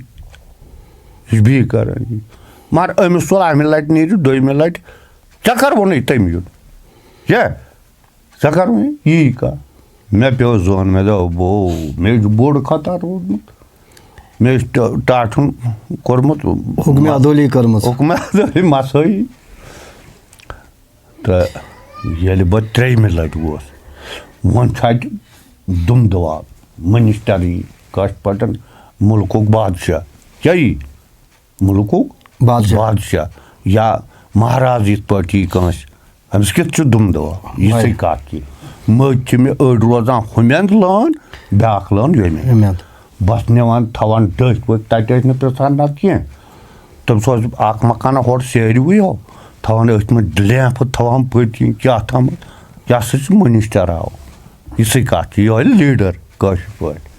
چھُ بیٚیہِ کران یہِ۔ مگر أمِس ژوٚل اَمہِ لَٹہِ نیٖرِتھ دوٚیمہِ لَٹہِ۔ ژےٚ کر ووٚنُے تٔمۍ یُن؟ کیٛاہ؟ ژےٚ کر ووٚنُے یی کَتھ؟ مےٚ پیوٚو زوٚن، مےٚ دوٚپ، بو، مےٚ چھُ بوٚڑ خطا روٗدمُت۔ مےٚ چھُ ٹ-، ٹاٹھُن کوٚرمُت۔ حُکمِ عدولی کٔرمٕژ۔ حُکمِ عدولی مسٲیی۔ تہٕ ییٚلہِ بہٕ ترٛیٚیِمہِ لَٹہِ گوس، وۄنۍ چھُ اَتہِ دُم دُعا، مٔنِسٹَرٕے کٲشِر پٲٹھۍ مُلکُک بادشاہ۔ کیٛاہ یی؟ مُلکُک بادشاہ۔ بادشاہ یا مہراز یِتھ پٲٹھۍ یی کٲنٛسہِ، أمِس کیُتھ چھُ دُم دُعا؟ یِژھٕے بَے۔ کَتھ چھِ۔ مٔنٛزۍ چھِ مےٚ أڑۍ روزان ہُمٮ۪ن لٲن، بیٛاکھ لٲن ییٚمٮ۪ن۔ ییٚمٮ۪ن۔ بَس نِوان تھاوان ڈٔٹھۍ ؤٹھۍ، تَتہِ ٲسۍ نہٕ پرٛژھان نَتہٕ کینٛہہ۔ تٔمِس اوس اَکھ مکانہ ہورٕ سیرِ وٕے یو، تھاوان أتھۍ منٛز لیمپ تھاوان پٔتۍ کِنۍ کیٛاہ تھامَتھ۔ یہِ ہسا چھُ مٔنِسٹَر آو۔ یِژھٕے کَتھ چھِ، یِہوٚے لیٖڈَر کٲشِر پٲٹھۍ۔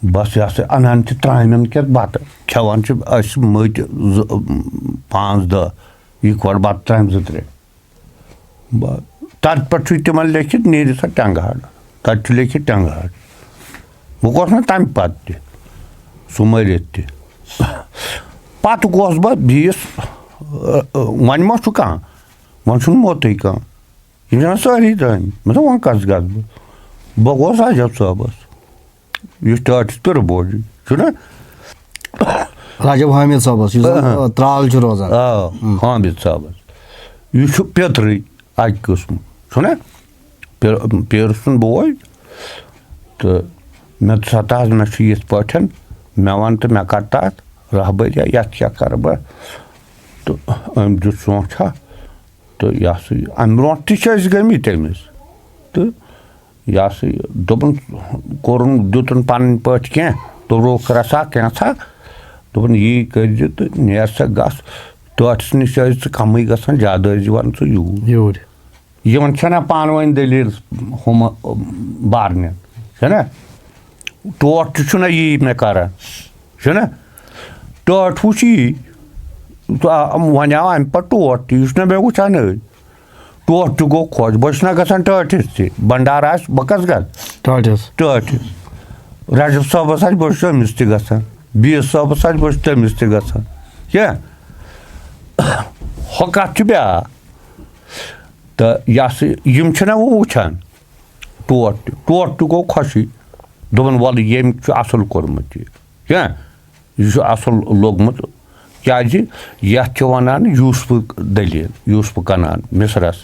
بَس یہِ ہسا اَنان چھِ ترٛامٮ۪ن کٮ۪تھ بَتہٕ، کھٮ۪وان چھِ أسۍ مٔتۍ زٕ، پانٛژھ دَہ، یِکوَٹہٕ بَتہٕ ترٛامہِ زٕ ترٛےٚ۔ بَ-، تَتھ پٮ۪ٹھ چھُ تِمَن لیٚکھِتھ، "نیٖرِو سا ٹٮ۪نٛگہٕ ہَڑ۔" تَتہِ چھُ لیٚکھِتھ ٹٮ۪نٛگہٕ ہَڑ۔ بہٕ گوس نہٕ تَمہِ پَتہٕ تہِ سُہ مٔرِتھ تہِ۔ پَتہٕ گوس بہٕ بیٚیِس، وۄنۍ ما چھُ کانٛہہ؟ وۄنۍ چھُنہٕ موتُے کانٛہہ۔ یِم چھِ وَنان سٲری درٛامٕتۍ۔ مےٚ دوٚپ، "وۄنۍ کَس گژھٕ بہٕ؟" بہٕ گوس عجب صٲبَس، یُس ٹٲٹھِس پِرٕ بوجی چھُنہ۔ راجب حامد صٲبَس، یُس زَن، آ۔ آ، ترٛال چھُ روزان۔ آ، ہُم۔ حامد صٲبَس۔ یہِ چھُ پیٚترٕے اَکہِ قٕسمہٕ، چھُنہ؟ پیر-، پیرٕ سُنٛد بوے۔ تہٕ مےٚ دوٚپ، "سا تہٕ حظ، مےٚ چھُ یِتھ پٲٹھۍ، مےٚ وَن تہٕ مےٚ کَر تَتھ رہبٔریا، یَتھ کیٛاہ کَرٕ بہٕ؟" تہٕ أمۍ دیُت سونٛچھا۔ تہٕ یہِ ہسا یہِ، اَمہِ برونٛٹھ تہِ چھِ أسۍ گٔمٕتۍ تٔمِس۔ تہٕ یہِ ہسا یہِ، دوٚپُن، کوٚرُن، دیُتُن پَنٕنۍ پٲٹھۍ کینٛہہ، توٚرُکھ رَژھا کینٛژھا۔ دوٚپُن، "یی کٔرۍ زِ تہٕ نیر سا گژھ، ٹٲٹھِس نِش ٲسۍ ژٕ کَمٕے گژھان، زیادٕ ٲسۍ یِوان ژٕ یوٗرۍ۔" یوٗرۍ۔ یِمَن چھَنہ پانہٕ ؤنۍ دٔلیٖل ہُمہٕ بارنٮ۪ن، چھَنہ؟ ٹوٹھ تہِ چھُنہ یی مےٚ کَران، چھُنہ؟ ٹٲٹھ وٕچھ یی۔ تہٕ آ، وۄنۍ آو اَمہِ پَتہٕ ٹوٹھ تہِ، یہِ چھُنہ مےٚ وٕچھان أڑۍ۔ ٹوٹھ تہِ گوٚو خۄش، بہٕ چھُس نہ گژھان ٹٲٹھِس تہِ، بنڈار آسہِ، بہٕ کَس گژھٕ؟ ٹٲٹھِس۔ ٹٲٹھِس۔ رجب صٲبَس آسہِ، بہٕ چھُس تٔمِس تہِ گژھان، بیٖس صٲبَس آسہِ، بہٕ چھُس تٔمِس تہِ گژھان۔ کیٛاہ؟ ہۄ کَتھ چھِ بیٛاکھ۔ تہٕ یہِ ہسا، یِم چھِنہ وۄنۍ وٕچھان، ٹوٹھ تہِ، ٹوٹھ تہِ گوٚو خۄشٕے۔ دوٚپُن، "وَلہٕ، ییٚمۍ چھُ اَصٕل کوٚرمُت یہِ، کیٛاہ؟ یہِ چھُ اَصٕل لوٚگمُت۔" کیٛازِ یَتھ چھِ وَنان یوٗسفہٕ دٔلیٖل، یوٗسفہٕ کَنان مِصرَس۔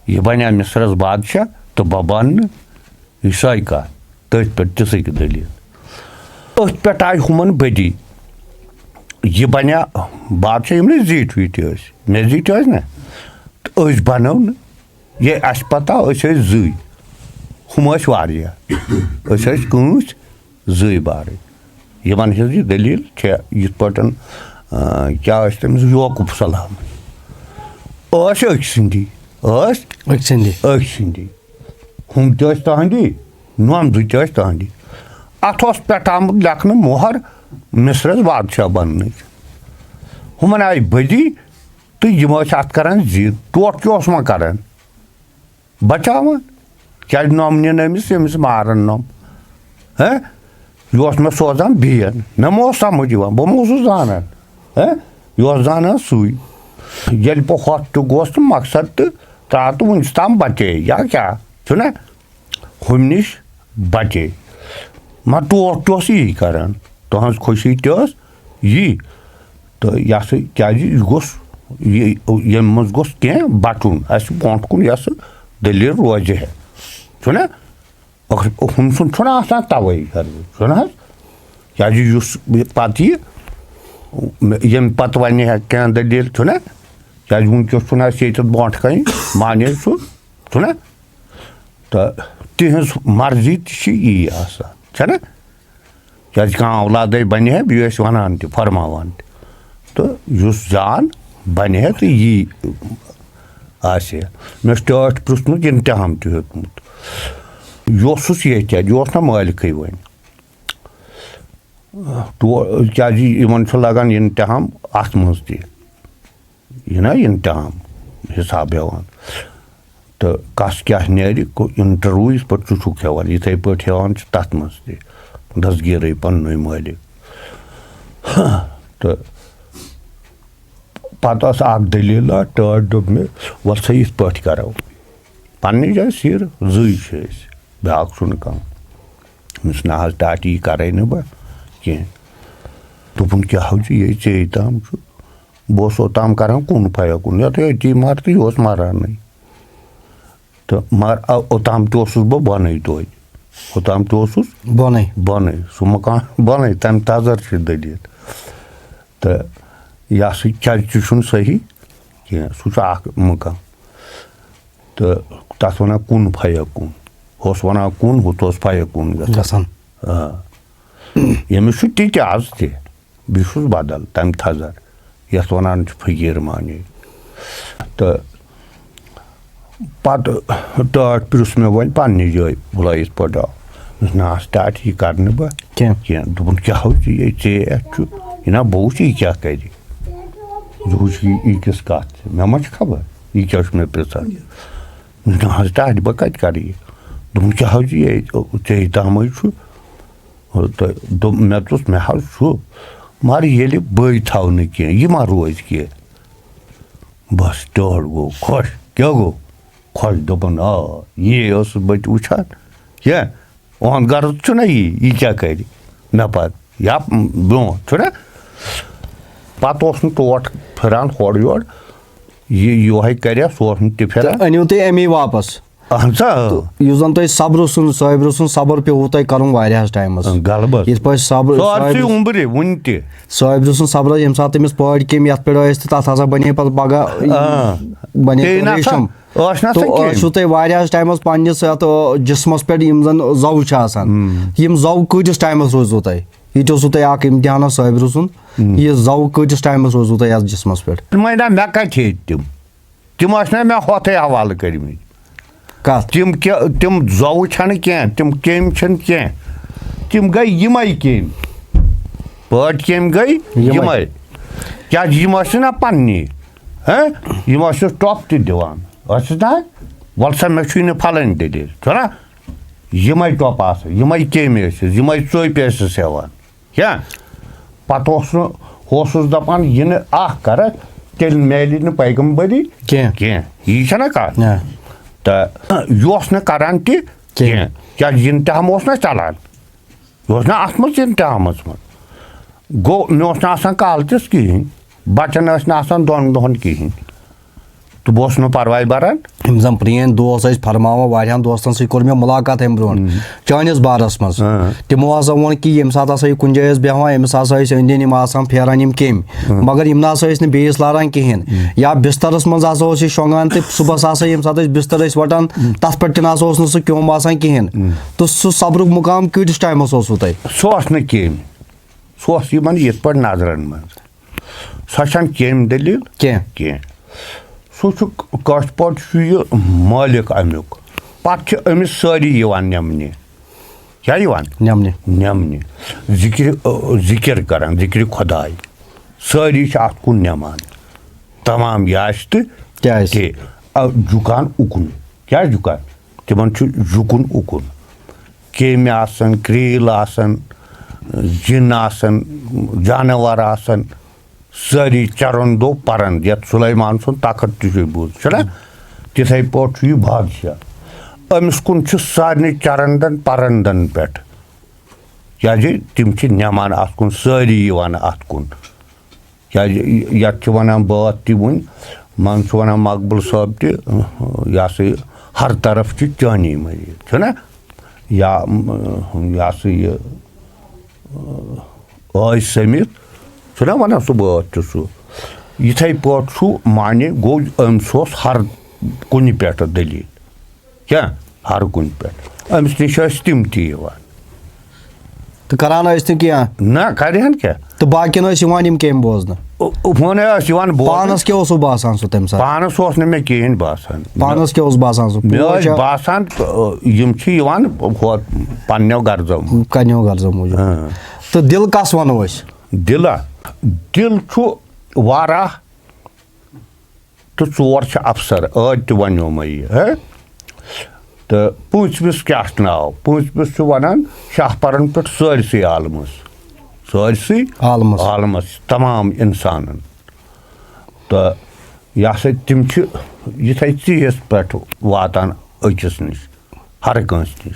یہِ بَنیٛا مِصرَس بادشاہ تہٕ بہٕ بَنہٕ نہٕ۔ یہِ چھِ سۄے کَتھ، تٔتھۍ پٮ۪ٹھ تِژھٕے کہِ دٔلیٖل۔ أتھۍ پٮ۪ٹھ آیہِ ہُمَن بدی۔ یہِ بَنیٛا بادشاہ، یِم نہٕ زیٖٹھۍ ویٖٹھۍ ٲسۍ، مےٚ زیٖٹھۍ ٲسۍ نہ، تہٕ أسۍ بَنٲو نہٕ۔ یہِ اَسہِ پَتہ، أسۍ ٲسۍ زٕے، ہُم ٲسۍ واریاہ، أسۍ ٲسۍ کٲنٛسہِ زٕے بارٕے۔ یِمَن ہٕنٛز یہِ دٔلیٖل چھےٚ یِتھ پٲٹھۍ، آ، کیٛاہ ٲسۍ تٔمِس یعقوب سلام ٲسۍ أکۍ سٕنٛدی، ٲسۍ أکۍ سٕنٛدی۔ أکۍ سٕنٛدی۔ ہُم تہِ ٲسۍ تٕہٕنٛدی، نۄم زٕ تہِ ٲسۍ تٕہٕنٛدی۔ اَتھ اوس پٮ۪ٹھ آمُت لیکھنہٕ مۄہر مِصرَس بادشاہ بَننٕچ۔ ہُمَن آیہِ بدی تہٕ یِم ٲسۍ اَتھ کَران ضِد۔ ٹوٹھ کیٛاہ اوس وۄنۍ کَران؟ بَچاوان۔ کیٛازِ نۄم نِن أمِس، ییٚمِس مارَن نۄم؟ ہہ؟ یہِ اوس مےٚ سوزان بیٚین۔ مےٚ ما اوس سَمٕجھ یِوان، بہٕ ما اوسُس زانان؟ ہہ؟ یہِ اوس زانان سُے۔ ییٚلہِ بہٕ ہۄتھ تہِ گوس تہٕ مقصد تہٕ ترٛاو تہٕ وٕنیُک تام بچے یا کیٛاہ چھُنہ؟ ہُمہِ نِش بچے۔ مگر ٹوٹھ تہِ اوس یی کران، تُہنٛز خوشی تہِ ٲس یی۔ تہٕ یہِ ہسا، کیٛازِ یہِ گوٚژھ، یہِ، ییٚمہِ منٛز گوٚژھ کینٛہہ بچُن، اَسہِ برونٛٹھ کُن یۄس دٔلیٖل روزِ ہے، چھُنہ؟ مگر ہُم سُنٛد چھُنہ آسان توے گرٕ، چھُنہ حظ؟ کیٛازِ یُس یہِ پتہٕ یہِ، ییٚمہِ پتہٕ وَنہِ ہے کینٛہہ دٔلیٖل، چھُنہ؟ کیٛازِ وٕنکیٚس چھُنہٕ اَسہِ ییٚتٮ۪تھ برونٛٹھ کَنہِ مانے سُہ، چھُنہ؟ تہٕ تِہنٛز مرضی تہِ چھِ یی آسان، چھَنہ؟ کیٛازِ کانٛہہ اولادَے بَنہِ ہے، بیٚیہِ ٲسۍ وَنان تہِ، فرماوان تہِ۔ تہٕ یُس زان بَنہِ ہے تہٕ یی آسہِ ہے۔ مےٚ اوس ٹٲٹھۍ پرٛژھمُت، اِمتِحان تہِ ہیوٚتمُت۔ یہِ اوسُس ییٚتہِ، یہِ اوس نہ مٲلکٕے وۄنۍ۔ ٹو-، کیٛازِ یِمَن چھُ لَگان اِمتِحان اَتھ منٛز تہِ۔ یہِ نہ اِمتِحان حِساب ہٮ۪وان۔ تہٕ کَس کیٛاہ نیرِ، کو-، اِنٹروِو یِتھ پٲٹھۍ ژٕ چھُکھ ہٮ۪وان، یِتھَے پٲٹھۍ ہٮ۪وان چھِ تَتھ منٛز تہِ دستگیٖرٕے پنٛنُے مٲلِک۔ تہٕ پَتہٕ ٲس اَکھ دٔلیٖلہ، ٹٲٹھۍ دوٚپ مےٚ، "وَلہٕ سا یِتھ پٲٹھۍ کَرو، پنٛنہِ جایہِ سیٖر زٕے چھِ أسۍ، بیٛاکھ چھُنہٕ کانٛہہ۔" مےٚ ووٚنُس، "نہ حظ ٹاٹھی، یہِ کَرَے نہٕ بہٕ کینٛہہ۔" دوٚپُن، "کیٛاہ حظ چھُ یہِ ژے تام چھُ؟" بہٕ اوسُس اوٚتام کَران کُن پھیا کُن، یَتھ أتی مَر تہٕ یہِ اوس مَرانٕے۔ تہٕ مگر او-، اوٚتام تہِ اوسُس بہٕ بۄنٕے توتہِ۔ اوٚتام تہِ اوسُس بۄنٕے۔ بۄنٕے۔ سُہ مکان بۄنٕے، تَمہِ تَزَر چھِ دٔلیٖل۔ تہٕ یہِ ہسا کیٛازِ تہِ چھُنہٕ صحیح کینٛہہ۔ سُہ چھُ اَکھ مکان۔ تہٕ تَتھ وَنان کُن فیکُن۔ ہُہ اوس وَنان کُن، ہُتھ اوس فیکُن گژھان۔ گژھان۔ آ۔ ییٚمِس چھُ تہِ تہِ آز تہِ۔ بہٕ چھُس بدل تَمہِ تھزر، یَتھ وَنان چھِ فقیٖر معنی۔ تہٕ پَتہٕ ٹٲٹھ پرٛژھ مےٚ وۄنۍ پنٛنہِ جایہِ، وَلہٕ یِتھ پٲٹھۍ آو۔ دوٚپُس، "نہ حظ ٹاٹھ، یہِ کَرٕ نہٕ بہٕ کینٛہہ۔ کینٛہہ۔" دوٚپُن، "کیٛاہ حظ چھُ یہِ ژےٚ اَتھِ چھُ؟ یہِ نہ بہٕ وٕچھِ یہِ کیٛاہ کَرِ۔ ژٕ وٕچھ یہِ، یہِ کِژھ کَتھ چھِ؟ مےٚ ما چھِ خبر، یہِ کیٛاہ چھُ مےٚ پرٛژھان؟" "نہ حظ ٹاٹھ، بہٕ کَتہِ کَرٕ یہِ؟" دوٚپُن، "کیٛاہ حظ چھُ یہِ ژےٚ تامٕے چھُ؟" تہٕ دوٚپ، مےٚ دوٚپُس، "مےٚ حظ چھُ، مگر ییٚلہِ بٕے تھاوٕ نہٕ کینٛہہ، یہِ ما روزِ کینٛہہ؟" بَس، ٹٲٹھ گوٚو خۄش۔ کیٛاہ گوٚو؟ خۄش۔ دوٚپُن، "آ، یی ٲسٕس بہٕ تہِ وٕچھان۔ کیٛاہ، اُہُنٛد غرض چھُنہ یی، یہِ کیٛاہ کَرِ مےٚ پَتہٕ یا برٛونٛہہ، چھُنہ؟" پَتہٕ اوس نہٕ ٹوٹھ پھِران ہورٕ یورٕ، یہِ یِہوٚے کَرِ ہا، سُہ اوس نہٕ تہِ پھِران۔ تہٕ أنِو تُہۍ اَمی واپَس؟ اہن سا، اۭں۔ تہٕ یُس زَن تۄہہِ صبرٕ سُنٛد، صٲبرٕ سُنٛد صبر پیوٚوُ تۄہہِ کَرُن واریاہَس ٹایمَس۔ اۭں، غلبس۔ یِتھ پٲٹھۍ صبر، سُہ آسہِ صٲبرٕ، عُمرِ وٕنہِ تہِ۔ صٲبرٕ سُنٛد صبرَس ییٚمہِ ساتہٕ تٔمِس پٲٹۍ کیٚمۍ یَتھ پٮ۪ٹھ ٲسۍ تہٕ تَتھ ہسا بَنے پَتہٕ پَگاہ، آ۔ بَنے بیٚیہِ پَتہٕ نہ سا ریشم۔ ٲس نہ سا تہٕ کیٚمۍ۔ ٲسِو تۄہہِ واریاہَس ٹایمَس پنٛنِس یَتھ، آ، جِسمَس پٮ۪ٹھ یِم زَن زَوٕ چھِ آسان، ہُم۔ یِم زَوٕ کۭتِس ٹایمَس روزِوٕ تۄہہِ؟ یہِ تہِ اوسوُ تۄہہِ اَکھ اِمتِحانہ صٲبرٕ سُنٛد، ہُم۔ یہِ زَوٕ کۭتِس ٹایمَس روزِوُ تۄہہِ یَتھ جِسمَس پٮ۪ٹھ؟ تِمَے نہ، مےٚ کَتہِ ہیٚتۍ تِم؟ تِم ٲسۍ نہ مےٚ ہۄتھٕے حوالہٕ کٔرمٕتۍ۔ کَتھ؟ تِم کہِ-، تِم زوٕ چھَنہٕ کینٛہہ، تِم کیٚمۍ چھِنہٕ کینٛہہ۔ تِم گٔے یِمَے کیٚمۍ۔ پٲٹھۍ کیٚمۍ گٔے یِمَے۔ یِمَے۔ کیٛازِ یِم ٲسۍ نہ پنٛنی، ہہ؟ یِم ٲسِس ٹۄپھ تہِ دِوان۔ ٲسِس نہ، "وَلہٕ سا، مےٚ چھُے نہٕ پھلٲنۍ دٔلیٖل۔" چھُنہ؟ یِمَے ٹۄپھ آسہٕ، یِمَے کیٚمۍ ٲسِس، یِمَے ژوٚپۍ ٲسِس ہٮ۪وان۔ کیٛاہ؟ پَتہٕ اوس نہٕ، اوسُس دَپان، یہِ نہٕ اَکھ کَرَکھ، تیٚلہِ میلہِ نہٕ پیغمبری کینٛہہ۔ کینٛہہ۔ یی چھَنہ کَتھ؟ نہ۔ تہٕ یہِ اوس نہٕ کَران تہِ کینٛہہ۔ کینٛہہ۔ کیٛازِ یِم تہِ ہم اوس نہ چَلان۔ یہِ اوس نہ اَتھ منٛز یِم تہِ آمٕژ منٛز۔ گوٚو، مےٚ اوس نہٕ آسان کالہٕ تِس کِہیٖنۍ۔ بَچَن ٲسۍ نہٕ آسان دۄن دۄہَن کِہیٖنۍ۔ تہٕ بہٕ اوسُس نہٕ پَرواے بَران۔ یِم زَن پرٛٲنۍ دوس ٲسۍ فرماوان، واریاہَن دوستَن سۭتۍ کوٚر مےٚ مُلاقات اَمہِ برونٛٹھ، ہُم۔ چٲنِس بارَس منٛز۔ آ۔ تِمو ہسا ووٚن کہِ ییٚمہِ ساتہٕ ہسا یہِ کُنہِ جایہِ ٲسۍ بیٚہوان، أمِس ہسا ٲسۍ أنٛدۍ أنٛدۍ یِم آسان پھیران یِم کیٚمۍ۔ ہُم۔ مگر یِم نہ سا ٲسۍ نہٕ بیٚیِس لاران کِہیٖنۍ۔ ہُم۔ یا بِستَرَس منٛز ہسا اوس یہِ شۄنٛگان تہٕ صُبحَس ہسا ییٚمہِ ساتہٕ أسۍ بِستَر ٲسۍ وَٹان، ہُم۔ تَتھ پٮ۪ٹھ تہِ نہ سا اوس نہٕ سُہ کیوٚم آسان کِہیٖنۍ۔ ہُم۔ تہٕ سُہ صبرُک مُقام کۭتِس ٹایمَس اوسوُ تۄہہِ؟ سُہ اوس نہٕ کیٚمۍ۔ سُہ اوس یِمَن یِتھ پٲٹھۍ نظرَن منٛز۔ سۄ چھَنہٕ کیٚمۍ دٔلیٖل کینٛہہ۔ کینٛہہ۔ سُہ چھُ کٲشِر پٲٹھۍ چھُ یہِ مٲلِک اَمیُک۔ پَتہٕ چھِ أمِس سٲری یِوان نِمنہِ۔ کیٛاہ یِوان؟ نِمنہِ۔ نِمنہِ۔ ذِکرِ، ذِکِر کَران، ذِکرِ خۄداے۔ سٲری چھِ اَتھ کُن نِوان۔ تمام یہِ آسہِ تہٕ تہِ آسہِ۔ تہِ۔ آ، جُکان اُکُن۔ کیٛاہ جُکان؟ تِمَن چھُ جُکُن اُکُن۔ کیٚمۍ آسَن، کرٛیٖل آسَن، جِن آسَن، جاناوار آسَن، سٲری چرن دو پرن، یتھ سلیمان سُنٛد تخت تہِ چھُ بوٗز، چھُنہ؟ تِتھَے پٲٹھۍ چھُ یہِ بادشاہ۔ أمِس کُن چھُ سارنٕے چرندن پرندن پٮ۪ٹھ، کیٛازِ تِم چھِ نِوان اَتھ کُن، سٲری یِوان اَتھ کُن۔ کیٛازِ یَتھ چھِ وَنان بٲتھ تہِ وٕنۍ، منٛزٕ چھُ وَنان مقبول صٲب تہِ، یہِ ہسا یہِ، ہر طرف چھِ چٲنی مٔریٖد، چھُنہ؟ یا، یہِ ہسا یہِ، ٲسۍ سٔمِتھ، چھُنہ وَنان سُہ بٲتھ تہِ سُہ۔ یِتھَے پٲٹھۍ چھُ معنی، گوٚو أمِس اوس ہر کُنہِ پٮ۪ٹھ دٔلیٖل۔ کیٛاہ؟ ہر کُنہِ پٮ۪ٹھ۔ أمِس نِش ٲسۍ تِم تہِ یِوان۔ تہٕ کران ٲسۍ نہٕ کینٛہہ۔ نہ، کرِہن کیٛاہ؟ تہٕ باقین ٲسۍ یِوان یِم کیٚمۍ بوزنہٕ؟ ہُنَے ٲسۍ یِوان بوزنہٕ۔ پانس کیٛاہ اوسوٕ باسان سُہ تَمہِ ساتہٕ؟ پانس اوس نہٕ مےٚ کِہیٖنۍ باسان۔ پانس کیٛاہ اوس باسان سُہ؟ مےٚ ٲسۍ پوش ہا؟ باسان، یِم چھِ یِوان ہُہ پننیو غرضو۔ پننیو غرضو موٗجوٗب۔ ہاں۔ تہٕ دِل کس ونو أسۍ؟ دِلا؟ دِل چھُ واراہ تہٕ ژور چھِ افسر، ٲدۍ تہِ ونیو مےٚ یہِ، ہہ؟ تہٕ پوٗنٛژمِس کیٛاہ چھُ ناو؟ پوٗنٛژمِس چھُ ونان شاہ پرن پٮ۪ٹھ سٲرسٕے عالمس، سٲرسٕے عالمس۔ عالمس، تمام انسانن۔ تہٕ یہِ ہسا تِم چھِ یِتھے ژیٖرِس پٮ۪ٹھ واتان أکِس نِش، ہر کٲنٛسہِ نِش۔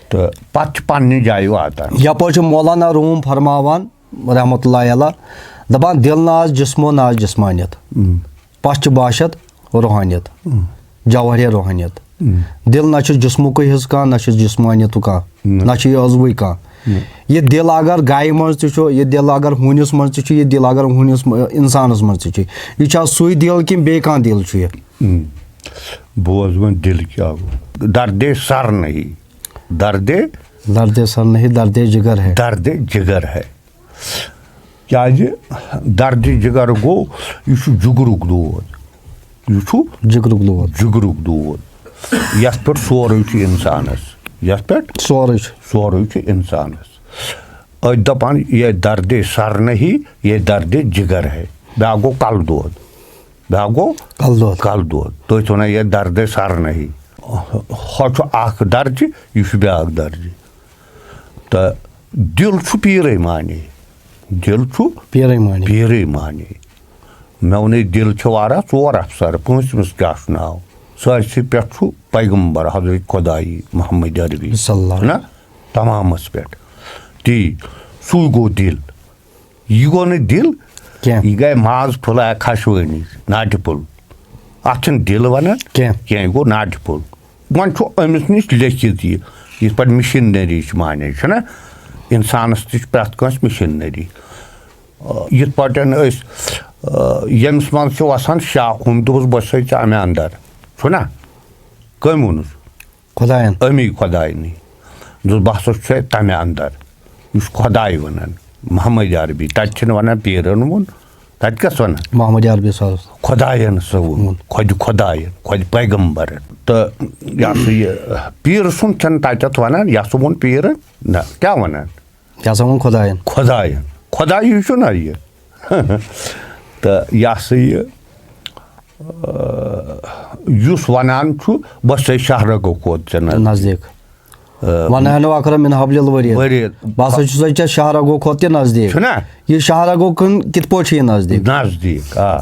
تہٕ پتہٕ چھِ پننہِ جایہِ واتان۔ یپٲرۍ چھُ مولانا روم فرماوان، رحمتہ اللہ علیہ، دپان، "دل نہ آز جسمو نہ آز جسمانیت، ہم۔ پس چھِ باشد روحانیت، ہم۔ جوہر روحانیت۔ ہم۔ دل نہ چھُ جسمُکُے حصہٕ کانٛہہ، نہ چھُ جسمانیتُک کانٛہہ، نہ۔ نہ چھُ یہِ عضوٕے کانٛہہ۔ نہ۔ یہِ دل اگر گایہِ منٛز تہِ چھُ، یہِ دل اگر ہوٗنِس منٛز تہِ چھُ، یہِ دل اگر ہوٗنِس م-، انسانس منٛز تہِ چھُ، یہِ چھا سُے دل کِنہٕ بیٚیہِ کانٛہہ دل چھُ یہِ؟" ہم۔ بوز وۄنۍ دل کیٛاہ گوٚو۔ دردِ سر نہیں، دردِ دردِ سر نہیں، دردِ جگر ہے۔ دردِ جگر ہے۔ کیٛازِ دردِ جگر گوٚو، یہِ چھُ جگرُک دود۔ یہِ چھُ جگرُک دود۔ جگرُک دود۔ یَتھ پٮ۪ٹھ سورُے چھُ اِنسانَس۔ یَتھ پٮ۪ٹھ سورُے چھُ۔ سورُے چھُ اِنسانَس۔ أتھۍ دَپان، یہ دردِ سر نہیں، یہ دردِ جگر ہے۔ بیٛاکھ گوٚو کَلہٕ دود۔ بیٛاکھ گوٚو کَلہٕ دود۔ کَلہٕ دود۔ تُہۍ چھِو وَنان، یہِ دردِ سر نہیں۔ ہۄ چھُ اَکھ درجہِ، یہِ چھُ بیٛاکھ درجہِ۔ تہٕ دِل چھُ پیٖرٕے معنی۔ دِل چھُ پیٖرٕے معنی۔ پیٖرٕے معنی۔ مےٚ ووٚنُے، دِل چھِ واریاہ، ژور افسر، پٲنٛژمِس کیٛاہ چھُ ناو؟ سٲرسٕے پٮ۪ٹھ چھُ پیغمبر حضرت خۄدایی محمد عربی۔ صلی اللہ۔ نہ؟ تمامَس پٮ۪ٹھ۔ تی، سُے گوٚو دِل۔ یہِ گوٚو نہٕ دِل کینٛہہ۔ یہِ گٔے ماز پھوٚل، آے خشوٲنی، ناٹہِ پھوٚل۔ اَتھ چھِنہٕ دِل وَنان کینٛہہ۔ کینٛہہ، یہِ گوٚو ناٹہِ پھوٚل۔ وۄنۍ چھُ أمِس نِش لیٚکھِتھ یہِ، یِتھ پٲٹھۍ مِشیٖنٔری چھِ معنی، چھُنہ؟ اِنسانَس تہِ چھِ پرٛٮ۪تھ کٲنٛسہِ مِشیٖنٔری۔ آ، یِتھ پٲٹھۍ أسۍ، آ، ییٚمِس منٛز چھِ وَسان شاہ، ہُمۍ دوٚپُس، "بہٕ چھُسَے ژےٚ اَمہِ اَندَر"، چھُنہ؟ کٔمۍ ووٚنُس؟ خۄدایَن۔ أمی خۄداینٕے۔ دوٚپُس، "بہٕ ہسا چھُسَے تَمہِ اَندَر"۔ یہِ چھُ خۄداے وَنان، محمد عربی۔ تَتہِ چھِنہٕ وَنان پیٖرَن ووٚن، تَتہِ کَس وَنان؟ محمد عربی صٲبَس۔ خۄدایَن سا ووٚن، ووٚن۔ خۄدِ خۄدایَن، خۄدِ پیغمبرَن۔ تہٕ یہِ ہسا یہِ پیٖر سُنٛد چھَنہٕ تَتٮ۪تھ وَنان، یہِ ہسا ووٚن پیٖرَن۔ نہ، کیٛاہ وَنان؟ یہِ ہسا ووٚن خۄدایَن۔ خۄدایَن۔ خۄدایی چھُنہ یہِ۔ تہٕ یہِ ہسا یہِ، آ، یُس وَنان چھُ، "بہٕ چھُسَے شاہ رگو کھۄتہٕ ژےٚ نزدیٖک۔" نزدیٖک۔ آ، وَنہٕ ہَنو اکرم من حبل الورید۔ ورید۔ بہٕ ہسا چھُسَے ژےٚ شاہ رگو کھۄتہٕ تہِ نزدیٖک۔ چھُنہ؟ یہِ شاہ رگو کِن-، کِتھ پٲٹھۍ چھُ یہِ نزدیٖک؟ نزدیٖک، آ۔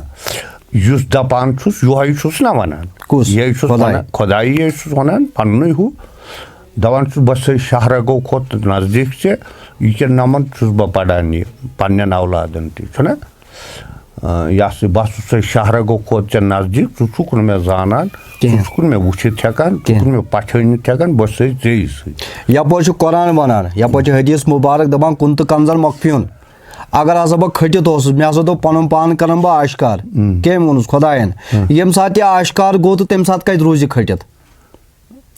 یُس دَپان چھُس، یِہوٚے چھُس نہ وَنان۔ کُس؟ یِہوٚے چھُس خۄداے۔ وَنان، خۄدایی یے چھُس وَنان، پَننُے ہُہ۔ دَپان چھُس، "بہٕ چھُسَے شاہ رگو کھۄتہٕ نزدیٖک ژےٚ، یہِ کیٛاہ نَمَن چھُس بہٕ پَران یہِ پَننٮ۪ن اولادَن تہِ"، چھُنہ؟ آ، یہِ ہسا، بہٕ ہسا چھُسَے شاہ رگو کھۄتہٕ ژےٚ نزدیٖک، ژٕ چھُکھ نہٕ مےٚ زانان، ژٕ کینٛہہ۔ چھُکھ نہٕ مےٚ وٕچھِتھ ہٮ۪کان، ژٕ کینٛہہ۔ چھُکھ نہٕ مےٚ پہچٲنِتھ ہٮ۪کان، بہٕ چھُسَے ژےٚ سۭتۍ۔ یپٲرۍ چھُ قرآن وَنان، یپٲرۍ چھُ حدیث مبارک دَپان، "کُنتُ کنزن مخفیُن"۔ اگر ہسا بہٕ کھٔٹِتھ اوسُس، مےٚ ہسا دوٚپ، "پنُن پان کرن بہٕ آشکار"۔ ہم۔ کٔمۍ ووٚنُس؟ خۄدایَن۔ ہم۔ ییٚمہِ ساتہٕ یہِ آشکار گوٚو تہٕ تَمہِ ساتہٕ کَتہِ روٗز یہِ کھٔٹِتھ؟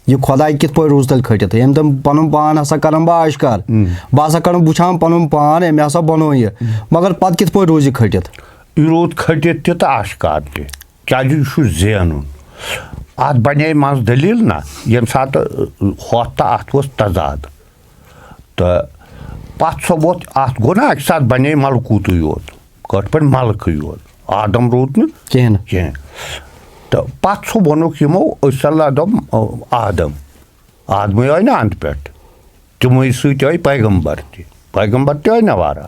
یہِ خۄداے کِتھ پٲٹھۍ روٗز تیٚلہِ کھٔٹِتھ؟ ییٚمۍ تٔمۍ پَنُن پان ہسا کرن بہٕ آشکار۔ ہم۔ بہٕ ہسا کرن وٕچھان پَنُن پان، أمۍ ہسا بنوو یہِ۔ ہم۔ مگر پَتہٕ کِتھ پٲٹھۍ روٗز یہِ کھٔٹِتھ؟ یہِ روٗد کھٔٹِتھ تہِ تہٕ آشکار تہِ۔ کیٛازِ یہِ چھُ زینُن۔ اَتھ بنے منٛز دٔلیٖل نہ، ییٚمہِ ساتہٕ ہۄتھ تہٕ اَتھ اوس تضاد۔ تہٕ پَتہٕ سۄ ووٚتھ، اَتھ گوٚو نہ اَکہِ ساتہٕ بَنے مَلکوٗتٕے یوت، کٲٹھۍ پٲٹھۍ مَلکٕے یوت، آدم روٗد نہٕ کِہیٖنۍ نہٕ۔ کینٛہہ۔ تہٕ پَتہٕ سُہ ووٚنُکھ یِمو، أسۍ اللہ دوٚپ، آدم، آدمٕے آے نہ اَنٛدٕ پٮ۪ٹھ، تِموٕے سۭتۍ آے پیغمبر تہِ، پیغمبر تہِ آے نہ واریاہ۔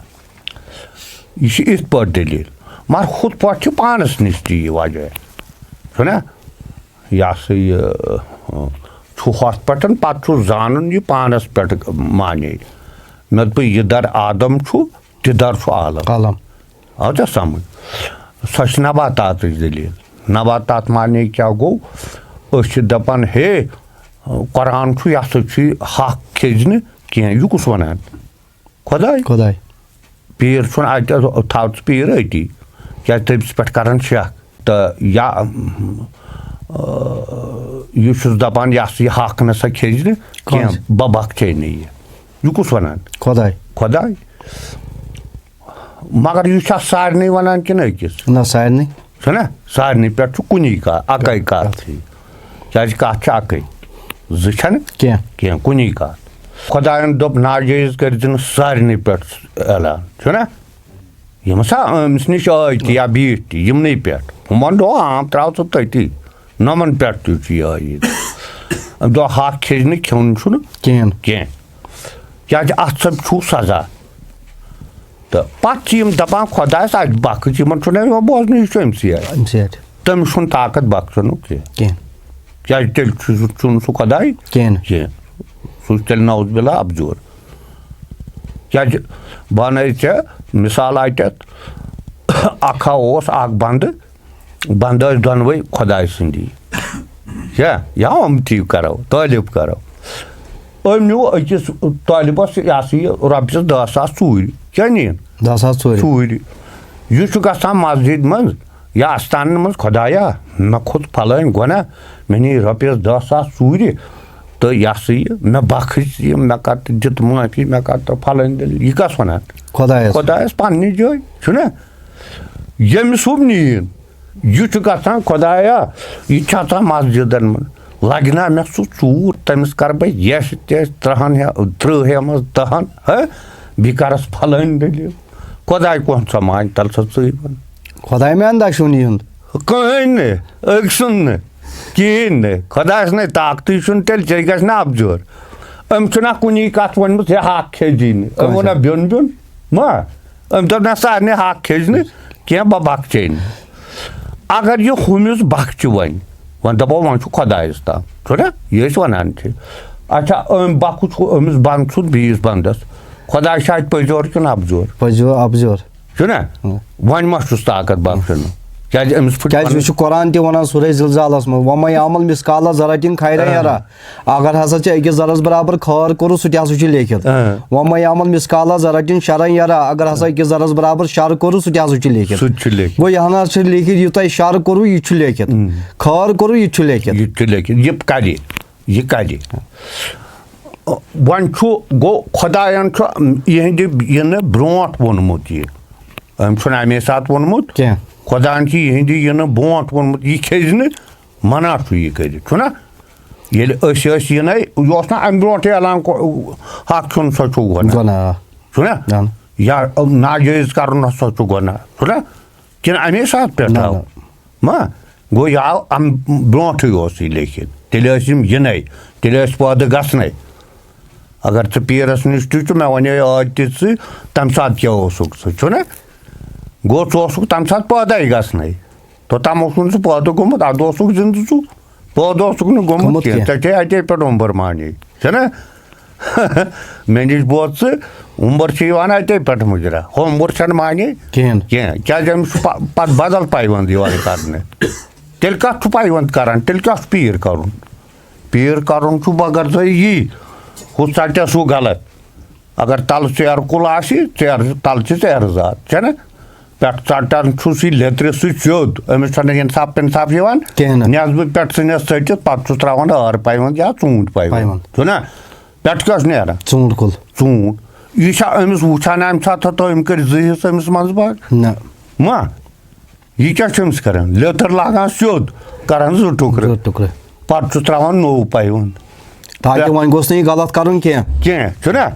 یہِ چھِ یِتھ پٲٹھۍ دٔلیٖل، مگر ہُتھ پٲٹھۍ چھِ پانَس نِش تہِ یہِ وجہ، چھُنہ؟ یہِ ہسا یہِ، چھُ ہۄتھ پٮ۪ٹھ، پتہٕ چھُ زانُن یہِ پانس پٮ۪ٹھ معنی۔ مےٚ دوٚپ، یہِ در آدم چھُ، تہِ در چھُ عالم۔ عالم۔ آو ژےٚ سمجھ؟ سۄ چھِ نباتاتٕچ دٔلیٖل۔ نباتات معنی کیٛاہ گوٚو؟ أسۍ چھِ دپان، ہے، قرآن چھُ، یہِ ہسا چھُ یہِ ہاکھ کھیٚزِ نہٕ کینٛہہ۔ یہِ کُس ونان؟ خۄداے۔ خۄداے۔ پیٖر چھُنہٕ اَتہِ، تھاو ژٕ پیٖر أتی، کیٛازِ تٔمِس پٮ۪ٹھ کَرَن شک۔ تہٕ یا، اۭں، یہِ چھُس دَپان، یہِ ہسا یہِ ہاکھ نہ سا کھیٚزِ نہٕ کینٛہہ، کٲنٛسہِ۔ بہٕ بَکھ چے نہٕ یہِ۔ یہِ کُس وَنان؟ خۄداے۔ خۄداے۔ مگر یہِ چھا سارنٕے وَنان کِنہٕ أکِس؟ نہ، سارنٕے۔ چھُنہ؟ سارنٕے پٮ۪ٹھ چھُ کُنی کَتھ، اَکٕے کَتھ چھِ۔ کیٛازِ کَتھ چھِ اَکٕے۔ زٕ چھَنہٕ؟ کینٛہہ۔ کینٛہہ، کُنی کَتھ۔ خۄدایَن دوٚپ، ناجٲیِز کٔرۍ زِ نہٕ سارنٕے پٮ۪ٹھ اعلان۔ چھُنہ؟ یِم ہسا أمِس نِش ٲے تہِ یا بیٖٹھۍ تہِ، یِمنٕے پٮ۪ٹھ۔ ہُمَن دوٚپ، عام ترٛاو ژٕ تٔتی۔ نۄمَن پٮ۪ٹھ تہِ چھُ یہِ عٲیِد۔ أمۍ دوٚپ، ہاکھ کھیٚزِ نہٕ، کھیوٚن چھُنہٕ کِہیٖنۍ۔ کینٛہہ۔ کیٛازِ اَتھ سۭتۍ چھُ سزا۔ تہٕ پَتہٕ چھِ یِم دَپان، خۄدایَس اَتہِ بخٕش، یِمَن چھُنہ یِوان بوزنہٕ، یہِ چھُ أمۍ سٕے اَتھِ۔ أمۍ سٕے اَتھِ۔ تٔمِس چھُنہٕ طاقت بخشنُک کینٛہہ۔ کینٛہہ۔ کیٛازِ تیٚلہِ چھُ سُہ، چھُنہٕ سُہ خۄداے کِہیٖنۍ۔ کینٛہہ۔ سُہ چھُ تیٚلہِ نعوذ باللہ اَپزور۔ کیٛازِ بہٕ وَنَے ژےٚ مِثال اَتٮ۪تھ، اَکھ ہا اوس اَکھ بَندٕ، بنٛدٕ ٲسۍ دۄنوَے خۄداے سٕنٛدی۔ کیٛاہ؟ یا اُمتی کرو، طٲلب کرو۔ أمۍ نیوٗ أکِس طٲلبَس، یہِ ہسا یہِ، رۄپیَس دَہ ساس ژوٗرِ۔ کیٛاہ نِیَن؟ دَہ ساس ژوٗرِ۔ ژوٗرِ۔ یہِ چھُ گژھان مسجد منٛز یا استانَن منٛز، خۄدایا، مےٚ کھوٚت پھلٲنۍ گۄناہ، مےٚ نِیہِ رۄپیَس دَہ ساس ژوٗرِ، تہٕ یہِ ہسا یہِ، مےٚ بخش یہِ، مےٚ کر تہٕ دِتہٕ معٲفی، مےٚ کر تہٕ پھلٲنۍ دٔلیٖل۔ یہِ کَس وَنان؟ خۄدایَس۔ خۄدایَس پنٛنہِ جایہِ، چھُنہ؟ ییٚمِس ہُم نِیِن، یہِ چھُ گژھان، خۄدایا، یہِ تہِ چھُ آسان مسجدن منٛز۔ لگہِ نا مےٚ سُہ ژوٗر، تٔمِس کرٕ بہٕ یَش تہِ ترٛہَن ہے-، ترٕٛہ ہٮ۪مس دَہَن، ہہ؟ بیٚیہِ کرس پھلٲنۍ دٔلیٖل۔ خۄداے کۄن سا مانہِ، تَلہٕ سا ژٕے وَن۔ خۄداے مےٚ انداز چھُنہٕ یِہُنٛد۔ کٕہٕنۍ نہٕ، أکۍ سُنٛد نہٕ، کِہیٖنۍ نہٕ۔ خۄدایَس نَے طاقتٕے چھُنہٕ، تیٚلہِ ژےٚ گژھِ نا اَپزور۔ أمۍ چھُنہ کُنی کَتھ ؤنمٕژ، ہے، ہاکھ کھیٚزی نہٕ۔ أمۍ ووٚن نا بیوٚن بیوٚن؟ ما؟ أمۍ دوٚپ، نہ، سارنٕے ہاکھ کھیٚزِ نہٕ کینٛہہ، بہٕ بخچے نہٕ۔ اگر یہِ ہُمِس بخچہِ وۄنۍ، وۄنۍ دَپو، وۄنۍ چھُ خۄدایَس تام، چھُنہ؟ یہِ أسۍ وَنان چھِ۔ اچھا، أمۍ بخُچ ہُہ أمِس بنٛد ژھُن بیٚیِس بنٛدَس، خۄداے چھُ اَتہِ پٔزیور کِنہٕ اَپزور؟ پٔزیور، اَپزور۔ چھُنہ؟ ہُم۔ وۄنۍ ما چھُس طاقت بخشنُک؟ کیٛازِ أمِس پھٕٹہِ کیٛازِ پَنٕنۍ یہِ چھُ قرآن تہِ وَنان سورہ زلزالَس منٛز، "وَمَن یَعْمَلْ مِثْقَالَ ذَرَّةٍ خَیْرًا آ۔ یَرَهُ"۔ اگر ہسا ژےٚ أکِس ذرس برابر خٲر کوٚرُتھ، سُہ تہِ ہسا چھُ لیکھِتھ۔ آ۔ "وَمَن یَعْمَلْ مِثْقَالَ ذَرَّةٍ شَرًّا یَرَهُ"، اگر ہسا أکِس ذرس برابر شر کوٚرُتھ، سُہ تہِ ہسا چھُ لیکھِتھ۔ سُہ تہِ چھُ لیکھِتھ۔ گوٚو، یہِ ہنا چھُ لیکھِتھ، یہِ تۄہہِ شر کوٚروٕ، یہِ تہِ چھُ لیکھِتھ۔ اۭں۔ خٲر کوٚروٕ، یہِ تہِ چھُ لیکھِتھ۔ یہِ تہِ چھُ لیکھِتھ، یہِ کَرِ، یہِ کَرِ۔ وۄنۍ چھُ، گوٚو، خۄدایَن چھُ یِہِنٛدِ یِنہٕ برونٛٹھ ووٚنمُت یہِ۔ أمۍ چھُنہٕ اَمے ساتہٕ ووٚنمُت۔ کینٛہہ۔ خۄدایَن چھُ یِہِنٛدِ یِنہٕ برونٛٹھ ووٚنمُت، یہِ کھیٚزِ نہٕ۔ منع چھُ یہِ کٔرِتھ، چھُنہ؟ ییٚلہِ أسۍ ٲسۍ یِنَے، یہِ اوس نہ اَمہِ برونٛٹھٕے اعلان کو-، حق کھیوٚن سا چھُ گۄناہ۔ گۄناہ۔ چھُنہ؟ اَہَن۔ یا ناجٲیِز کَرُن ہسا چھُ گۄناہ، چھُنہ؟ کِنہٕ اَمے ساتہٕ پٮ۪ٹھ نہ، آو؟ نہ۔ ما؟ گوٚو، یہِ آو اَمہِ برونٛٹھٕے اوس یہِ لیکھِتھ۔ تیٚلہِ ٲسۍ یِم یِنَے، تیٚلہِ ٲسۍ پٲدٕ گژھنَے۔ اگر ژٕ پیٖرَس نِش تہِ چھُ، مےٚ وَنے ٲدۍ تہِ ژٕ، تَمہِ ساتہٕ کیٛاہ اوسُکھ ژٕ، چھُنہ؟ گوٚو، ژٕ اوسُکھ تَمہِ ساتہٕ پٲدَے گژھنَے۔ توٚتام اوسُکھ نہٕ ژٕ پٲدٕ گوٚمُت، اَدٕ اوسُکھ زِندٕ ژٕ، پٲدٕ اوسُکھ نہٕ گوٚمُت گوٚمُت کینٛہہ۔ کینٛہہ۔ ژےٚ چھے اَتے پٮ۪ٹھ عمر معنی، چھَنہ؟ مےٚ نِش بوز ژٕ، عمر چھِ یِوان اَتے پٮ۪ٹھ مُجرا، ہُہ عمر چھَنہٕ معنی کِہیٖنۍ۔ کینٛہہ۔ کیٛازِ أمِس چھُ پَ-، پَتہٕ بدل پیوند یِوان کرنہٕ۔ تیٚلہِ کَتھ چھُ پیوند کران؟ تیٚلہِ کیٛاہ چھُ پیٖر کَرُن؟ پیٖر کَرُن چھُ مگر ژےٚ یی، ہُہ ژَٹٮ۪س ہُہ غلط۔ اگر تَلہٕ ژیرٕ کُل آسہِ، ژیرٕ، تَلہٕ چھِ ژیرٕ زات، چھَنہ؟ پٮ۪ٹھٕ ژَٹان چھُس یہِ لیٚترِ سۭتۍ سیوٚد، أمِس چھَنہٕ اِنصاف پِنصاف یِوان۔ کینٛہہ نہٕ۔ نٮ۪صبہٕ پٮ۪ٹھ ژھٕنٮ۪س ژٔٹِتھ، پَتہٕ چھُس ترٛاوان ٲر پیوند یا ژوٗنٛٹھۍ پیوند۔ پیوند۔ چھُنہ؟ پٮ۪ٹھٕ کیٛاہ اوس نیران؟ ژوٗنٛٹھ کُل۔ ژوٗنٛٹھ۔ یہِ چھا أمِس وٕچھان اَمہِ ساتہٕ، تہٕ أمۍ کٔرۍ زٕ حِصہٕ أمِس منٛزٕ باگ؟ نہ۔ ما؟ یہِ کیٛاہ چھُ أمِس کران؟ لیٚتٕر لاگان سیوٚد، کران زٕ ٹُکرٕ۔ زٕ ٹُکرٕ۔ پتہٕ چھُ ترٛاوان نوٚو پیوند۔ تاکہِ پٮ۪ٹھ وۄنۍ گوٚژھ نہٕ یہِ غلط کرُن کینٛہہ۔ کینٛہہ، چھُنہ؟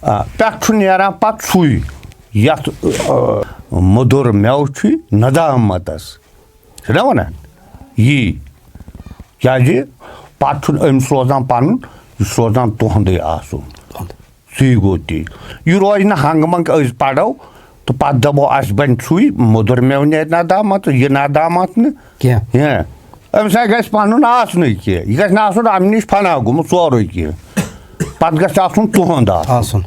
آ، پٮ۪ٹھ چھُ نیران پتہٕ سُے، یَتھ، آ، مٔدُر مٮ۪وٕ چھُ ندامتس۔ چھُنہ وَنان؟ یی۔ کیٛازِ پتہٕ چھُنہٕ أمِس روزان پنُن، یہِ چھُ روزان تُہُنٛدُے آسُن۔ تُہُنٛد۔ سُے گوٚو تی۔ یہِ روزِ نہٕ ہنٛگہٕ منٛگہٕ أسۍ پَرو تہٕ پَتہٕ دَپو اَسہِ بَنہِ سُے، مٔدُر مٮ۪وٕ نیرِ ندامت، یہِ ندامت نہٕ۔ کینٛہہ۔ کینٛہہ۔ أمِس ہا گژھِ پَنُن آسنُے کینٛہہ، یہِ گژھِ نہٕ آسُن اَمہِ نِش فنا گوٚمُت سورُے کینٛہہ۔ پَتہٕ گژھِ آسُن تُہُنٛد آسُن۔ آسُن۔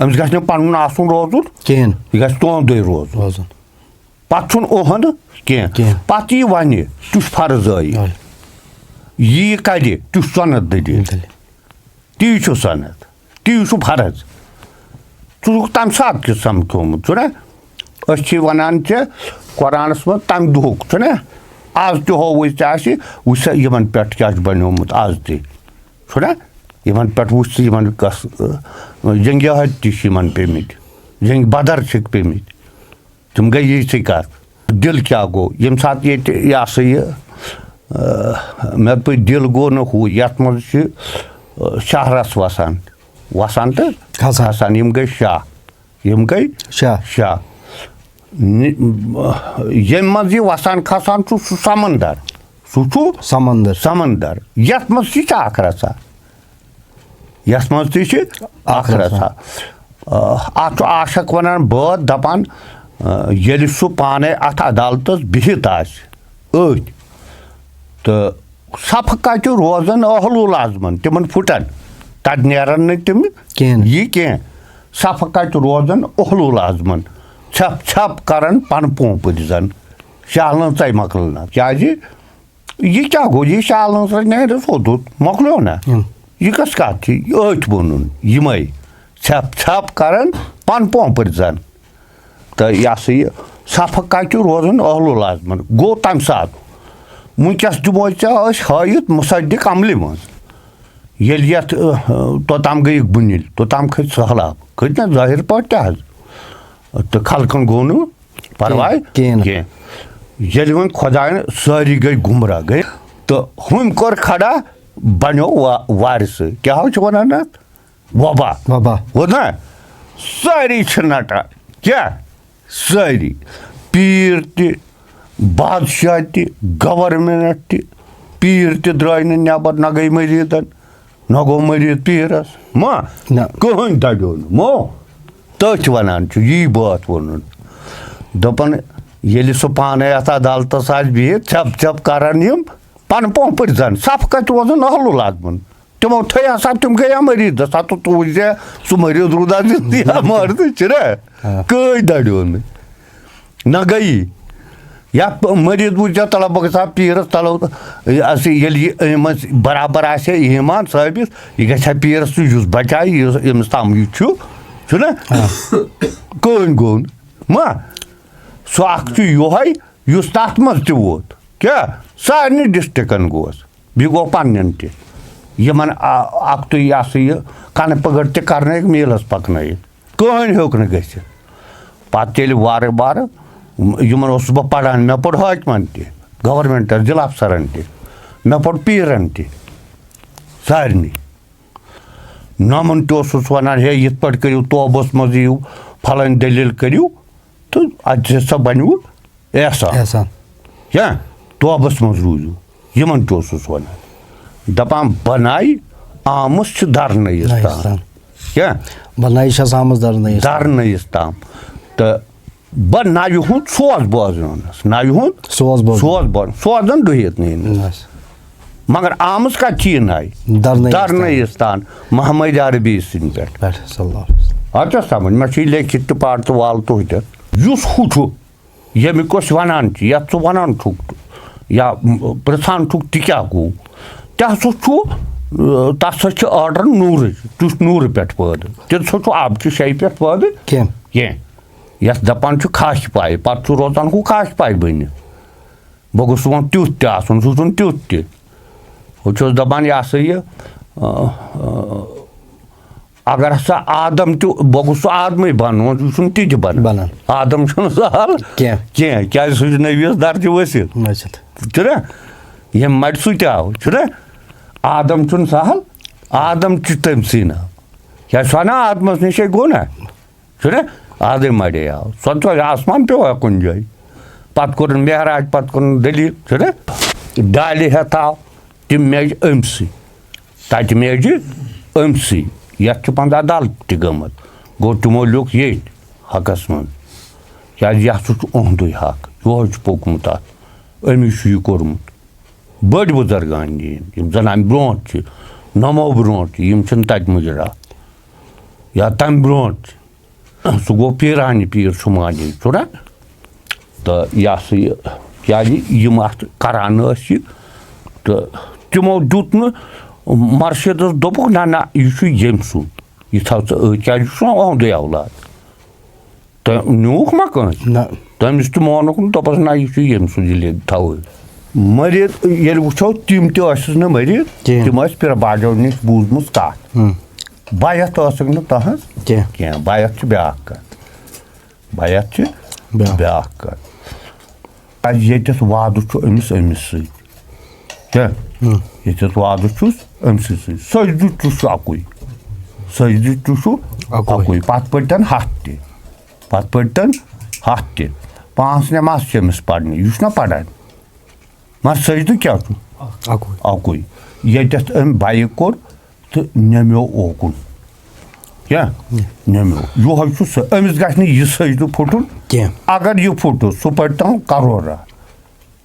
أمِس گژھِ نہٕ پَنُن آسُن روزُن کِہیٖنۍ۔ یہِ گژھِ تُہُنٛدُے روزُن۔ روزُن۔ پَتہٕ چھُنہٕ اُہُنٛد کینٛہہ۔ کینٛہہ۔ پَتہٕ یی وَنہِ، تیُتھ فرض ٲیی۔ آے۔ یی کَرِ، تیُتھ سۄنَت دٔلیٖل۔ دٔلیٖل۔ تی چھُ سۄنَت، تی چھُ فرض۔ ژٕ چھُکھ تَمہِ ساتہٕ تہِ سَمکھیومُت، چھُنہ؟ أسۍ چھِ وَنان ژےٚ قرآنَس منٛز تَمہِ دۄہُک، چھُنہ؟ آز تہِ ہووُے ژےٚ اَسہِ، وٕچھ سا یِمَن پٮ۪ٹھ کیٛاہ چھُ بَنیومُت آز تہِ، چھُنہ؟ یِمَن پٮ۪ٹھ وٕچھ ژٕ یِمَن کَس، جنگِ عہد تہِ چھِ یِمَن پیٚمٕتۍ، جنگِ بدر چھِکھ پیٚمٕتۍ۔ تِم گٔے یِژھٕے کَتھ۔ دِل کیٛاہ گوٚو؟ ییٚمہِ ساتہٕ ییٚتہِ یہِ ہسا یہِ، آ، مےٚ دوٚپُے دِل گوٚو نہٕ ہُہ، یَتھ منٛز چھِ، آ، شہرَس وَسان، وَسان تہٕ کھسان۔ کھسان۔ یِم گٔے شاہ، یِم گٔے شاہ۔ شاہ۔ نِ-، ییٚمہِ منٛز یہِ وَسان کھسان چھُ، سُہ سمندر۔ سُہ چھُ سمندر۔ سمندر۔ یَتھ منٛز تہِ چھِ اَکھ رَژھا۔ یَتھ منٛز تہِ چھِ اَکھ اَکھ رَژھا۔ رَژھا۔ آ، اَتھ چھُ عاشق وَنان بٲتھ دَپان، آ، ییٚلہِ سُہ پانَے اَتھ عدالتَس بِہِتھ آسہِ أتھۍ، تہٕ صفہٕ کَتہِ روزَن اہل العزمَن، تِمَن پھُٹَن، تَتہِ نیرَن نہٕ تِم کِہیٖنۍ۔ یہِ کینٛہہ۔ صفہٕ کَتہِ روزَن اہل العزمَن، ژھٮ۪پ ژھٮ۪پ کَرَن پَنہٕ پونٛپٕرۍ زَن، شالنہٕ ژَے مۄکلنہ۔ کیٛازِ؟ یہِ کیٛاہ گوٚو؟ یہِ شالنہٕ سۭتۍ نیرِ سوٚدُت، مۄکلیو نہ؟ اۭں۔ یہِ کۄس کَتھ چھِ؟ یہِ أتھۍ ووٚنُن یِمَے ژھٮ۪پ ژھٮ۪پ کَرَن پَن پونٛپٕرۍ زَن۔ تہٕ یہِ ہسا یہِ صفہٕ کَتہِ روزُن اہل العزمَن؟ گوٚو تَمہِ ساتہٕ۔ وٕنکیٚس دِمو ژےٚ أسۍ ہٲیِتھ مُصدِق عملہِ منٛز۔ ییٚلہِ یَتھ، ٲہ، توٚتام گٔیِکھ بُنِلۍ، توٚتام کھٔتۍ سٔہلاب، کھٔتۍ نہ ظٲہِر پٲٹھۍ تہِ حظ۔ تہٕ خلقَن گوٚو نہٕ پرواے کِہیٖنۍ۔ کینٛہہ۔ ییٚلہِ وۄنۍ خۄدایَن سٲری گٔے گُمراہ گٔے تہٕ ہُمۍ کوٚر کھڑا، بنیو وا-، وارثہٕ۔ کیٛاہ حظ چھِ وَنان اَتھ؟ وبا۔ وبا۔ گوٚو نا؟ سٲری چھِ نَٹان۔ کیٛاہ؟ سٲری۔ پیٖر تہِ، بادشاہ تہِ، گورنمنٹ تہِ۔ پیٖر تہِ درٛاے نہٕ نٮ۪بر، نہ گٔے مٔریٖدَن۔ نہ گوٚو مٔریٖد پیٖرَس۔ ما؟ نہ۔ کٕہٕنۍ دَریو نہٕ۔ مو؟ تٔتھۍ وَنان چھُ، یی بٲتھ ووٚنُن۔ دوٚپُن، ییٚلہِ سُہ پانَے اَتھ عدالتَس آسہِ بِہِتھ، ژھٮ۪پ ژھٮ۪پ کَرَن یِم پَنہٕ پونٛپٕرۍ زَن۔ صفہٕ کَتہِ روزَن اہل العزمَن؟ تِمو تھٲے ہسا تِم گٔے مٔریٖد، دَپان تہٕ تُہۍ زِ سُہ مٔریٖد روٗدا زِندٕ یا مَرد چھُنہ؟ آ۔ کٕہٕنۍ دَریو نہٕ۔ نہ گٔیی۔ یا پ-، مٔریٖد وٕچھ زِ تَلہ بہٕ گژھٕ ہا پیٖرَس تَلو، یہِ ہسا ییٚلہِ یہِ أمِس برابر آسہِ ہا ایٖمان ثٲبِت، یہِ گژھِ ہا پیٖرَس سُہ یُس بَچایہِ، یُس أمِس تام یہِ چھُ، چھُنہ؟ آ۔ کٕہٕنۍ گوٚو نہٕ۔ ما؟ سُہ اَکھ چھُ یِہوٚے، یُس تَتھ منٛز تہِ ووت۔ کیٛاہ؟ سارنٕے ڈِسٹِرٛکَن گوس۔ بیٚیہِ گوٚو پنٛنٮ۪ن تہِ۔ یِمَن آ-، اَکھ تُے یہِ ہسا یہِ کَنہٕ پٔکٕر تہِ کَرنٲیِکھ، میٖلَس پَکنٲیِتھ۔ کٕہٕنۍ ہیوٚک نہٕ گٔژھِتھ۔ پَتہٕ ییٚلہِ وارٕ وارٕ یِمَن اوسُس بہٕ پَران، مےٚ پوٚر حٲکمَن تہِ، گورنمنٹَس، ضلع افسرَن تہِ، مےٚ پوٚر پیٖرَن تہِ، سارنٕے۔ نومَن تہِ اوسُس وَنان، ہے، یِتھ پٲٹھۍ کٔرِو، توبَس منٛز یِیِو، پھلٲنۍ دٔلیٖل کٔرِو، تہٕ اَتہِ چھِ سۄ بَنِوٕ احسان۔ احسان۔ کیٛاہ؟ توبَس منٛز روٗزِو۔ یِمَن تہِ اوسُس وَنان۔ دَپان، بَناے آمٕژ چھِ دَرنَے یَس نَے تام۔ یَس تام۔ کیٛاہ؟ بَناے چھَس آمٕژ دَرنَے یَس تام۔ دَرنَے یَس تام۔ تہٕ بہٕ نَیہِ ہُنٛد سوز بوزنَس، نَیہِ ہُنٛد سوز بوزنَس۔ سوز بوزنَس۔ سوزَن ڈُہِتھ نہٕ أمِس۔ بَس۔ مگر آمٕژ کَتہِ چھِ یہِ نَے؟ دَرنَے یَس تام۔ دَرنَے یَس تام۔ محمد عربی سٕنٛدِ پٮ۪ٹھ۔ پٮ۪ٹھ، صلی اللہ علیہ وسلم۔ اَتھ چھا سَمٕجھ؟ مےٚ چھُ یہِ لیکھِتھ تہِ پَرٕ تہٕ والہٕ تُہۍ تہِ۔ یُس ہُہ چھُ، ییٚمیُک أسۍ وَنان چھِ، یَتھ ژٕ وَنان چھُکھ، یا پرٛژھان چھُکھ، تہِ کیٛاہ گوٚو؟ تہِ ہسا چھُ، اۭں، تَس ہسا چھِ آرڈر نوٗرٕچ، تیُتھ نوٗرٕ پٮ۪ٹھ پٲدٕ۔ تیٚلہِ سا چھُ آبہٕ چہِ شیٚیہِ پٮ۪ٹھ پٲدٕ کینٛہہ۔ کینٛہہ۔ یَتھ دَپان چھُ خاش پایہِ، پَتہٕ چھُ روزان ہُہ خاش پایہِ بٔنِتھ۔ بہٕ گوٚژھ وۄنۍ تیُتھ تہِ آسُن، سُہ چھُنہٕ تیُتھ تہِ۔ بہٕ چھُس دَپان، یہِ ہسا یہِ، اۭں، اۭں، اگر ہسا آدم تہِ، بہٕ گوٚژھ سُہ آدمٕے بَنُن، یہِ چھُنہٕ تہِ تہِ بَنان۔ بَنان۔ آدم چھُنہٕ سہل کینٛہہ۔ کینٛہہ، کیٛازِ سُہ چھُ نبیَس درجہِ ؤسِتھ۔ ؤسِتھ۔ چھُنہ؟ ییٚمہِ مَٹہِ سُہ تہِ آو، چھُنہ؟ آدم چھُنہٕ سہل، آدم چھُ تٔمۍ سٕے ناو۔ کیٛازِ سُہ اَنا آدمَس نِشے گوٚو نہ؟ چھُنہ؟ آدٕے مَڑے آو۔ سۄ تۄہہِ آسمان پیوٚوا کُنہِ جایہِ؟ پَتہٕ کوٚرُن معراج، پَتہٕ کوٚرُن دٔلیٖل، چھُنہ؟ ڈالہِ ہٮ۪تھ آو، تِم میجہِ أمۍ سٕے۔ تَتہِ میجہِ أمۍ سٕے۔ یَتھ چھُ پَنٛداہ دَل تہِ گٔمٕژ۔ گوٚو تِمو لیوٚکھ ییٚتھۍ حقَس منٛز۔ کیٛازِ یہِ ہسا چھُ اُہُنٛدُے حق۔ یِہوٚے چھُ پوٚکمُت اَتھ۔ أمی چھُ یہِ کوٚرمُت۔ بٔڑۍ بُزرگان دِنۍ، یِم زَن اَمہِ برونٛٹھ چھِ، نَمو برونٛٹھ چھِ، یِم چھِنہٕ تَتہِ مُجراہ۔ یا تَمہِ برونٛٹھ چھِ، سُہ گوٚو پیٖرانہِ پیٖر چھُ مانے، چھُنہ؟ تہٕ یہِ ہسا یہِ، کیٛازِ یِم اَتھ کَران ٲسۍ یہِ، تہٕ تِمو دیُت نہٕ، مَرشِدَس دوٚپُکھ، "نہ، نہ، یہِ چھُ ییٚمۍ سُنٛد، یہِ تھاو ژٕ أتھۍ، کیٛازِ یہِ چھُ سون اُہُنٛدُے اولاد۔" تہٕ نیوٗکھ ما کٲنٛسہِ؟ نہ۔ تٔمِس تہِ مونُکھ نہٕ، دوٚپُس، "نہ، یہِ چھُ ییٚمۍ سُنٛد، یہِ لے-، تھاو أتھۍ۔" مٔرِتھ ییٚلہِ وٕچھو، تِم تہِ ٲسِس نہٕ مٔرِتھ، کِہیٖنۍ۔ تِم ٲسۍ پیٖر باجو نِش بوٗزمٕژ کَتھ۔ ہُم۔ بیعت ٲسٕکھ نہٕ تَہٕنٛز کینٛہہ۔ کینٛہہ، بیعت چھِ بیٛاکھ کَتھ۔ بیعت چھِ بیٛاکھ۔ بیٛاکھ کَتھ۔ اَسہِ ییٚتٮ۪تھ وعدٕ چھُ أمِس، أمِس سۭتۍ۔ کیٛاہ؟ ہُم۔ ییٚتٮ۪تھ وعدٕ چھُس أمۍ سٕے سۭتۍ۔ سجدٕ تہِ چھُ اَکُے۔ سجدٕ تہِ چھُ اَکُے۔ اَکُے۔ پَتہٕ پٔرۍتَن ہَتھ تہِ۔ پَتہٕ پٔرۍتَن ہَتھ تہِ۔ پانٛژھ نٮ۪ماز چھِ أمِس پَرنہِ۔ یہِ چھُنہ پَران۔ مگر سجدٕ کیٛاہ چھُ؟ اَکُے۔ اَکُے۔ ییٚتٮ۪تھ أمۍ بایِک کوٚر، تہٕ نٮ۪میو اوکُن۔ کیٛاہ؟ نٮ۪میو۔ یِہوٚے چھُ سُہ، أمِس گژھِ نہٕ یہِ سجدٕ پھُٹُن کینٛہہ۔ اگر یہِ پھُٹُس، سُہ پَرِ تام کَرورا۔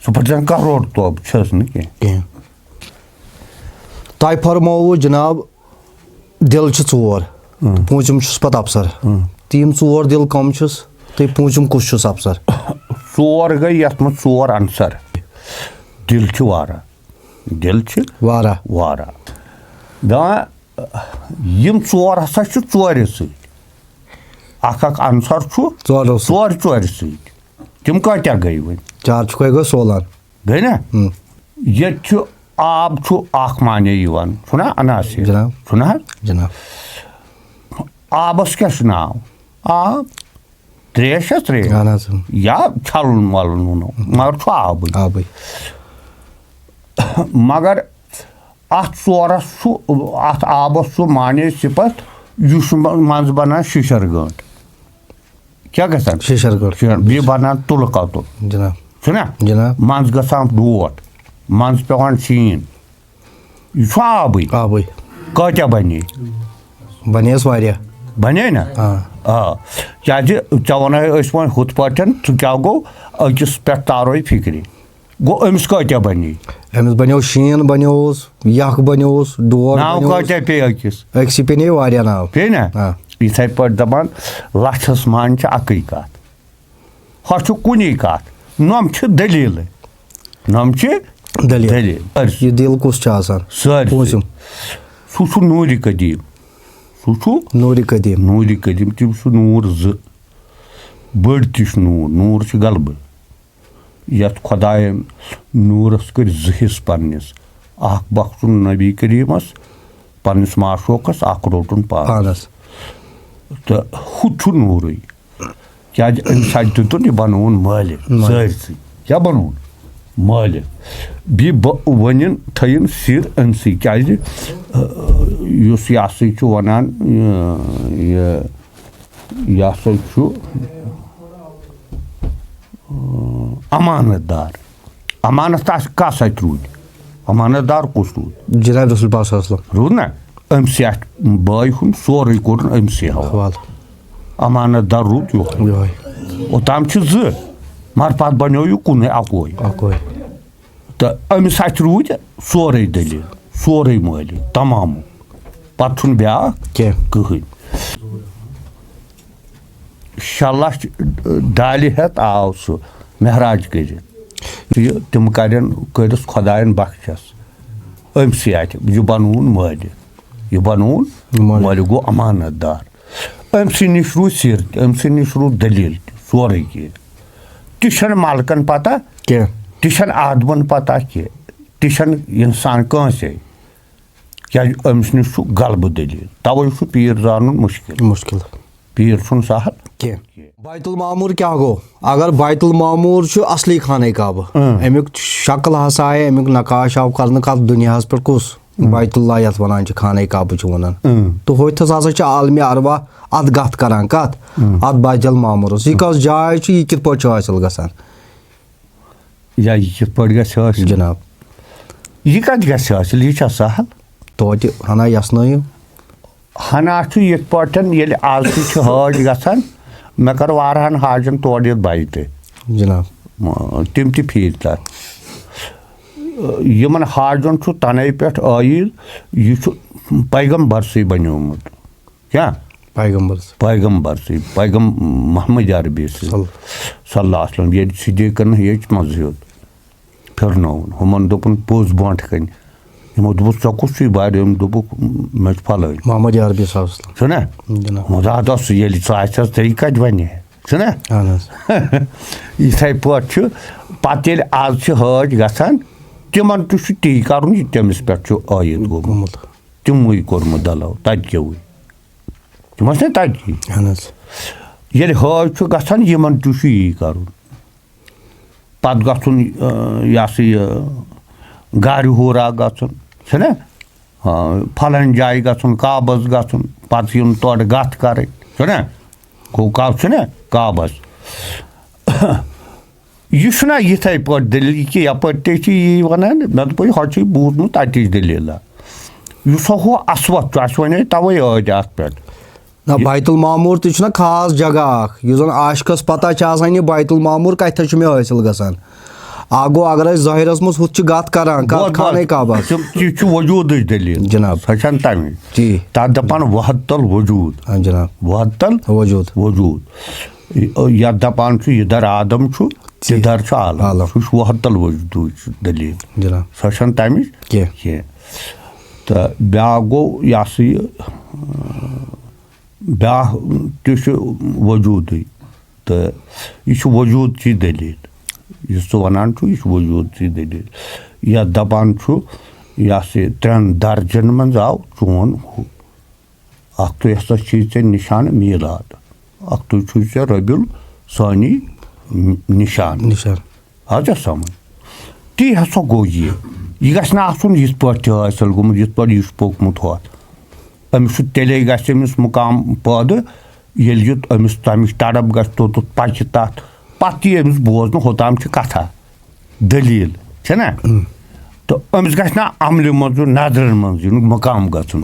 سُہ پَرِ تام کَرور توبہٕ، چھَس نہٕ کینٛہہ۔ کینٛہہ۔ تۄہہِ فرمووُ جِناب، دِل چھِ ژور، اۭں۔ تہٕ پوٗنٛژِم چھُس پَتہٕ اَفسَر۔ اۭں۔ تہٕ یِم ژور دِل کَم چھِس، تہٕ پوٗنٛژِم کُس چھُس اَفسَر؟ ژور گٔے، یَتھ منٛز ژور عنصر۔ دِل چھِ واریاہ۔ دِل چھِ واریاہ۔ واریاہ۔ دَپان، یِم ژور ہسا چھِ ژورِ سۭتۍ۔ اکھ اکھ عنصر چھُ ژورو سۭتۍ۔ ژورِ ژورِ سۭتۍ۔ تِم کۭتیٛاہ گٔے وۄنۍ؟ چار چھُکھ گوٚو سولان۔ گٔے نا؟ ہُم۔ ییٚتہِ چھُ آب چھُ اکھ معنی یِوان، چھُنہ عناصر؟ جناب۔ چھُنہ حظ؟ جناب۔ آبس کیٛاہ چھُ ناو؟ آب۔ ترٛیش چھا ترٛیش؟ اہن حظ، اۭں۔ یا چھَلُن وَلُن وَنو، مگر چھُ آبٕے۔ آبٕے۔ مگر اَتھ ژورَس چھُ، اَتھ آبَس چھُ معنی صفت، یُس چھُ مَ-، منٛزٕ بَنان شِشَر گٲنٛٹ۔ کیٛاہ گژھان؟ شِشَر گٲنٛٹ۔ شِشَر، بیٚیہِ بَنان تُلہٕ کَتُر۔ جِناب۔ چھُنہ؟ جِناب۔ منٛزٕ گژھان ڈوٹھ، منٛزٕ پٮ۪وان شیٖن۔ یہِ چھُ آبٕے۔ آبٕے۔ کۭتیٛاہ بَنے؟ بَنے اَسہِ واریاہ۔ بَنے نہ؟ آ۔ آ۔ کیٛازِ ژےٚ وَنَے أسۍ وۄنۍ ہُتھ پٲٹھۍ، ژٕ کیٛاہ گوٚو؟ أکِس پٮ۪ٹھ تارو یہِ فِکرِ۔ گوٚو أمِس کۭتیٛاہ بَنے؟ أمِس بَنیو شیٖن بَنیووُس، یَکھ بَنیووُس، ڈوٹھ ناو بَنیووُس۔ کۭتیٛاہ پیٚیہِ أکِس؟ أکسٕے پیٚیہِ واریاہ ناو۔ پیٚیہِ نہ؟ آ۔ یِتھَے پٲٹھۍ دَپان، لَچھَس منٛز چھِ اَکٕے کَتھ۔ ہۄ چھُ کُنی کَتھ۔ نۄم چھِ دٔلیٖلہٕ۔ نۄم چھِ دٔلیٖل۔ دٔلیٖل۔ سٲرسٕے۔ یہِ دِل کُس چھُ آسان؟ سٲرسٕے۔ پوٗنٛژِم۔ سُہ چھُ نوٗرِ قدیٖم۔ سُہ چھُ نوٗرِ قدیٖم۔ نوٗرِ قدیٖم۔ تِم چھِ نوٗر زٕ۔ بٔڑۍ تہِ چھِ نوٗر۔ نوٗر چھِ غلبہٕ۔ یَتھ خۄدایَن نوٗرَس کٔرۍ زٕ حِصہٕ پنٛنِس۔ اَکھ بخشُن نبی کریٖمَس، پنٛنِس معشوقَس، اَکھ روٚٹُن پانَس۔ پانَس۔ تہٕ ہُہ چھُ نوٗرٕے۔ کیٛازِ اَمہِ ساتہٕ دیُتُن یہِ بَنووُن مٲلِک مٲلِک۔ سٲرسٕے۔ کیٛاہ بَنووُن؟ مٲلِک۔ بیٚیہِ بہٕ وَنِن تھٲیِن سِر أمۍ سٕے، کیٛازِ، آ، یُس یہِ ہسا یہِ چھُ وَنان، یہِ، یہِ، یہِ ہسا چھُ، آ، اَمانَت دار۔ اَمانَت تَس کَس اَتھِ روٗدۍ؟ اَمانَت دار کُس روٗد؟ جناب رسول پاک صلی اللہ علیہ وسلم۔ روٗد نا؟ أمۍ سٕے اَتھِ بٲے ہُنٛد سورُے کوٚرُن أمۍ سٕے حوالہٕ۔ حوالہٕ۔ اَمانَت دار روٗد یِہوٚے۔ یِہوٚے۔ اوٚتام چھِ زٕ، مگر پَتہٕ بَنیو یہِ کُنُے اَکوے۔ اَکوے۔ تہٕ أمِس اَتھِ روٗدۍ سورُے دٔلیٖل، سورُے مٲلِک، تَمامُک۔ پَتہٕ چھُنہٕ بیٛاکھ کینٛہہ۔ کٕہٕنۍ۔ شےٚ لَچھ ڈالہِ ہٮ۪تھ آو سُہ معراج کٔرِتھ۔ یہِ تِم کَرن، کٔرِس خۄدایَن بخشَس أمۍ سٕے اَتھِ۔ یہِ بَنووُن مٲلِک۔ یہِ بَنووُن مٲلِک۔ مٲلِک گوٚو اَمانَت دار۔ أمۍ سٕے نِش روٗد سِر تہِ، أمۍ سٕے نِش روٗد دٔلیٖل تہِ، سورُے کینٛہہ۔ تہِ چھَنہٕ مَلکَن پَتہ کینٛہہ۔ تہِ چھَنہٕ آدمَن پَتہ کینٛہہ۔ تہِ چھَنہٕ اِنسان کٲنٛسے۔ کیٛازِ أمِس نِش چھُ غلبہٕ دٔلیٖل، تَوَے چھُ پیٖر زانُن مُشکِل۔ مُشکِل۔ پیٖر چھُنہٕ سہل کینٛہہ۔ بیت المعمور کیٛاہ گوٚو؟ اگر بیت المعمور چھُ اصلی خانہ کعبہٕ، اۭں۔ اَمیُک شکل ہسا آیہِ، اَمیُک نقاش آو کرنہٕ کتھ دُنیاہس پٮ۪ٹھ کُس؟ اۭں۔ بیت اللہ یتھ ونان چھِ، خانہ کعبہٕ چھِ ونان۔ اۭں۔ تہٕ ہوٚتھس ہسا چھِ عالمِ ارواح اتھ گتھ کران۔ کتھ؟ اۭں۔ اتھ بیت المعمورس۔ یہِ کۄس جاے چھِ؟ یہِ کِتھ پٲٹھۍ چھُ حٲصِل گژھان؟ یا یہِ کِتھ پٲٹھۍ گژھِ حٲصِل؟ جناب۔ یہِ کَتہِ گژھِ حٲصِل؟ یہِ چھا سہل؟ توتہِ ہنا یَژھنٲیِو۔ ہنا چھُ یِتھ پٲٹھۍ، ییٚلہِ آز تہِ چھِ حٲج گژھان، مےٚ کٔر واریاہَن حاجَن تورٕ یِتھ بَے تہِ۔ جناب۔ م-، تِم تہِ پھیٖرۍ تَتھ۔ یِمن حاجن چھُ تنے پٮ۪ٹھ عٲیِد، یہِ چھُ پیغمبرسٕے بنیومُت۔ کیٛاہ؟ پیغمبرس۔ پیغمبرسٕے، پیغم-، محمد عربی سٕے۔ صل-، صلی اللہ علیہ وسلم۔ ییٚلہِ صدیقن ہیٚچھ منٛزٕ ہیوٚت پھِرنووُن، ہُمن دوٚپُن پوٚز برونٛٹھ کنہِ۔ یِمو دوٚپُس، "ژےٚ کُس چھُے بارِ؟" أمۍ دوٚپُکھ، "مےٚ چھُ فلٲنۍ۔" محمد عربی صاحب۔ چھُنہ؟ جناب۔ مراد اوس، ییٚلہِ ژٕ آسٮ۪س، ژےٚ کتہِ ونے؟ چھُنہ؟ اہن حظ۔ یِتھے پٲٹھۍ چھُ، پتہٕ ییٚلہِ آز چھِ حٲج گژھان، تِمن تہِ چھُ تی کرُن، یہِ تٔمِس پٮ۪ٹھ چھُ عٲید گوٚمُت۔ گوٚمُت۔ تِموٕے کوٚرمُت دلو، تتہِ کیوٕے۔ تِم ٲسۍ نہ تتہِ۔ اہن حظ۔ ییٚلہِ حٲج چھُ گژھان، یِمن تہِ چھُ یی کرُن۔ پتہٕ گژھُن، آ، یہِ ہسا یہِ، گارِ ہوٗرا گژھُن، چھُنہ؟ آ، پھلٲنۍ جایہِ گژھُن، کعبس گژھُن، پتہٕ یُن تورٕ گتھ کرٕنۍ، چھُنہ؟ گوٚو کعبہٕ، چھُنہ؟ کعبس۔ یہِ چھُنہ یِتھے پٲٹھۍ دٔلیٖل، یہِ کہِ یپٲرۍ تہِ چھِ یی ونان، مےٚ دوٚپ، یہِ ہۄ چھُے بوٗزمُت، تَتِچ دٔلیٖلہ۔ یُس ہۄ ہُہ اسوتھ چھُ، اَسہِ وَنے توے ٲدۍ اَتھ پٮ۪ٹھ۔ نہ، یہِ بیت المعمور تہِ چھُنہ خاص جگہ اکھ، یُس زن عاشقس پتہ چھِ آسان، یہِ بیت المعمور کتہِ چھُ مےٚ حٲصِل گژھان۔ اکھ گوٚو، اگر أسۍ ظٲہرس منٛز ہُتھ چھِ گتھ کران، کتھ بوز، بوز۔ خانہ کعبس۔ تِم، یہِ چھُ وجوٗدٕچ دٔلیٖل۔ جناب۔ سۄ چھَنہٕ تَمِچ۔ تی۔ تَتھ دَپان وحدت الوجود۔ آ، جناب۔ وحدت ال-، وجود۔ وجود۔ یتھ دپان چھُ، یہِ در آدم چھُ، تی۔ تہِ در چھُ عالم۔ عالم۔ سُہ چھُ وحدت الوجودٕچ دٔلیٖل۔ جناب۔ سۄ چھَنہٕ تَمِچ کینٛہہ۔ کینٛہہ۔ تہٕ بیٛاکھ گوٚو، یہِ ہسا یہِ، بیٛاکھ تہِ چھُ وجودٕے۔ تہٕ یہِ چھُ وجودچی دٔلیٖل۔ یُس ژٕ وَنان چھُ، یہِ چھُ وجودچی دٔلیٖل۔ یَتھ دَپان چھُ، یہِ ہسا یہِ ترٛٮ۪ن درجن منٛز آو چون ہُہ۔ اکھ تُے ہسا چھی ژےٚ نِشان میٖلاد، اکھ تُے چھُے ژےٚ ربیع الثانی نِشان۔ نِشان۔ آو ژےٚ سمجھ؟ تی ہسا گوٚو یہِ۔ یہِ گژھِ نہٕ آسُن یِتھ پٲٹھۍ تہِ حٲصِل گوٚمُت، یِتھ پٲٹھۍ یہِ چھُ پوٚکمُت ہۄتھ۔ أمِس چھُ، تیٚلے گژھِ أمِس مُقام پٲدٕ، ییٚلہِ یہِ أمِس تَمِچ تڑپ گژھِ، توٚتَتھ پَکہِ تَتھ۔ پَتہٕ یی أمِس بوزنہٕ، ہوٚتام چھِ کَتھا، دٔلیٖل، چھےٚ نا؟ تہٕ أمِس گژھِ نہ عملہِ منٛز یُن، نظرَن منٛز یُن، مُقام گژھُن۔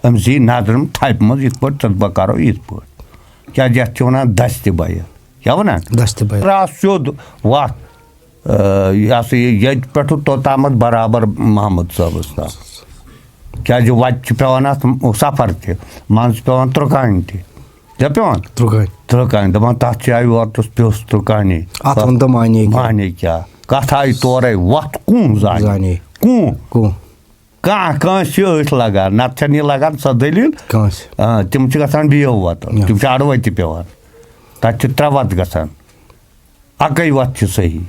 أمِس یی نظرَن تھپہِ منٛز، یِتھ پٲٹھۍ ژٕ تہٕ بہٕ کَرو یِتھ پٲٹھۍ۔ کیٛازِ یَتھ چھِ وَنان دَستہِ بیعت۔ کیٛاہ وَنان؟ دَستہِ بیعت۔ درٛاو سیوٚد وَتھ، آ، یہِ ہسا یہِ، ییٚتہِ پٮ۪ٹھٕ توٚتامَتھ برابر محمد صٲبَس تام۔ کیٛازِ وَتہِ چھِ پٮ۪وان اَتھ سفر تہِ، منٛزٕ چھِ پٮ۪وان ترٛکانہِ تہِ۔ کیٛاہ پٮ۪وان؟ ترٛکانہِ۔ ترٛکانہِ۔ دَپان تَتھ جایہِ واتُس پیوٚس ترٛکانے۔ اَتھ ووٚن تہٕ معنی کیٛاہ؟ معنی کیٛاہ؟ کَتھ آیہِ تورَے؟ وَتھ کُن زانہِ؟ زانے۔ کُن؟ کُن؟ کانٛہہ کٲنٛسہِ چھِ أتھۍ لگان، نتہٕ چھَنہٕ یہِ لگان سۄ دٔلیٖل۔ کٲنٛسہِ۔ آ، تِم چھِ گژھان بیو وَتَن، یا۔ تِم چھِ اَڑٕ وَتہِ پٮ۪وان۔ تَتہِ چھِ ترٛےٚ وَتہٕ گژھان، اَکٕے وَتھ چھِ صحیح،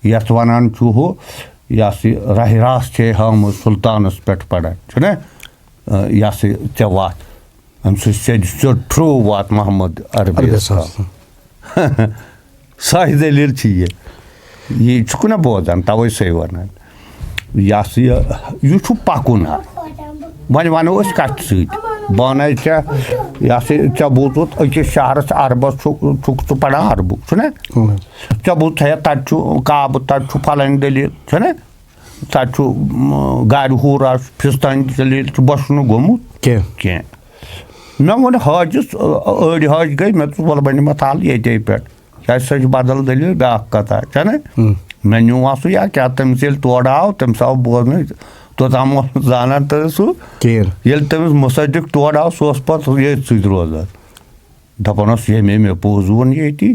یَتھ وَنان چھُ ہُہ، یہِ ہسا یہِ راہِ راست چھے ہٲومٕژ سُلطانَس پٮ۪ٹھ پَڑان، چھُنہ؟ آ، یہِ ہسا یہِ ژےٚ وَتھ، أمۍ سٕنٛز سیٚدِ سیوٚد ٹھرٛو وات محمد عربی عربی صٲب۔ صٲب۔ سۄے دٔلیٖل چھِ یہِ۔ یہِ چھُکھ نہ بوزان، تَوَے سۄے وَنان۔ یہِ ہسا یہِ، یہِ چھُ پَکُن ہا۔ وۄنۍ وَنو أسۍ کَتھِ سۭتۍ۔ بہٕ وَنَے ژےٚ، یہِ ہسا یہِ، ژےٚ بوٗزُتھ أکِس شہرَس عربَس چھُ، چھُکھ ژٕ پَران عربُک، چھُنہ؟ اۭں۔ ژےٚ بوٗزُتھ ہے تَتہِ چھُ کعبہٕ، تَتہِ چھُ فَلٲنۍ دٔلیٖل، چھُنہ؟ تَتہِ چھُ، م، گارِ حورا، فِستٲنۍ دٔلیٖل چھُ، بہٕ چھُس نہٕ گوٚمُت کینٛہہ۔ کینٛہہ۔ مےٚ ووٚن حٲجِس، أ-، أڑۍ حٲج گٔے، مےٚ دوٚپُس، "وَلہٕ بہٕ نِمَتھ حال ییٚتے پٮ۪ٹھ۔" کیٛازِ سۄ چھِ بدل دٔلیٖل، بیٛاکھ کَتھا، چھَنہ؟ ہُم۔ مےٚ نیوٗ ہا سُہ یا کیٛاہ، تٔمِس ییٚلہِ تورٕ آو، تٔمِس آو بوزنہٕ، توٚتام اوس نہٕ زانان تہٕ سُہ۔ کِہیٖنۍ۔ ییٚلہِ تٔمِس مُصدِق تورٕ آو، سُہ اوس پَتہٕ ییٚتھۍ سۭتۍ روزان۔ دَپان اوس، "ییٚمے مےٚ پوٚز ووٚن ییٚتی۔"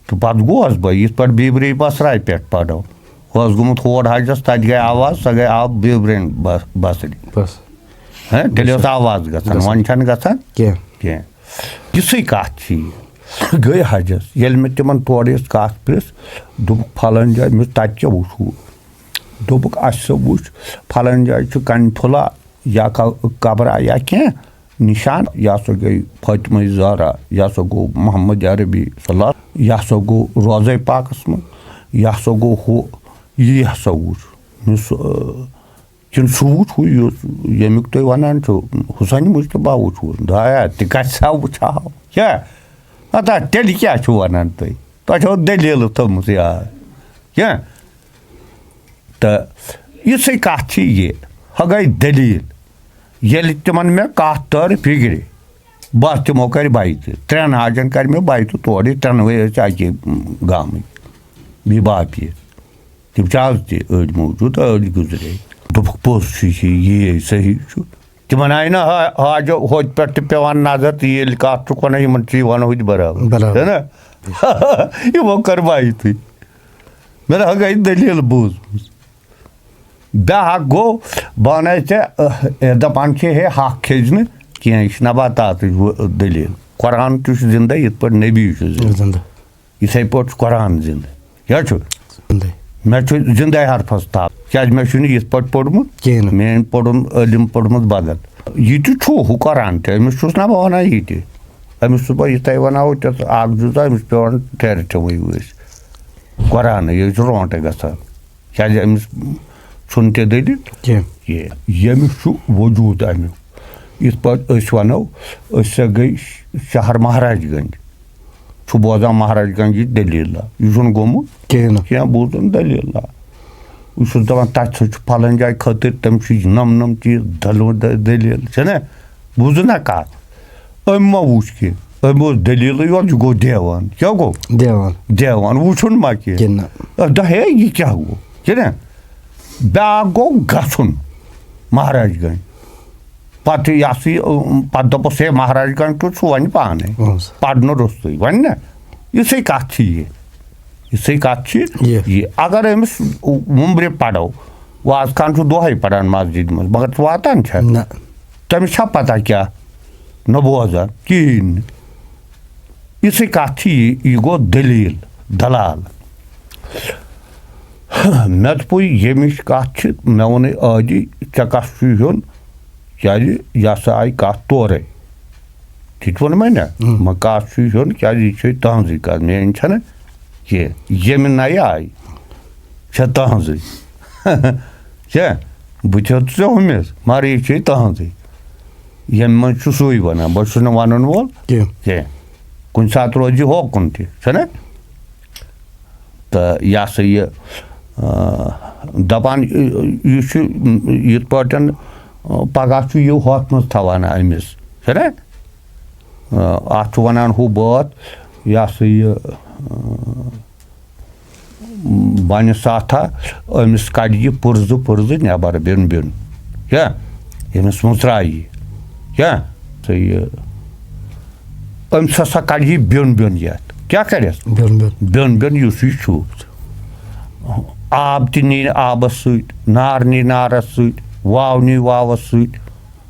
تہٕ پَتہٕ گوس بہٕ، یِتھ پٲٹھۍ بیبرے بصرا پٮ۪ٹھ پَرو۔ اوس گوٚمُت ہور حجَس، تَتہِ گٔے آواز، سۄ گٔے آو بیبرین بص-، بصری۔ بس۔ ہہ، تیٚلہِ ٲس آواز گژھان، گژھان۔ وۄنۍ چھَنہٕ گژھان کینٛہہ۔ کینٛہہ۔ یِژھٕے کَتھ چھِ یہِ۔ گٔے حجَس۔ ییٚلہِ مےٚ تِمَن تورٕ یۄس کَتھ پِرٛژھ، دوٚپُکھ، "پھلٲنۍ جایہِ۔" مےٚ دوٚپُس، "تَتہِ کیٛاہ وٕچھوُ؟" دوٚپُکھ، "اَسہِ سا وٕچھ پھلٲنۍ جایہِ چھُ کَنہِ پھوٚلا یا ک-، قبرا یا کینٛہہ نِشان۔ یہِ ہسا گٔے فاطمہ زہرا، یہِ ہسا گوٚو محمد عربی صلی اللہ، یہِ ہسا گوٚو روضہ پاکَس منٛز، یہِ ہسا گوٚو ہُہ، یی ہسا وٕچھ۔" مےٚ سُہ، کِنہٕ سُہ وُچھ ہُہ یُس، ییٚمیُک تُہۍ وَنان چھِو، حسین مجتبیٰ وُچھ ہُہ؟ دایہ، تہِ کَتہِ سا وُچھاو؟ کیٛاہ؟ اَدا تیٚلہِ کیٛاہ چھِو وَنان تُہۍ؟ تۄہہِ چھَو دٔلیٖلہٕ تھٲومٕژ یاد۔ کیٛاہ؟ تہٕ یِژھٕے کَتھ چھِ یہِ۔ ہۄ گٔے دٔلیٖل۔ ییٚلہِ تِمَن مےٚ کَتھ تٔر فِکرِ، بَس تِمو کَرِ بیعتہٕ۔ ترٛٮ۪ن حاجَن کَرِ مےٚ بیعتہٕ تورٕ، ترٛٮ۪نوَے ٲسۍ اَکے گامٕکۍ، بیٚیہِ باپی۔ یِم چھِ آز تہِ أڑۍ موٗجوٗد، أڑۍ گُزرے۔ دوٚپُکھ، "پوٚز چھُ یہِ، یی صحیح چھُ۔" تِمن آیہِ نہٕ ہا-، حاجو ہوٚتہِ پٮ۪ٹھ تہِ پٮ۪وان نظر تہٕ ییٚلہِ کَتھ چھُکھ وَنان، یِمن چھِ یِوان ہوٚتہِ برابر۔ برابر۔ ہے نا؟ یِمو کٔر بایتھٕے۔ مےٚ نہ گٔے دٔلیٖل بوٗزمٕژ۔ بیٛاکھ گوٚو، بہٕ وَنَے ژےٚ، اَ، دَپان چھِ، ہے، حق کھیٚزِ نہٕ کینٛہہ، یہِ چھِ نباتاتٕچ وۄ-، دٔلیٖل۔ قرآن تہِ چھُ زِندَے، یِتھ پٲٹھۍ نبی چھُ زِندٕ۔ زِندٕ۔ یِتھَے پٲٹھۍ چھُ قرآن زِندٕ۔ کیٛاہ چھُ؟ زِندَے۔ مےٚ چھُ زِندَے حرفَس تھاو، کیٛازِ مےٚ چھُنہٕ یِتھ پٲٹھۍ پوٚرمُت۔ کِہیٖنۍ نہٕ۔ مےٚ أمۍ پوٚرُم علم پوٚرمُت بدل۔ یہِ تہِ چھُ ہُہ قرآن تہِ، أمِس چھُس نہ بہٕ وَنان یہِ تہِ۔ أمِس چھُس بہٕ یِتھَے وَنان، ہُہ تہِ اَکھ جُزا، أمِس پٮ۪وان ٹھیرٕ ٹھیوٕے وٲسۍ۔ قرآنٕے یہِ چھُ رونٛٹَے گژھان۔ کیٛازِ أمِس چھُنہٕ تہِ دٔلیٖل کینٛہہ۔ کینٛہہ۔ ییٚمِس چھُ وجوٗد اَمیُک۔ یِتھ پٲٹھۍ أسۍ وَنو، أسۍ سا گٔے شہر مہراج گنج۔ چھُ بوزان مہراج گنجٕچ دٔلیٖلہ۔ یہِ چھُنہٕ گوٚمُت کِہیٖنۍ نہٕ۔ کینٛہہ، بوٗزُن دٔلیٖلہ۔ یہِ چھُس دَپان، تَتہِ سا چھُ پھلٲنۍ جایہِ خٲطرٕ، تٔمۍ چھُ یہِ نَم نَم چیٖز دَلو-، دٔ-، دٔلیٖل۔ چھَنہ؟ بوٗزُن نہ کَتھ؟ أمۍ ما وُچھ کینٛہہ؟ أمۍ اوس دٔلیٖلٕے یوت، یہِ گوٚو دیوان۔ کیٛاہ گوٚو؟ دیوان۔ دیوان، وُچھُن ما کینٛہہ؟ کِنہٕ نہ؟ اَ، دَ-، ہے، یہِ کیٛاہ گوٚو؟ کِنہٕ؟ بیٛاکھ گوٚو گژھُن مہراج گنج۔ پَتہٕ یہِ ہسا یہِ، پَتہٕ دوٚپُس، "ہے، مہراج گنج کیُتھ چھُ وۄنۍ پانَے۔ اَہَن سا۔ پَرنہٕ روٚستُے۔ وۄنۍ نہ، یِژھٕے کَتھ چھِ یہِ۔ یِژھٕے کَتھ چھِ یہِ۔ یہِ۔ اگر أمِس وُمبرِ پَرو، وازٕ خان چھُ دۄہَے پَران مسجدِ منٛز، مگر ژٕ واتان چھَکھ؟ نہ۔ تٔمِس چھا پَتہ کیٛاہ؟ نہ بوزان کِہیٖنۍ نہٕ۔ یِژھٕے کَتھ چھِ یہِ، یہِ گوٚو دٔلیٖل، دَلال۔" مےٚ دوٚپُے، ییٚمِچ کَتھ چھِ، مےٚ ووٚنُے عٲدی، ژےٚ کَس چھُے ہیوٚن؟ کیٛازِ یہِ ہسا آیہِ کَتھ تورَے۔ تہِ تہِ ووٚن مےٚ نہ، اۭں۔ مےٚ کَس چھُے ہیوٚن؟ کیٛازِ یہِ چھے تٕہٕنٛزٕے کَتھ، میٛٲنۍ چھَنہٕ کینٛہہ۔ ییٚمہِ نَیہِ آیہِ چھےٚ تٕہٕنٛزٕے۔ چھےٚ؟ بہٕ تہِ ہیوٚت ژےٚ ہُمِس، مگر یہِ چھے تٕہٕنٛزٕے۔ ییٚمہِ منٛز چھُ سُے وَنان، بہٕ چھُس نہٕ وَنَن وول کینٛہہ۔ کینٛہہ۔ کُنہِ ساتہٕ روزِ یہِ ہوکُن تہِ، چھُنہ؟ تہٕ یہِ ہسا یہِ، آ، دَپان، یہِ چھُ یِتھ پٲٹھۍ، آ، پَگاہ چھُ یہِ ہۄتھ منٛز تھاوان أمِس، چھُنہ؟ آ، اَتھ چھُ وَنان ہُہ بٲتھ، یہِ ہسا یہِ، آ، بَنہِ ساتھا، أمِس کَڑِ یہِ پُرزٕ پُرزٕ نٮ۪بَر بیوٚن بیوٚن۔ کیٛاہ؟ ییٚمِس مُژراوِ یہِ۔ کیٛاہ؟ تہٕ یہِ، أمِس ہسا کَڑِ یہِ بیوٚن بیوٚن یَتھ۔ کیٛاہ کَڑٮ۪س؟ بیوٚن بیوٚن۔ بیوٚن بیوٚن یُس یہِ چھُ۔ آب تہِ نی آبَس سۭتۍ، نار نی نارَس سۭتۍ، واو نی واوَس سۭتۍ،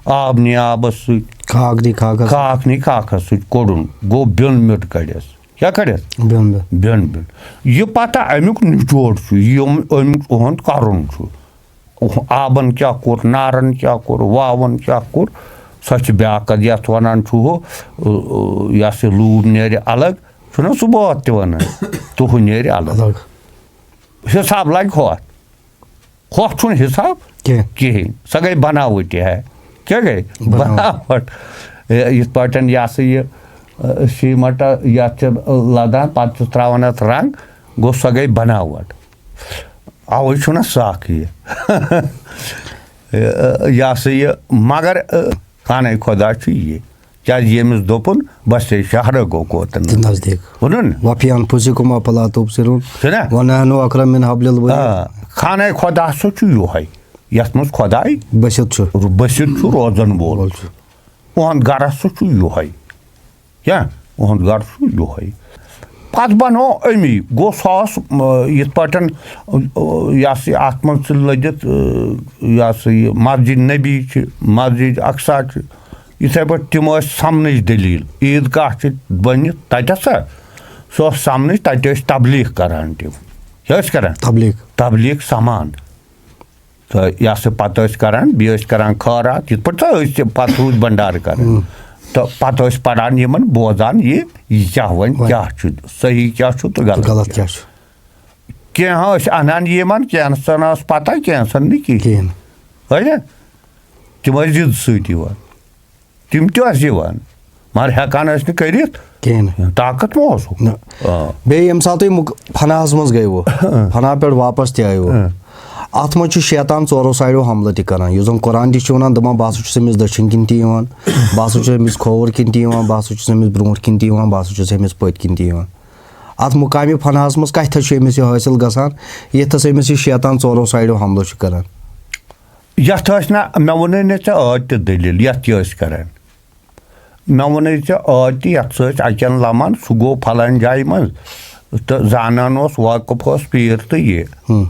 آب نی آبَس سۭتۍ۔ خاک نی خاکَس۔ خاک نی خاکَس سۭتۍ کوٚڑُن۔ گوٚو بیوٚن میوٚٹ کَڑٮ۪س۔ کیٛاہ کَڑٮ۪س؟ بیوٚن بیوٚن۔ بیوٚن بیوٚن۔ یہِ پَتہ اَمیُک نِچوڑ چھُ، یہِ یِم، اَمیُک اُہُنٛد کَرُن چھُ۔ آبَن کیٛاہ کوٚر، نارَن کیٛاہ کوٚر، واوَن کیٛاہ کوٚر، سۄ چھِ بیٛاکھ کَتھ۔ یَتھ وَنان چھُ ہُہ، یہِ ہسا یہِ لوٗب نیرِ الگ، چھُنہ سُہ بٲتھ تہِ وَنان، تہٕ ہُہ نیرِ الگ۔ الگ۔ حِساب لَگہِ ہۄتھ۔ ہۄتھ چھُنہٕ حِساب کینٛہہ۔ کِہیٖنۍ۔ سۄ گٔے بناوٹی ہے۔ کیٛاہ گٔے؟ بناوٹ۔ بناوٹ۔ یہِ، یِتھ پٲٹھۍ یہِ ہسا یہِ، ٲ، سیٖمَٹھ یَتھ چھِ لَدان، پَتہٕ چھِس ترٛاوان اَتھ رنٛگ، گوٚو سۄ گٔے بناوٹ۔ اَوَے چھُنہ سَکھ یہِ۔ یہِ ہسا یہِ، مگر، ٲ، خانَے خۄدا چھُ یہِ۔ کیٛازِ ییٚمِس دوٚپُن، بَس ہے شہرٕ گوٚو کوتَن۔ تہٕ نزدیٖک۔ ووٚنُن؟ وفی انفسکم افلا تبصرون۔ چھُنہ؟ ونحن اقرب من حبل الورید۔ آ، خانہ خۄدا سا چھُ یِہوٚے، یَتھ منٛز خۄداے بٔسِتھ چھُ۔ بٔسِتھ چھُ روزَن وول۔ وول چھُ۔ اُہُنٛد گَرَس سُہ چھُ یِہوٚے۔ کیٛاہ؟ اُہُنٛد گَرٕ چھُ یِہوٚے۔ پَتہٕ بَنوو أمی، گوٚو سُہ اوس، م-، یِتھ پٲٹھۍ، یہِ ہسا یہِ اَتھ منٛز چھِ لٔدِتھ، یہِ ہسا یہِ مسجد نبی چھِ، مسجد اقصیٰ چھِ، یِتھَے پٲٹھۍ تِم ٲسۍ سَمنٕچ دٔلیٖل۔ عیٖدگاہ چھِ بٔنِتھ تَتٮ۪تھ سا، سُہ اوس سَمنٕچ، تَتہِ ٲسۍ تبلیٖغ کَران تِم۔ کیٛاہ ٲسۍ کَران؟ تبلیٖغ۔ تبلیٖغ سَمان۔ تہٕ یہِ ہسا پَتہٕ ٲسۍ کَران، بیٚیہِ ٲسۍ کَران خٲرات، یِتھ پٲٹھۍ تہٕ أسۍ تہِ پَتہٕ روٗدۍ بَنڈارٕ کَران۔ اۭں۔ تہٕ پَتہٕ ٲسۍ پَران یِمَن، بوزان یہِ، یہِ کیٛاہ وۄنۍ، وۄنۍ۔ کیٛاہ چھُ، صحیح کیٛاہ چھُ تہٕ غلط غلط کیٛاہ کیٛاہ چھُ۔ چھُ؟ کینٛہہ ٲسۍ اَنان یِمَن، کینٛژَن ٲس پَتہ، کینٛژَن نہٕ کِہیٖنۍ۔ کِہیٖنۍ۔ ہٲیہ؟ تِم ٲسۍ ضِد سۭتۍ یِوان۔ تِم تہِ ٲسۍ یِوان، مگر ہٮ۪کان ٲسۍ نہٕ کٔرِتھ۔ کِہیٖنۍ نہٕ۔ طاقت ما اوسُکھ؟ نہ۔ آ۔ بیٚیہِ ییٚمہِ ساتہٕ تُہۍ مُک-، فناہَس منٛز گٔیوٕ، فنا پٮ۪ٹھ واپس تہِ آیوٕ، اَتھ منٛز چھُ شیطان ژورو سایڈو حملہٕ تہِ کران۔ یُس زَن قرآن تہِ چھُ وَنان، دَپان، "بہٕ ہسا چھُس أمِس دٔچھِنۍ کِنۍ تہِ یِوان، بہٕ ہسا چھُس أمِس کھووُر کِنۍ تہِ یِوان، بہٕ ہسا چھُس أمِس برٛونٛٹھ کِنۍ تہِ یِوان، بہٕ ہسا چھُس أمِس پٔتۍ کِنۍ تہِ یِوان۔" اتھ مقامی فناہس منٛز کتھس چھُ أمِس یہِ حٲصِل گژھان، ییٚتھس أمِس یہِ شیطان ژورو سایڈو حملہٕ چھُ کران؟ یتھ ٲسۍ نہ، مےٚ ووٚنُے نہ ژےٚ عٲدۍ تہِ دٔلیٖل، یتھ تہِ ٲسۍ کران۔ مےٚ ووٚنُے ژےٚ عٲدۍ تہِ، یتھ سۭتۍ اکٮ۪ن لمان، سُہ گوٚو فلٲنۍ جایہِ منٛز، تہٕ زانان اوس، واقف اوس پیٖر تہٕ یہِ۔ ہُم۔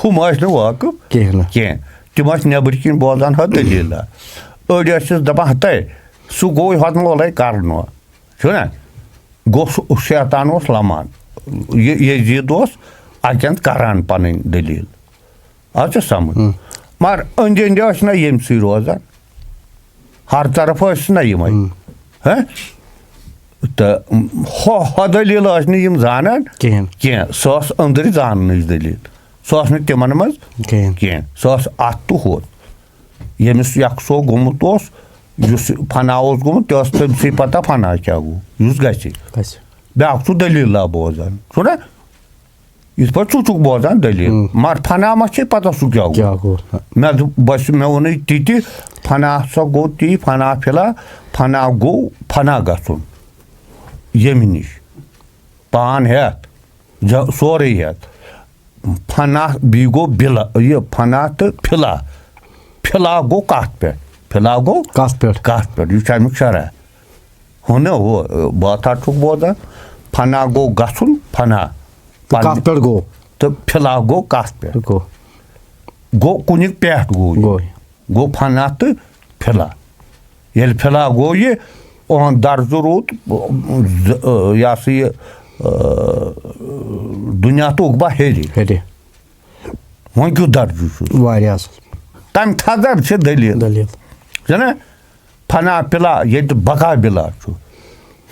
ہُم ٲسۍ نہٕ واقف کِہیٖنۍ نہٕ۔ کینٛہہ۔ تِم ٲسۍ نیٚبٕرۍ کِنۍ بوزان ہۄ دٔلیٖلہ۔ أڑۍ ٲسِس دپان، ہتے، سُہ گوٚو ہۄتھ مولے کرنو۔ چھُنہ؟ گوٚو سُہ شیطان اوس لمان۔ یہِ یزید اوس اتٮ۪ن کران پنٕنۍ دٔلیٖل۔ آو ژےٚ سمجھ؟ ہُم۔ مگر أنٛدۍ أنٛدۍ ٲسۍ نہ ییٚمہِ سۭتۍ روزان۔ ہر طرف ٲسۍ نہ یِمے۔ ہُم۔ ہہ؟ تہٕ ہۄ، ہۄ دٔلیٖل ٲسۍ نہٕ یِم زانان کِہیٖنۍ۔ کینٛہہ۔ سۄ ٲس أنٛدٕرۍ زاننٕچ دٔلیٖل۔ سۄ ٲس نہٕ تِمن منٛز کِہیٖنۍ۔ کینٛہہ۔ سۄ ٲس اتھ تہٕ ہُتھ۔ ییٚمِس یکسو گوٚمُت اوس، یُس فنا اوس گوٚمُت، تہِ ٲس تٔمۍ سٕے پتہ فنا کیٛاہ گوٚو، یُس گژھِ۔ گژھِ۔ بیٛاکھ چھُ دٔلیٖلہ بوزان، چھُنہ؟ یِتھ پٲٹھۍ ژٕ چھُکھ بوزان دٔلیٖل، ہُم۔ مگر فنا ما چھے پتہ سُہ کیٛاہ گوٚو؟ کیٛاہ گوٚو؟ مےٚ دوٚپ، بس، مےٚ ووٚنُے تِتہِ، فنا سا گوٚو تی، فنا پھِلا، فنا گوٚو فنا گژھُن ییٚمہِ نِش، پان ہٮ۪تھ، ج-، سورُے ہٮ۪تھ۔ فنا، بیٚیہِ گوٚو بِلا، یہِ فنا تہٕ پھِلا۔ پھِلا گوٚو کَتھ پٮ۪ٹھ؟ پھِلا گوٚو کَتھ پٮ۪ٹھ؟ کَتھ پٮ۪ٹھ؟ یہِ چھُ اَمیُک شرح۔ ہُہ نہ ہُہ، بہٕ ہا چھُکھ بوزان، فنا گوٚو گژھُن فنا۔ تہٕ کَتھ پٮ۪ٹھ گوٚو؟ تہٕ پھِلا گوٚو کَتھ پٮ۪ٹھ؟ گوٚو۔ گوٚو کُنہِ پٮ۪ٹھ گوٚو یہِ۔ گوٚو۔ گوٚو فنا تہٕ پھِلا۔ ییٚلہِ پھِلا گوٚو یہِ، اُہُنٛد درجہٕ روٗد، ز-، یہِ ہسا یہِ، دُنیا تہٕ عقبہ ہیٚرِ۔ ہیٚرِ۔ وۄنۍ کیُتھ درجہٕ چھُس؟ واریاہ اَصٕل۔ تَمہِ تھزر چھِ دٔلیٖل۔ دٔلیٖل۔ چھَنہ؟ فنا پھِلا ییٚتہِ بقا بِلا چھُ۔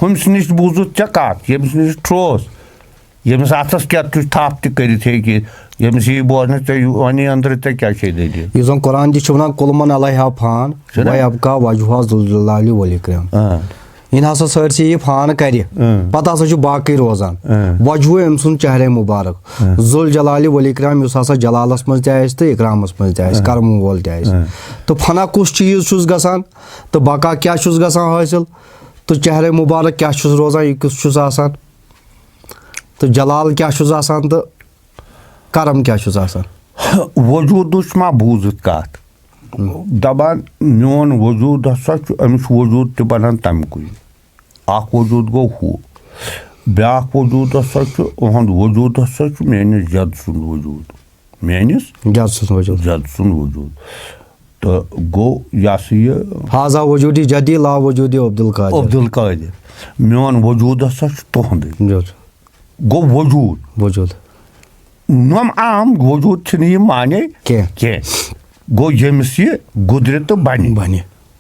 ہُمِس نِش بوٗزُتھ ژےٚ کَتھ، ییٚمِس نِش ٹھوس، ییٚمِس اَتھَس کیٛاہ تُہۍ تھپھ تہِ کٔرِتھ ہیٚکہِ، ییٚمِس یی بوزنہٕ ژےٚ یہِ وَنی أنٛدرٕ ژےٚ کیٛاہ چھے دٔلیٖل۔ یُس زَن قرآن تہِ چھُ وَنان، "کُل من علیہا فان، چھُنہ؟ وَیَبقا وَجہُ ذُو الجلالِ والاکرام۔" آ۔ یِنہٕ ہسا سٲرسٕے یہِ فان کَرِ، اۭں۔ پَتہٕ ہسا چھُ باقٕے روزان۔ اۭں۔ وجہُ أمۍ سُنٛد چہرے مُبارک۔ اۭں۔ ذُو الجلالِ والاکرام، یُس ہسا جلالَس منٛز تہِ آسہِ تہٕ اِکرامَس منٛز تہِ آسہِ، اۭں۔ کَرَم وول تہِ آسہِ۔ اۭں۔ تہٕ فنا کُس چیٖز چھُس گژھان؟ تہٕ بقا کیٛاہ چھُس گژھان حٲصِل؟ تہٕ چہرے مُبارک کیٛاہ چھُس روزان، یہِ کُس چھُس آسان؟ تہٕ جلال کیٛاہ چھُس آسان تہٕ کرم کیٛاہ چھُس آسان؟ وجوٗدٕچ ما بوٗزُتھ کَتھ؟ دَپان، میون وجوٗد ہسا چھُ، أمِس چھُ وجوٗد تہِ بَنان تَمہِ کُے۔ اَکھ وجوٗد گوٚو ہُہ، بیٛاکھ وجوٗد ہسا چھُ، اُہُنٛد وجوٗد ہسا چھُ میٛٲنِس جَد سُنٛد وجوٗد۔ میٛٲنِس جَد سُنٛد وجوٗد۔ جَد سُنٛد وجوٗد۔ تہٕ گوٚو یہِ ہسا یہِ ہاذا وجودی جدی لا وجودی عبدالقادر۔ عبدالقادر۔ میون وجوٗد ہسا چھُ تُہُنٛدُے۔ جد۔ گوٚو وجوٗد۔ وجوٗد۔ نۄم عام وجوٗد چھِنہٕ یہِ معنی کینٛہہ۔ کینٛہہ۔ گوٚو ییٚمِس یہِ گُدرِ تہٕ بَنہِ۔ بَنہِ۔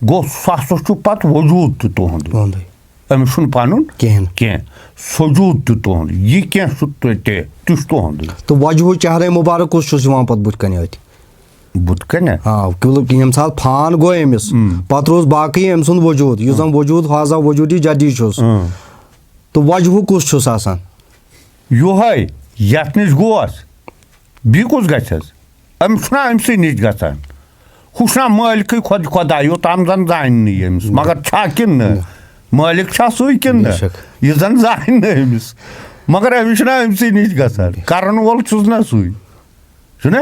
گوٚو سُہ ہسا چھُ پَتہٕ وجوٗد تہِ تُہُنٛدُے۔ تُہُنٛدُے۔ أمِس چھُنہٕ پَنُن کِہیٖنۍ۔ کینٛہہ۔ سجوٗد تہِ تُہُنٛد۔ یہِ کینٛہہ چھُ تہِ، تہِ، تہِ چھُ تُہُنٛدُے۔ تہٕ وجہُ چہرے مُبارک کُس چھُس یِوان پَتہٕ بُتھِ کَنہِ أتھۍ؟ بُتھِ کَنہِ؟ آ، قبلہٕ ییٚمہِ ساتہٕ فان گوٚو أمِس، اۭں۔ پَتہٕ روٗز باقٕے أمۍ سُنٛد وجوٗد، یُس زَن وجوٗد ہاذا وجودی جدی چھُس۔ اۭں۔ تہٕ وجہُ کُس چھُس آسان؟ یِہوٚے، یَتھ نِش گوس، بیٚیہِ کُس گژھٮ۪س؟ أمِس چھُنہ أمۍ سٕے نِش گژھان؟ ہُہ چھُنہ مٲلکٕے خۄد خۄدا، یوٚتام زَن زانہِ نہٕ یہِ أمِس۔ مگر چھا کِنہٕ نہٕ؟ مٲلِک چھا سُے کِنہٕ بے نہٕ؟ شک۔ یہِ زَن زانہِ نہٕ أمِس۔ مگر أمِس چھُنہ أمۍ سٕے نِش گژھان۔ کَرَن وول چھُس نہ سُے۔ چھُنہ؟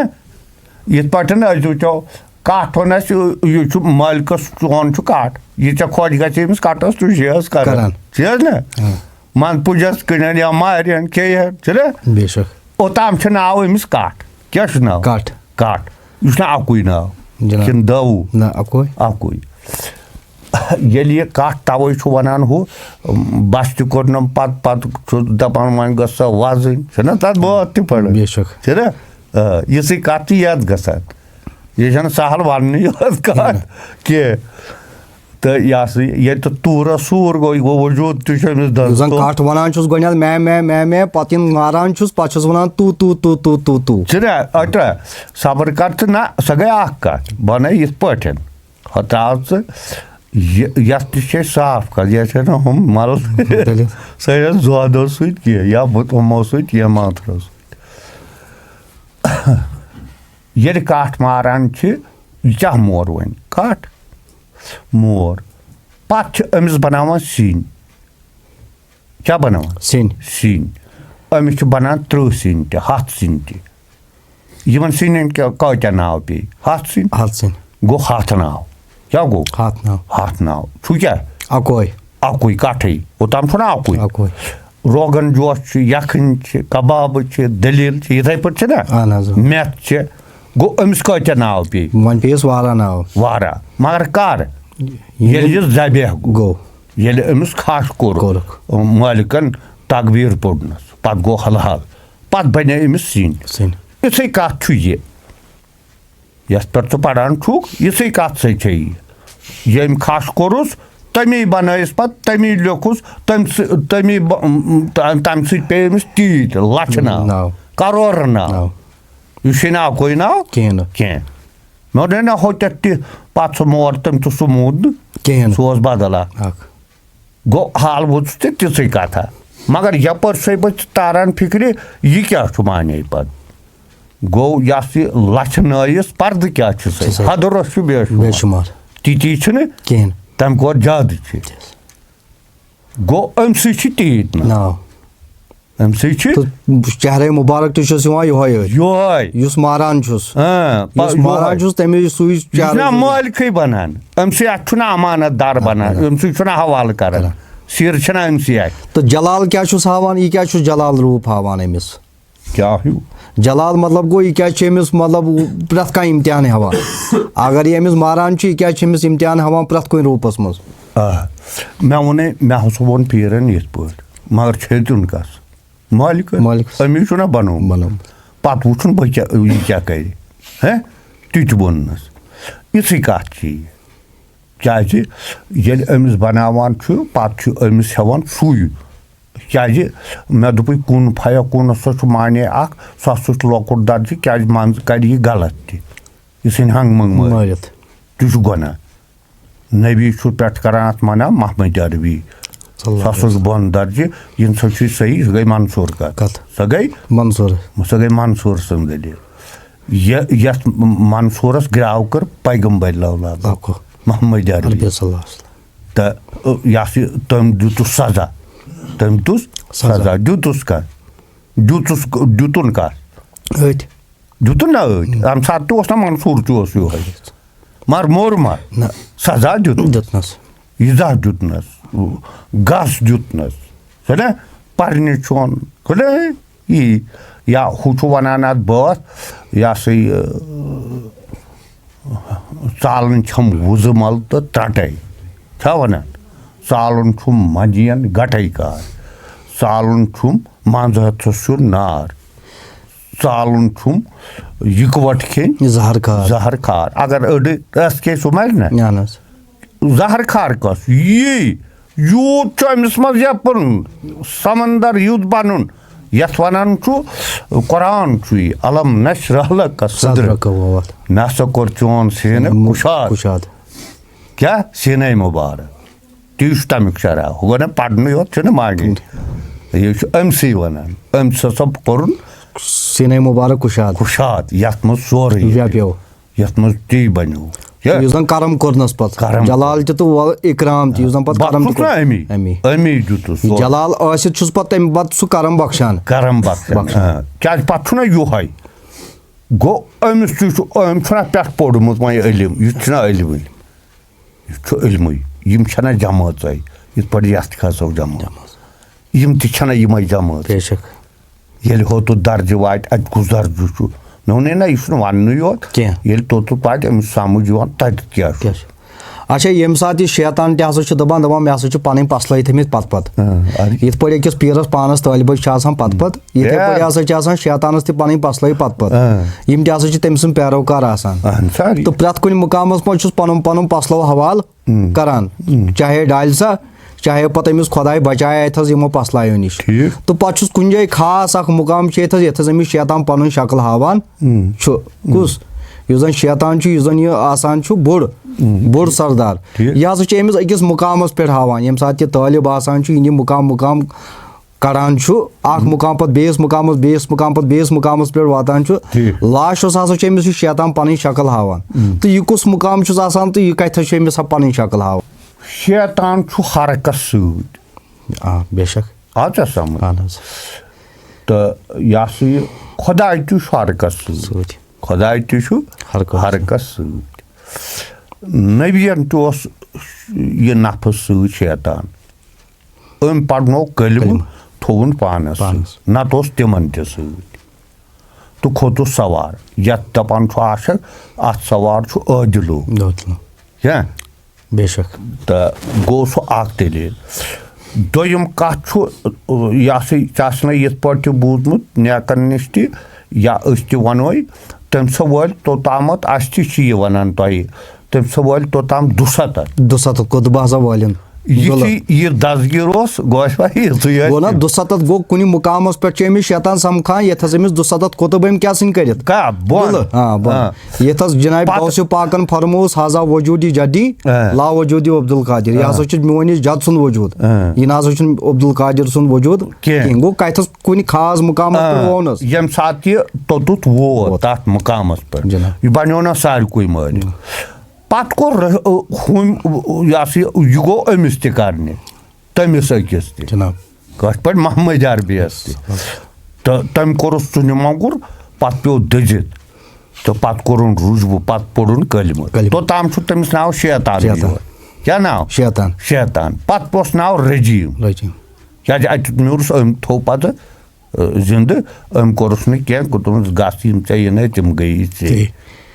یِتھ پٲٹھۍ أسۍ وٕچھو، کَٹھ وَن اَسہِ، یہِ چھُ مٲلکَس چون چھُ کَٹھ۔ یہِ ژےٚ خۄش گژھِ أمِس کَٹَس، تُج چھِ حظ کران۔ کران۔ چھِ حظ نہ؟ اۭں۔ من پُجَس کٕنن یا مارن، کھیٚیہِ ہن، چھُنہ؟ بے شک۔ اوٚتام چھُ ناو أمِس کَٹھ۔ کیٛاہ چھُ ناو؟ کَٹھ۔ کَٹھ۔ یہِ چھُنہ اَکُے ناو؟ جِناب۔ کِنہٕ دَوُہ؟ نہ، اَکُے۔ اَکُے۔ ییٚلہِ یہِ کَٹھ تَوَے چھُ وَنان ہُہ، بَس تہِ کوٚرنَم پَتہٕ، پَتہٕ چھُ دَپان وۄنۍ گٔژھ سۄ وَزٕنۍ۔ چھُنہ تَتھ بٲتھ تہِ پَران؟ بے شک۔ چھُنہ؟ آ، یِژٕے کَتھ چھِ یَتھ گژھان۔ یہِ چھَنہٕ سہل وَننٕے یوت کَتھ کینٛہہ۔ تہٕ یہِ ہسا یہِ، ییٚلہِ تہٕ طوٗرَس سوٗر گوٚو، یہِ گوٚو وجوٗد تہِ چھُ أمِس یُس زَن دَستو۔ کَٹھ وَنان چھُس گۄڈٕنٮ۪تھ، مے، مے، مے، مے، پَتہٕ ییٚلہِ ماران چھُس، پَتہٕ چھُس وَنان، تو، تو، تو، تو، تو، تو۔ چھُنہ، اَٹا، صبر کر ژٕ، نہ، سۄ گٔے اَکھ کَتھ۔ بَنٲے یِتھ پٲٹھۍ۔ ہۄ ترٛاو ژٕ، یہِ، یَتھ تہِ چھِ أسۍ صاف کَتھ، یَتھ چھَنہٕ ہُم مَل تیٚلہِ؟ سٲنِس زودو سۭتۍ کینٛہہ، یا بہٕ ہُمو سۭتۍ، یا مانتھرو سۭتۍ۔ ییٚلہِ کَٹھ ماران چھِ، یہِ کیٛاہ مور وۄنۍ؟ کَٹھ مور۔ پَتہٕ چھِ أمِس بَناوان سِنۍ۔ کیٛاہ بَناوان؟ سِنۍ۔ سِنۍ۔ أمِس چھِ بَنان تٕرٛہ سِنۍ تہِ، ہَتھ سِنۍ تہِ۔ یِمَن سِنٮ۪ن کیٛاہ، کۭتیٛاہ ناو پیٚیہِ؟ ہَتھ سِنۍ۔ ہَتھ سِنۍ۔ گوٚو ہَتھ ناو۔ کیٛاہ گوٚو؟ ہَتھ ناو۔ ہَتھ ناو۔ چھُ کیٛاہ؟ اَکوے۔ اَکُے کَٹھٕے۔ اوٚتام چھُنہ اَکُے۔ اَکوے۔ روغن جوش چھُ، یَکھٕنۍ چھِ، کَبابہٕ چھِ، دٔلیٖل چھِ، یِتھَے پٲٹھۍ چھِنہ؟ اَہَن حظ، اۭں۔ مٮ۪تھ چھِ۔ گوٚو أمِس کۭتیٛاہ ناو پیٚیہِ؟ وۄنۍ پیٚیَس واریاہ ناو۔ واریاہ۔ مگر کَر؟ ییٚلہِ ییٚلہِ یہِ ذبح گوٚو۔ گوٚو۔ ییٚلہِ أمِس کھَش کوٚرُکھ۔ کوٚرُکھ۔ مٲلِکَن تکبیٖر پوٚرنَس، پَتہٕ گوٚو حلال۔ پَتہٕ بَنے أمِس سِنۍ۔ سِنۍ۔ یِژھٕے کَتھ چھُ یہِ۔ یَتھ پٮ۪ٹھ ژٕ پَران چھُکھ، یِژھٕے کَتھ سۭتۍ چھےٚ یہِ۔ ییٚمۍ کھَش کوٚرُس، تَمی بَنٲیِس پَتہٕ، تَمی لیوٚکھُس، تَمہِ سۭ-، تَمی بَ-، تَمہِ سۭتۍ پیٚیہِ أمِس تیٖتۍ لَچھٕ ناو، ناو۔ کَرورٕ ناو۔ ناو۔ یہِ چھُے نہٕ اَکُے ناو کِہیٖنۍ نہٕ۔ کینٛہہ۔ مےٚ ووٚن ہے نہ، ہوٚتٮ۪تھ تہِ پَتہٕ سُہ مور، تٔمۍ تہِ سُہ موٗد نہٕ۔ کِہیٖنۍ نہٕ۔ سُہ اوس بدل اَکھ۔ اَکھ۔ گوٚو حال ووت ژٕ تہِ تِژھٕے کَتھا۔ مگر یَپٲرۍ چھُسَے بہٕ تہِ تاران فِکرِ، یہِ کیٛاہ چھُ معنی پَتہٕ؟ گوٚو یَس یہِ لَچھٕ نٲیِس پَردٕ کیٛاہ چھُسَے؟ چھُسَے۔ حدرَس چھُ بے شُمار۔ بے شُمار۔ تِتی چھُنہٕ؟ کِہیٖنۍ۔ تَمہِ کھۄتہٕ زیادٕ چھِ۔ گوٚو أمۍ سٕے چھِ تیٖتۍ ناو۔ ناو۔ أمۍ سٕے چھِ۔ تہٕ چہرے مُبارک تہِ چھُس یِوان یِہوٚے أتھۍ۔ یِہوٚے۔ یُس ماران چھُس۔ اۭں، پَ-، یُس ماران یِہوٚے۔ چھُس، تَمے سُے یہِ چھُنہ چہرے چھُس۔ مٲلکٕے بَنان۔ أمۍ سٕے اَتھِ چھُنہ اَمانت دار بَنان۔ بَنان۔ أمۍ سٕے چھُنہ حوالہٕ کَران۔ کَران۔ سِر چھَنہ أمۍ سٕے اَتھِ۔ تہٕ جلال کیٛاہ چھُس ہاوان؟ یہِ کیٛاہ چھُس جلال روٗپ ہاوان أمِس؟ کیٛاہ ہیوٗ؟ جلال مطلب گوٚو، یہِ کیٛازِ چھِ أمِس، مطلب، پرٛٮ۪تھ کانٛہہ اِمتحان ہٮ۪وان؟ اگر یہِ أمِس ماران چھُ، یہِ کیٛازِ چھِ أمِس اِمتحان ہٮ۪وان پرٛٮ۪تھ کُنہِ روٗپَس منٛز؟ آ، مےٚ ووٚنے، مےٚ ہسا ووٚن پیٖرَن یِتھ پٲٹھۍ، مگر چھیٚدیُن کَس؟ مٲلِکَس۔ مٲلِکَس۔ أمی چھُنہ بَنومُت۔ بَنومُت۔ پَتہٕ وٕچھُن بہٕ کیٛاہ، یہِ کیٛاہ کَرِ۔ ہے، تہِ تہِ ووٚننَس۔ یِژھٕے کَتھ چھِ یہِ۔ کیٛازِ ییٚلہِ أمِس بَناوان چھُ، پَتہٕ چھُ أمِس ہٮ۪وان سُے۔ کیٛازِ مےٚ دوٚپُے، کُن فیکوٗنَس سا چھُ معنی اَکھ، سُہ ہسا چھُ لۄکُٹ درجہٕ، کیٛازِ منٛزٕ کَرِ یہِ غلط تہِ۔ یہِ ژھٕنہِ ہنٛگہٕ منٛگہٕ مٲرِتھ۔ مٲرِتھ۔ تہِ چھُ گۄناہ۔ نبی چھُ پٮ۪ٹھ کران اَتھ منع، محمد عربی۔ صلی اللہ سُہ ہسا چھُ بۄن درجہٕ، یِم سا چھُ صحیح، سۄ گٔے منصوٗر کَتھ۔ کَتھ۔ سۄ گٔے منصوٗر۔ سۄ گٔے منصوٗر سٕنٛز دٔلیٖل۔ یہِ، یَتھ منصوٗرَس گرٛاو کٔر پیغمبر لولاب۔ اَکھ۔ محمد عربی۔ عربی صلی اللہ علیہ وسلم۔ تہٕ، یہِ ہسا یہِ، تٔمۍ دیُتُس سزا۔ تٔمۍ دیُتُس سزا۔ سزا۔ دیُتُس کَتھ؟ دیُتُس، دیُتُن کَتھ؟ أتھۍ۔ دیُتُن نہ أتھۍ۔ اَمہِ ساتہٕ تہِ اوس نہ منصوٗر تہِ اوس یِہوٚے۔ مگر موٚر ما؟ نہ۔ سزا دیُتنَس۔ دیُتنَس۔ ایٖزا دیُتنَس۔ گَس دیُتنَس۔ چھُنہ؟ پَرنہِ چھُن۔ چھُنہ؟ یی۔ یا ہُہ چھُ وَنان اَتھ بٲتھ، یہِ ہسا یہِ، ژالان چھَم وُزٕ مَل تہٕ ترٛٹَے۔ چھا وَنان؟ ژالُن چھُم منٛجہِ یَن گَٹَے کار۔ ژالُن چھُم منٛزٕ ہَتھَس سیُن نار۔ ژالُن چھُم یِکوَٹہٕ کھیٚنۍ زَہر کار۔ زَہر کار۔ اگر أڑ رَس کھیٚیہِ، سُہ مَرِ نہ۔ اَہَن حظ۔ زَہر کھار کَس؟ یی، یوٗت چھُ أمِس منٛز یَپُن، سمندر یُتھ بَنُن، یَتھ وَنان چھُ، قرآن چھُ یہِ، الم نشرح لک صدرک۔ صدرک، اَوا، اَوا۔ مےٚ ہسا کوٚر چون سیٖنہٕ مُ-، کُشاد۔ کُشاد۔ کیٛاہ؟ سیٖنَے مُبارک۔ تی چھُ تَمیُک شرح۔ ہُہ گوٚو نہ پَرنُے یوت چھُنہٕ معنی۔ یہِ چھُ أمۍ سٕے وَنان۔ أمۍ سُہ ہسا کوٚرُن سیٖنَے مُبارک کُشاد۔ کُشاد، یَتھ منٛز سورُے ویپیو۔ یَتھ منٛز تی بَنیو۔ یہِ یُس زَن کرم کوٚرنَس پَتہٕ۔ کرم۔ جلال تہِ تہٕ وَ-، اِکرام تہِ، یُس زَن پَتہٕ کرم تہِ بَخشُس نہ کوٚر۔ أمی۔ أمی۔ أمی دیُتُس۔ جلال ٲسِتھ چھُس پَتہٕ تَمہِ پَتہٕ سُہ کرم بَخشان۔ کرم بَخشان۔ بَخشان۔ آ۔ کیٛازِ پَتہٕ چھُنہ یِہوٚے۔ گوٚو أمِس تہِ چھُ، أمۍ چھُنہ پٮ۪ٹھ پوٚرمُت وۄنۍ علم، یہِ تہِ چھُنہ علمٕے۔ یہِ چھُ علمٕے۔ یِم چھَنہ جمٲژَے، یِتھ پٲٹھۍ یَتھ کھسو جمٲژ۔ جمٲژ۔ یِم تہِ چھَنہ یِمَے جمٲژ۔ بے شک۔ ییٚلہِ ہوٚتُتھ درجہٕ واتہِ، اَتہِ کُس درجہٕ چھُ؟ مےٚ ووٚنُے نہ، یہِ چھُنہٕ وَننُے یوت۔ کینٛہہ۔ ییٚلہِ توٚتُتھ واتہِ، أمِس سَمٕجھ یِوان، تَتٮ۪تھ کیٛاہ چھُ۔ کیٛاہ چھُ؟ اچھا، ییٚمہِ ساتہٕ یہِ شیطان تہِ ہسا چھُ دَپان، دَپان، مےٚ ہسا چھِ پَنٕنۍ پَسلٲے تھٲمٕتۍ پَتہٕ پَتہٕ۔ اۭں، اَدٕ۔ یِتھ پٲٹھۍ أکِس پیٖرَس پانَس طٲلبہٕ چھِ آسان پَتہٕ پَتہٕ، یِتھَے یا۔ پٲٹھۍ ہسا چھِ آسان شیطانَس تہِ پَنٕنۍ پَسلٲے پَتہٕ پَتہٕ۔ اۭں۔ یِم تہِ ہسا چھِ تٔمۍ سٕنٛدۍ پیروکار آسان۔ اَہَن سا۔ تہٕ پرٛٮ۪تھ کُنہِ مُقامَس منٛز چھُس پَنُن پَنُن پَسلو حوالہٕ ہُم۔ کران۔ ہُم۔ چاہے ڈالہِ سا، چاہے پتہٕ أمِس خۄداے بچایہِ اَتہِ حظ یِمو پسلایو نِش۔ ٹھیٖک۔ تہٕ پتہٕ چھُس کُنہِ جایہِ خاص اکھ مُقام چھُ ییٚتہِ حظ، ییٚتہِ حظ أمِس شیطان پنٕنۍ شکل ہاوان ہُم۔ چھُ۔ ہُم۔ کُس؟ یُس زن شیطان چھُ، یُس زن یہِ آسان چھُ بوٚڑ، ہُم۔ بوٚڑ سردار۔ ٹھیٖک۔ یہِ ہسا چھُ أمِس أکِس مُقامس پٮ۪ٹھ ہاوان، ییٚمہِ ساتہٕ یہِ طٲلب آسان چھُ، یہِ مُقام، مُقام کڑان چھُ، اکھ مُقام پتہٕ بیٚیِس مُقامس، بیٚیِس مُقام پتہٕ بیٚیِس مُقامس پٮ۪ٹھ واتان چھُ۔ ٹھیٖک۔ لاسٹس ہسا چھُ أمِس یہِ شیطان پنٕنۍ شکل ہاوان۔ ہُم۔ تہٕ یہِ کُس مُقام چھُس آسان تہٕ یہِ کتہِ حظ چھُ أمِس پنٕنۍ شکل ہاوان؟ شیطان چھُ حرکس سۭتۍ۔ آ، بے شک۔ آو ژےٚ سمجھ؟ اہن حظ۔ تہٕ یہِ ہسا یہِ خۄداے تہِ چھُ ہر کس سۭتۍ۔ سۭتۍ۔ خۄداے تہِ چھُ ہر کس ہر سۭتۍ۔ کس سۭتۍ۔ نبین تہِ اوس یہِ نفس سۭتۍ شیطان۔ أمۍ پرنو کلمہٕ، کلمہٕ۔ تھووُن پانس پانس۔ سۭتۍ۔ نتہٕ اوس تِمن تہِ سۭتۍ۔ تہٕ کھوٚتُس سوار۔ یتھ دپان چھُ عاشق، اتھ سوار چھُ عٲدلو۔ عٲدلو۔ کیٛاہ؟ بے شک۔ تہٕ گوٚو سُہ اکھ دٔلیٖل۔ دوٚیِم کَتھ چھُ، یہِ ہسا یہِ، ژےٚ آسہِ نہ یِتھ پٲٹھۍ تہِ بوٗزمُت نیکَن نِش تہِ، یا أسۍ تہِ وَنوے، تٔمۍ سا وٲلۍ توٚتامَتھ، اَسہِ تہِ چھِ یہِ وَنان تۄہہِ، تٔمۍ سا وٲلۍ توٚتام دُسَتَتھ۔ دُسَتَتھ کوٚت بہٕ ہسا والٮ۪ن۔ یہِ غلط۔ چھِ، یہِ دستگیٖر اوس، گوش وَ یِژٕے ٲسۍ گوٚو نا تِم۔ دُسَتَتھ گوٚو کُنہِ مُقامَس پٮ۪ٹھ چھِ أمِس شیطان سَمکھان، یَتھ حظ أمِس دُسَتَتھ کوٚت بہٕ أمۍ کیٛاہ سٕنٛدۍ کٔرِتھ؟ کا؟ بۄن۔ غلط۔ آ، بۄن۔ آ۔ یتھ حظ جناب پتہٕ غوث پاکن فرمووس، "ہذا وجودی جدی آ۔ لا وجودی عبدالقادر"۔ یہِ آ۔ ہسا چھُ میون یہِ جد سُنٛد وجود۔ آ۔ یہِ نہ ہسا چھُنہٕ عبدالقادر سُنٛد وجود کینٛہہ۔ کینٛہہ۔ گوٚو کتھس کُنہِ خاص مقامس پٮ۪ٹھ آ۔ ووٚن حظ۔ ییٚمہِ ساتہٕ یہِ توٚتُتھ ووت ووت۔ تتھ مقامس پٮ۪ٹھ، جناب۔ یہِ بنیو نہ ساروٕے مٲلِک۔ پتہٕ کوٚر رہ-، ہُم، یہِ ہسا یہِ، یہِ گوٚو أمِس تہِ کرنہِ۔ تٔمِس أکِس تہِ۔ جناب۔ کٲشِر پٲٹھۍ محمد عربیَس تہِ۔ تہٕ تٔمۍ کوٚرُس ژُنہِ مۄنٛگُر، پَتہٕ پیوٚو دٔزِتھ۔ تہٕ پَتہٕ کوٚرُن رُجوٗع، پَتہٕ پوٚرُن کلمہٕ۔ کلمہٕ۔ توٚتام چھُ تٔمِس ناو شیطان شیطان۔ یِوان۔ کیٛاہ ناو؟ شیطان۔ شیطان۔ پَتہٕ اوس ناو رجیٖم۔ رجیٖم۔ کیٛازِ اَتہِ میوٗرُس، أمۍ تھوٚو پَتہٕ، ٲ، زِندٕ، أمۍ کوٚرُس نہٕ کینٛہہ، کوٚر دوٚپمَس، "گژھ، یِم ژےٚ یِنَے، تِم گٔیی ژےٚ۔" ٹھیٖک۔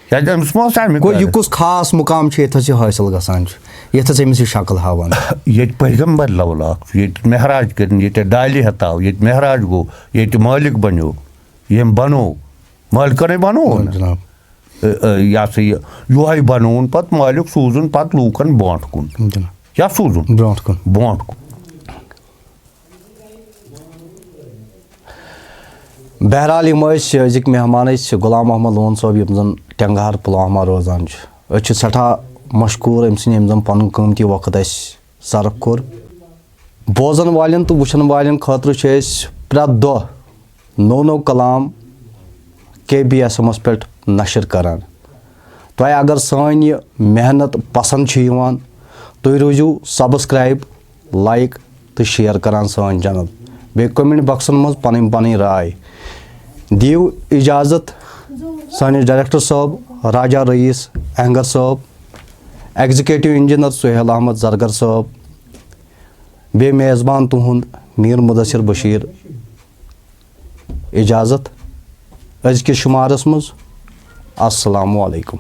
کیٛازِ أمِس ما اوس اَمہِ گوٚو، یہِ کَرٕ؟ کُس خاص مُقام چھُ ییٚتہِ حظ یہِ حٲصِل گژھان چھُ؟ یَتھ حظ أمِس یہِ شکل ہاوان۔ ییٚتہِ پیغمبر لولہٕ اکھ چھُ، ییٚتہِ معراج کٔرِنۍ، ییٚتہِ ڈالہِ ہٮ۪تھ آو، ییٚتہِ معراج گوٚو، ییٚتہِ مٲلِک بنیو، ییٚمۍ بنوو، مٲلکَنٕے بنوو نا۔ جناب۔ اے، اے، یہِ ہسا یہِ، یِہوٚے بنووُن پتہٕ مٲلِک، سوٗزُن پتہٕ لوٗکن برونٛٹھ کُن۔ جناب۔ کیٛاہ سوٗزُن؟ برونٛٹھ کُن۔ برونٛٹھ کُن۔ بہرحال، یِم ٲسۍ أزِکۍ مہمان ٲسۍ غلام محمد لون صٲب، یِم زَن ٹٮ۪نٛگہار پُلوامہ روزان چھِ۔ أسۍ چھِ سٮ۪ٹھاہ مشکوٗر أمۍ سٕنٛدِ، ییٚمۍ زَن پَنُن قۭمتی وقت اَسہِ صرف کوٚر۔ بوزَن والٮ۪ن تہٕ وٕچھَن والٮ۪ن خٲطرٕ چھِ أسۍ پرٛٮ۪تھ دۄہ نوٚو نوٚو کلام کے بی ایس ایمَس پٮ۪ٹھ نشر کران۔ تۄہہِ اگر سٲنۍ یہِ محنت پسنٛد چھِ یِوان، تُہۍ روٗزِو subscribe، like تہٕ share کران سٲنۍ channel۔ بیٚیہِ comment boxن منٛز پنٕنۍ پنٕنۍ راے۔ دِیِو اجازت سٲنِس director صٲب راجا رئیس اہنگر صٲب، executive engineer سہیل احمد زرگر صٲب، بیٚیہِ میزبان تُہُنٛد میر مدثر بشیر اجازت أزکِس شمارس منٛز۔ السلام علیکم۔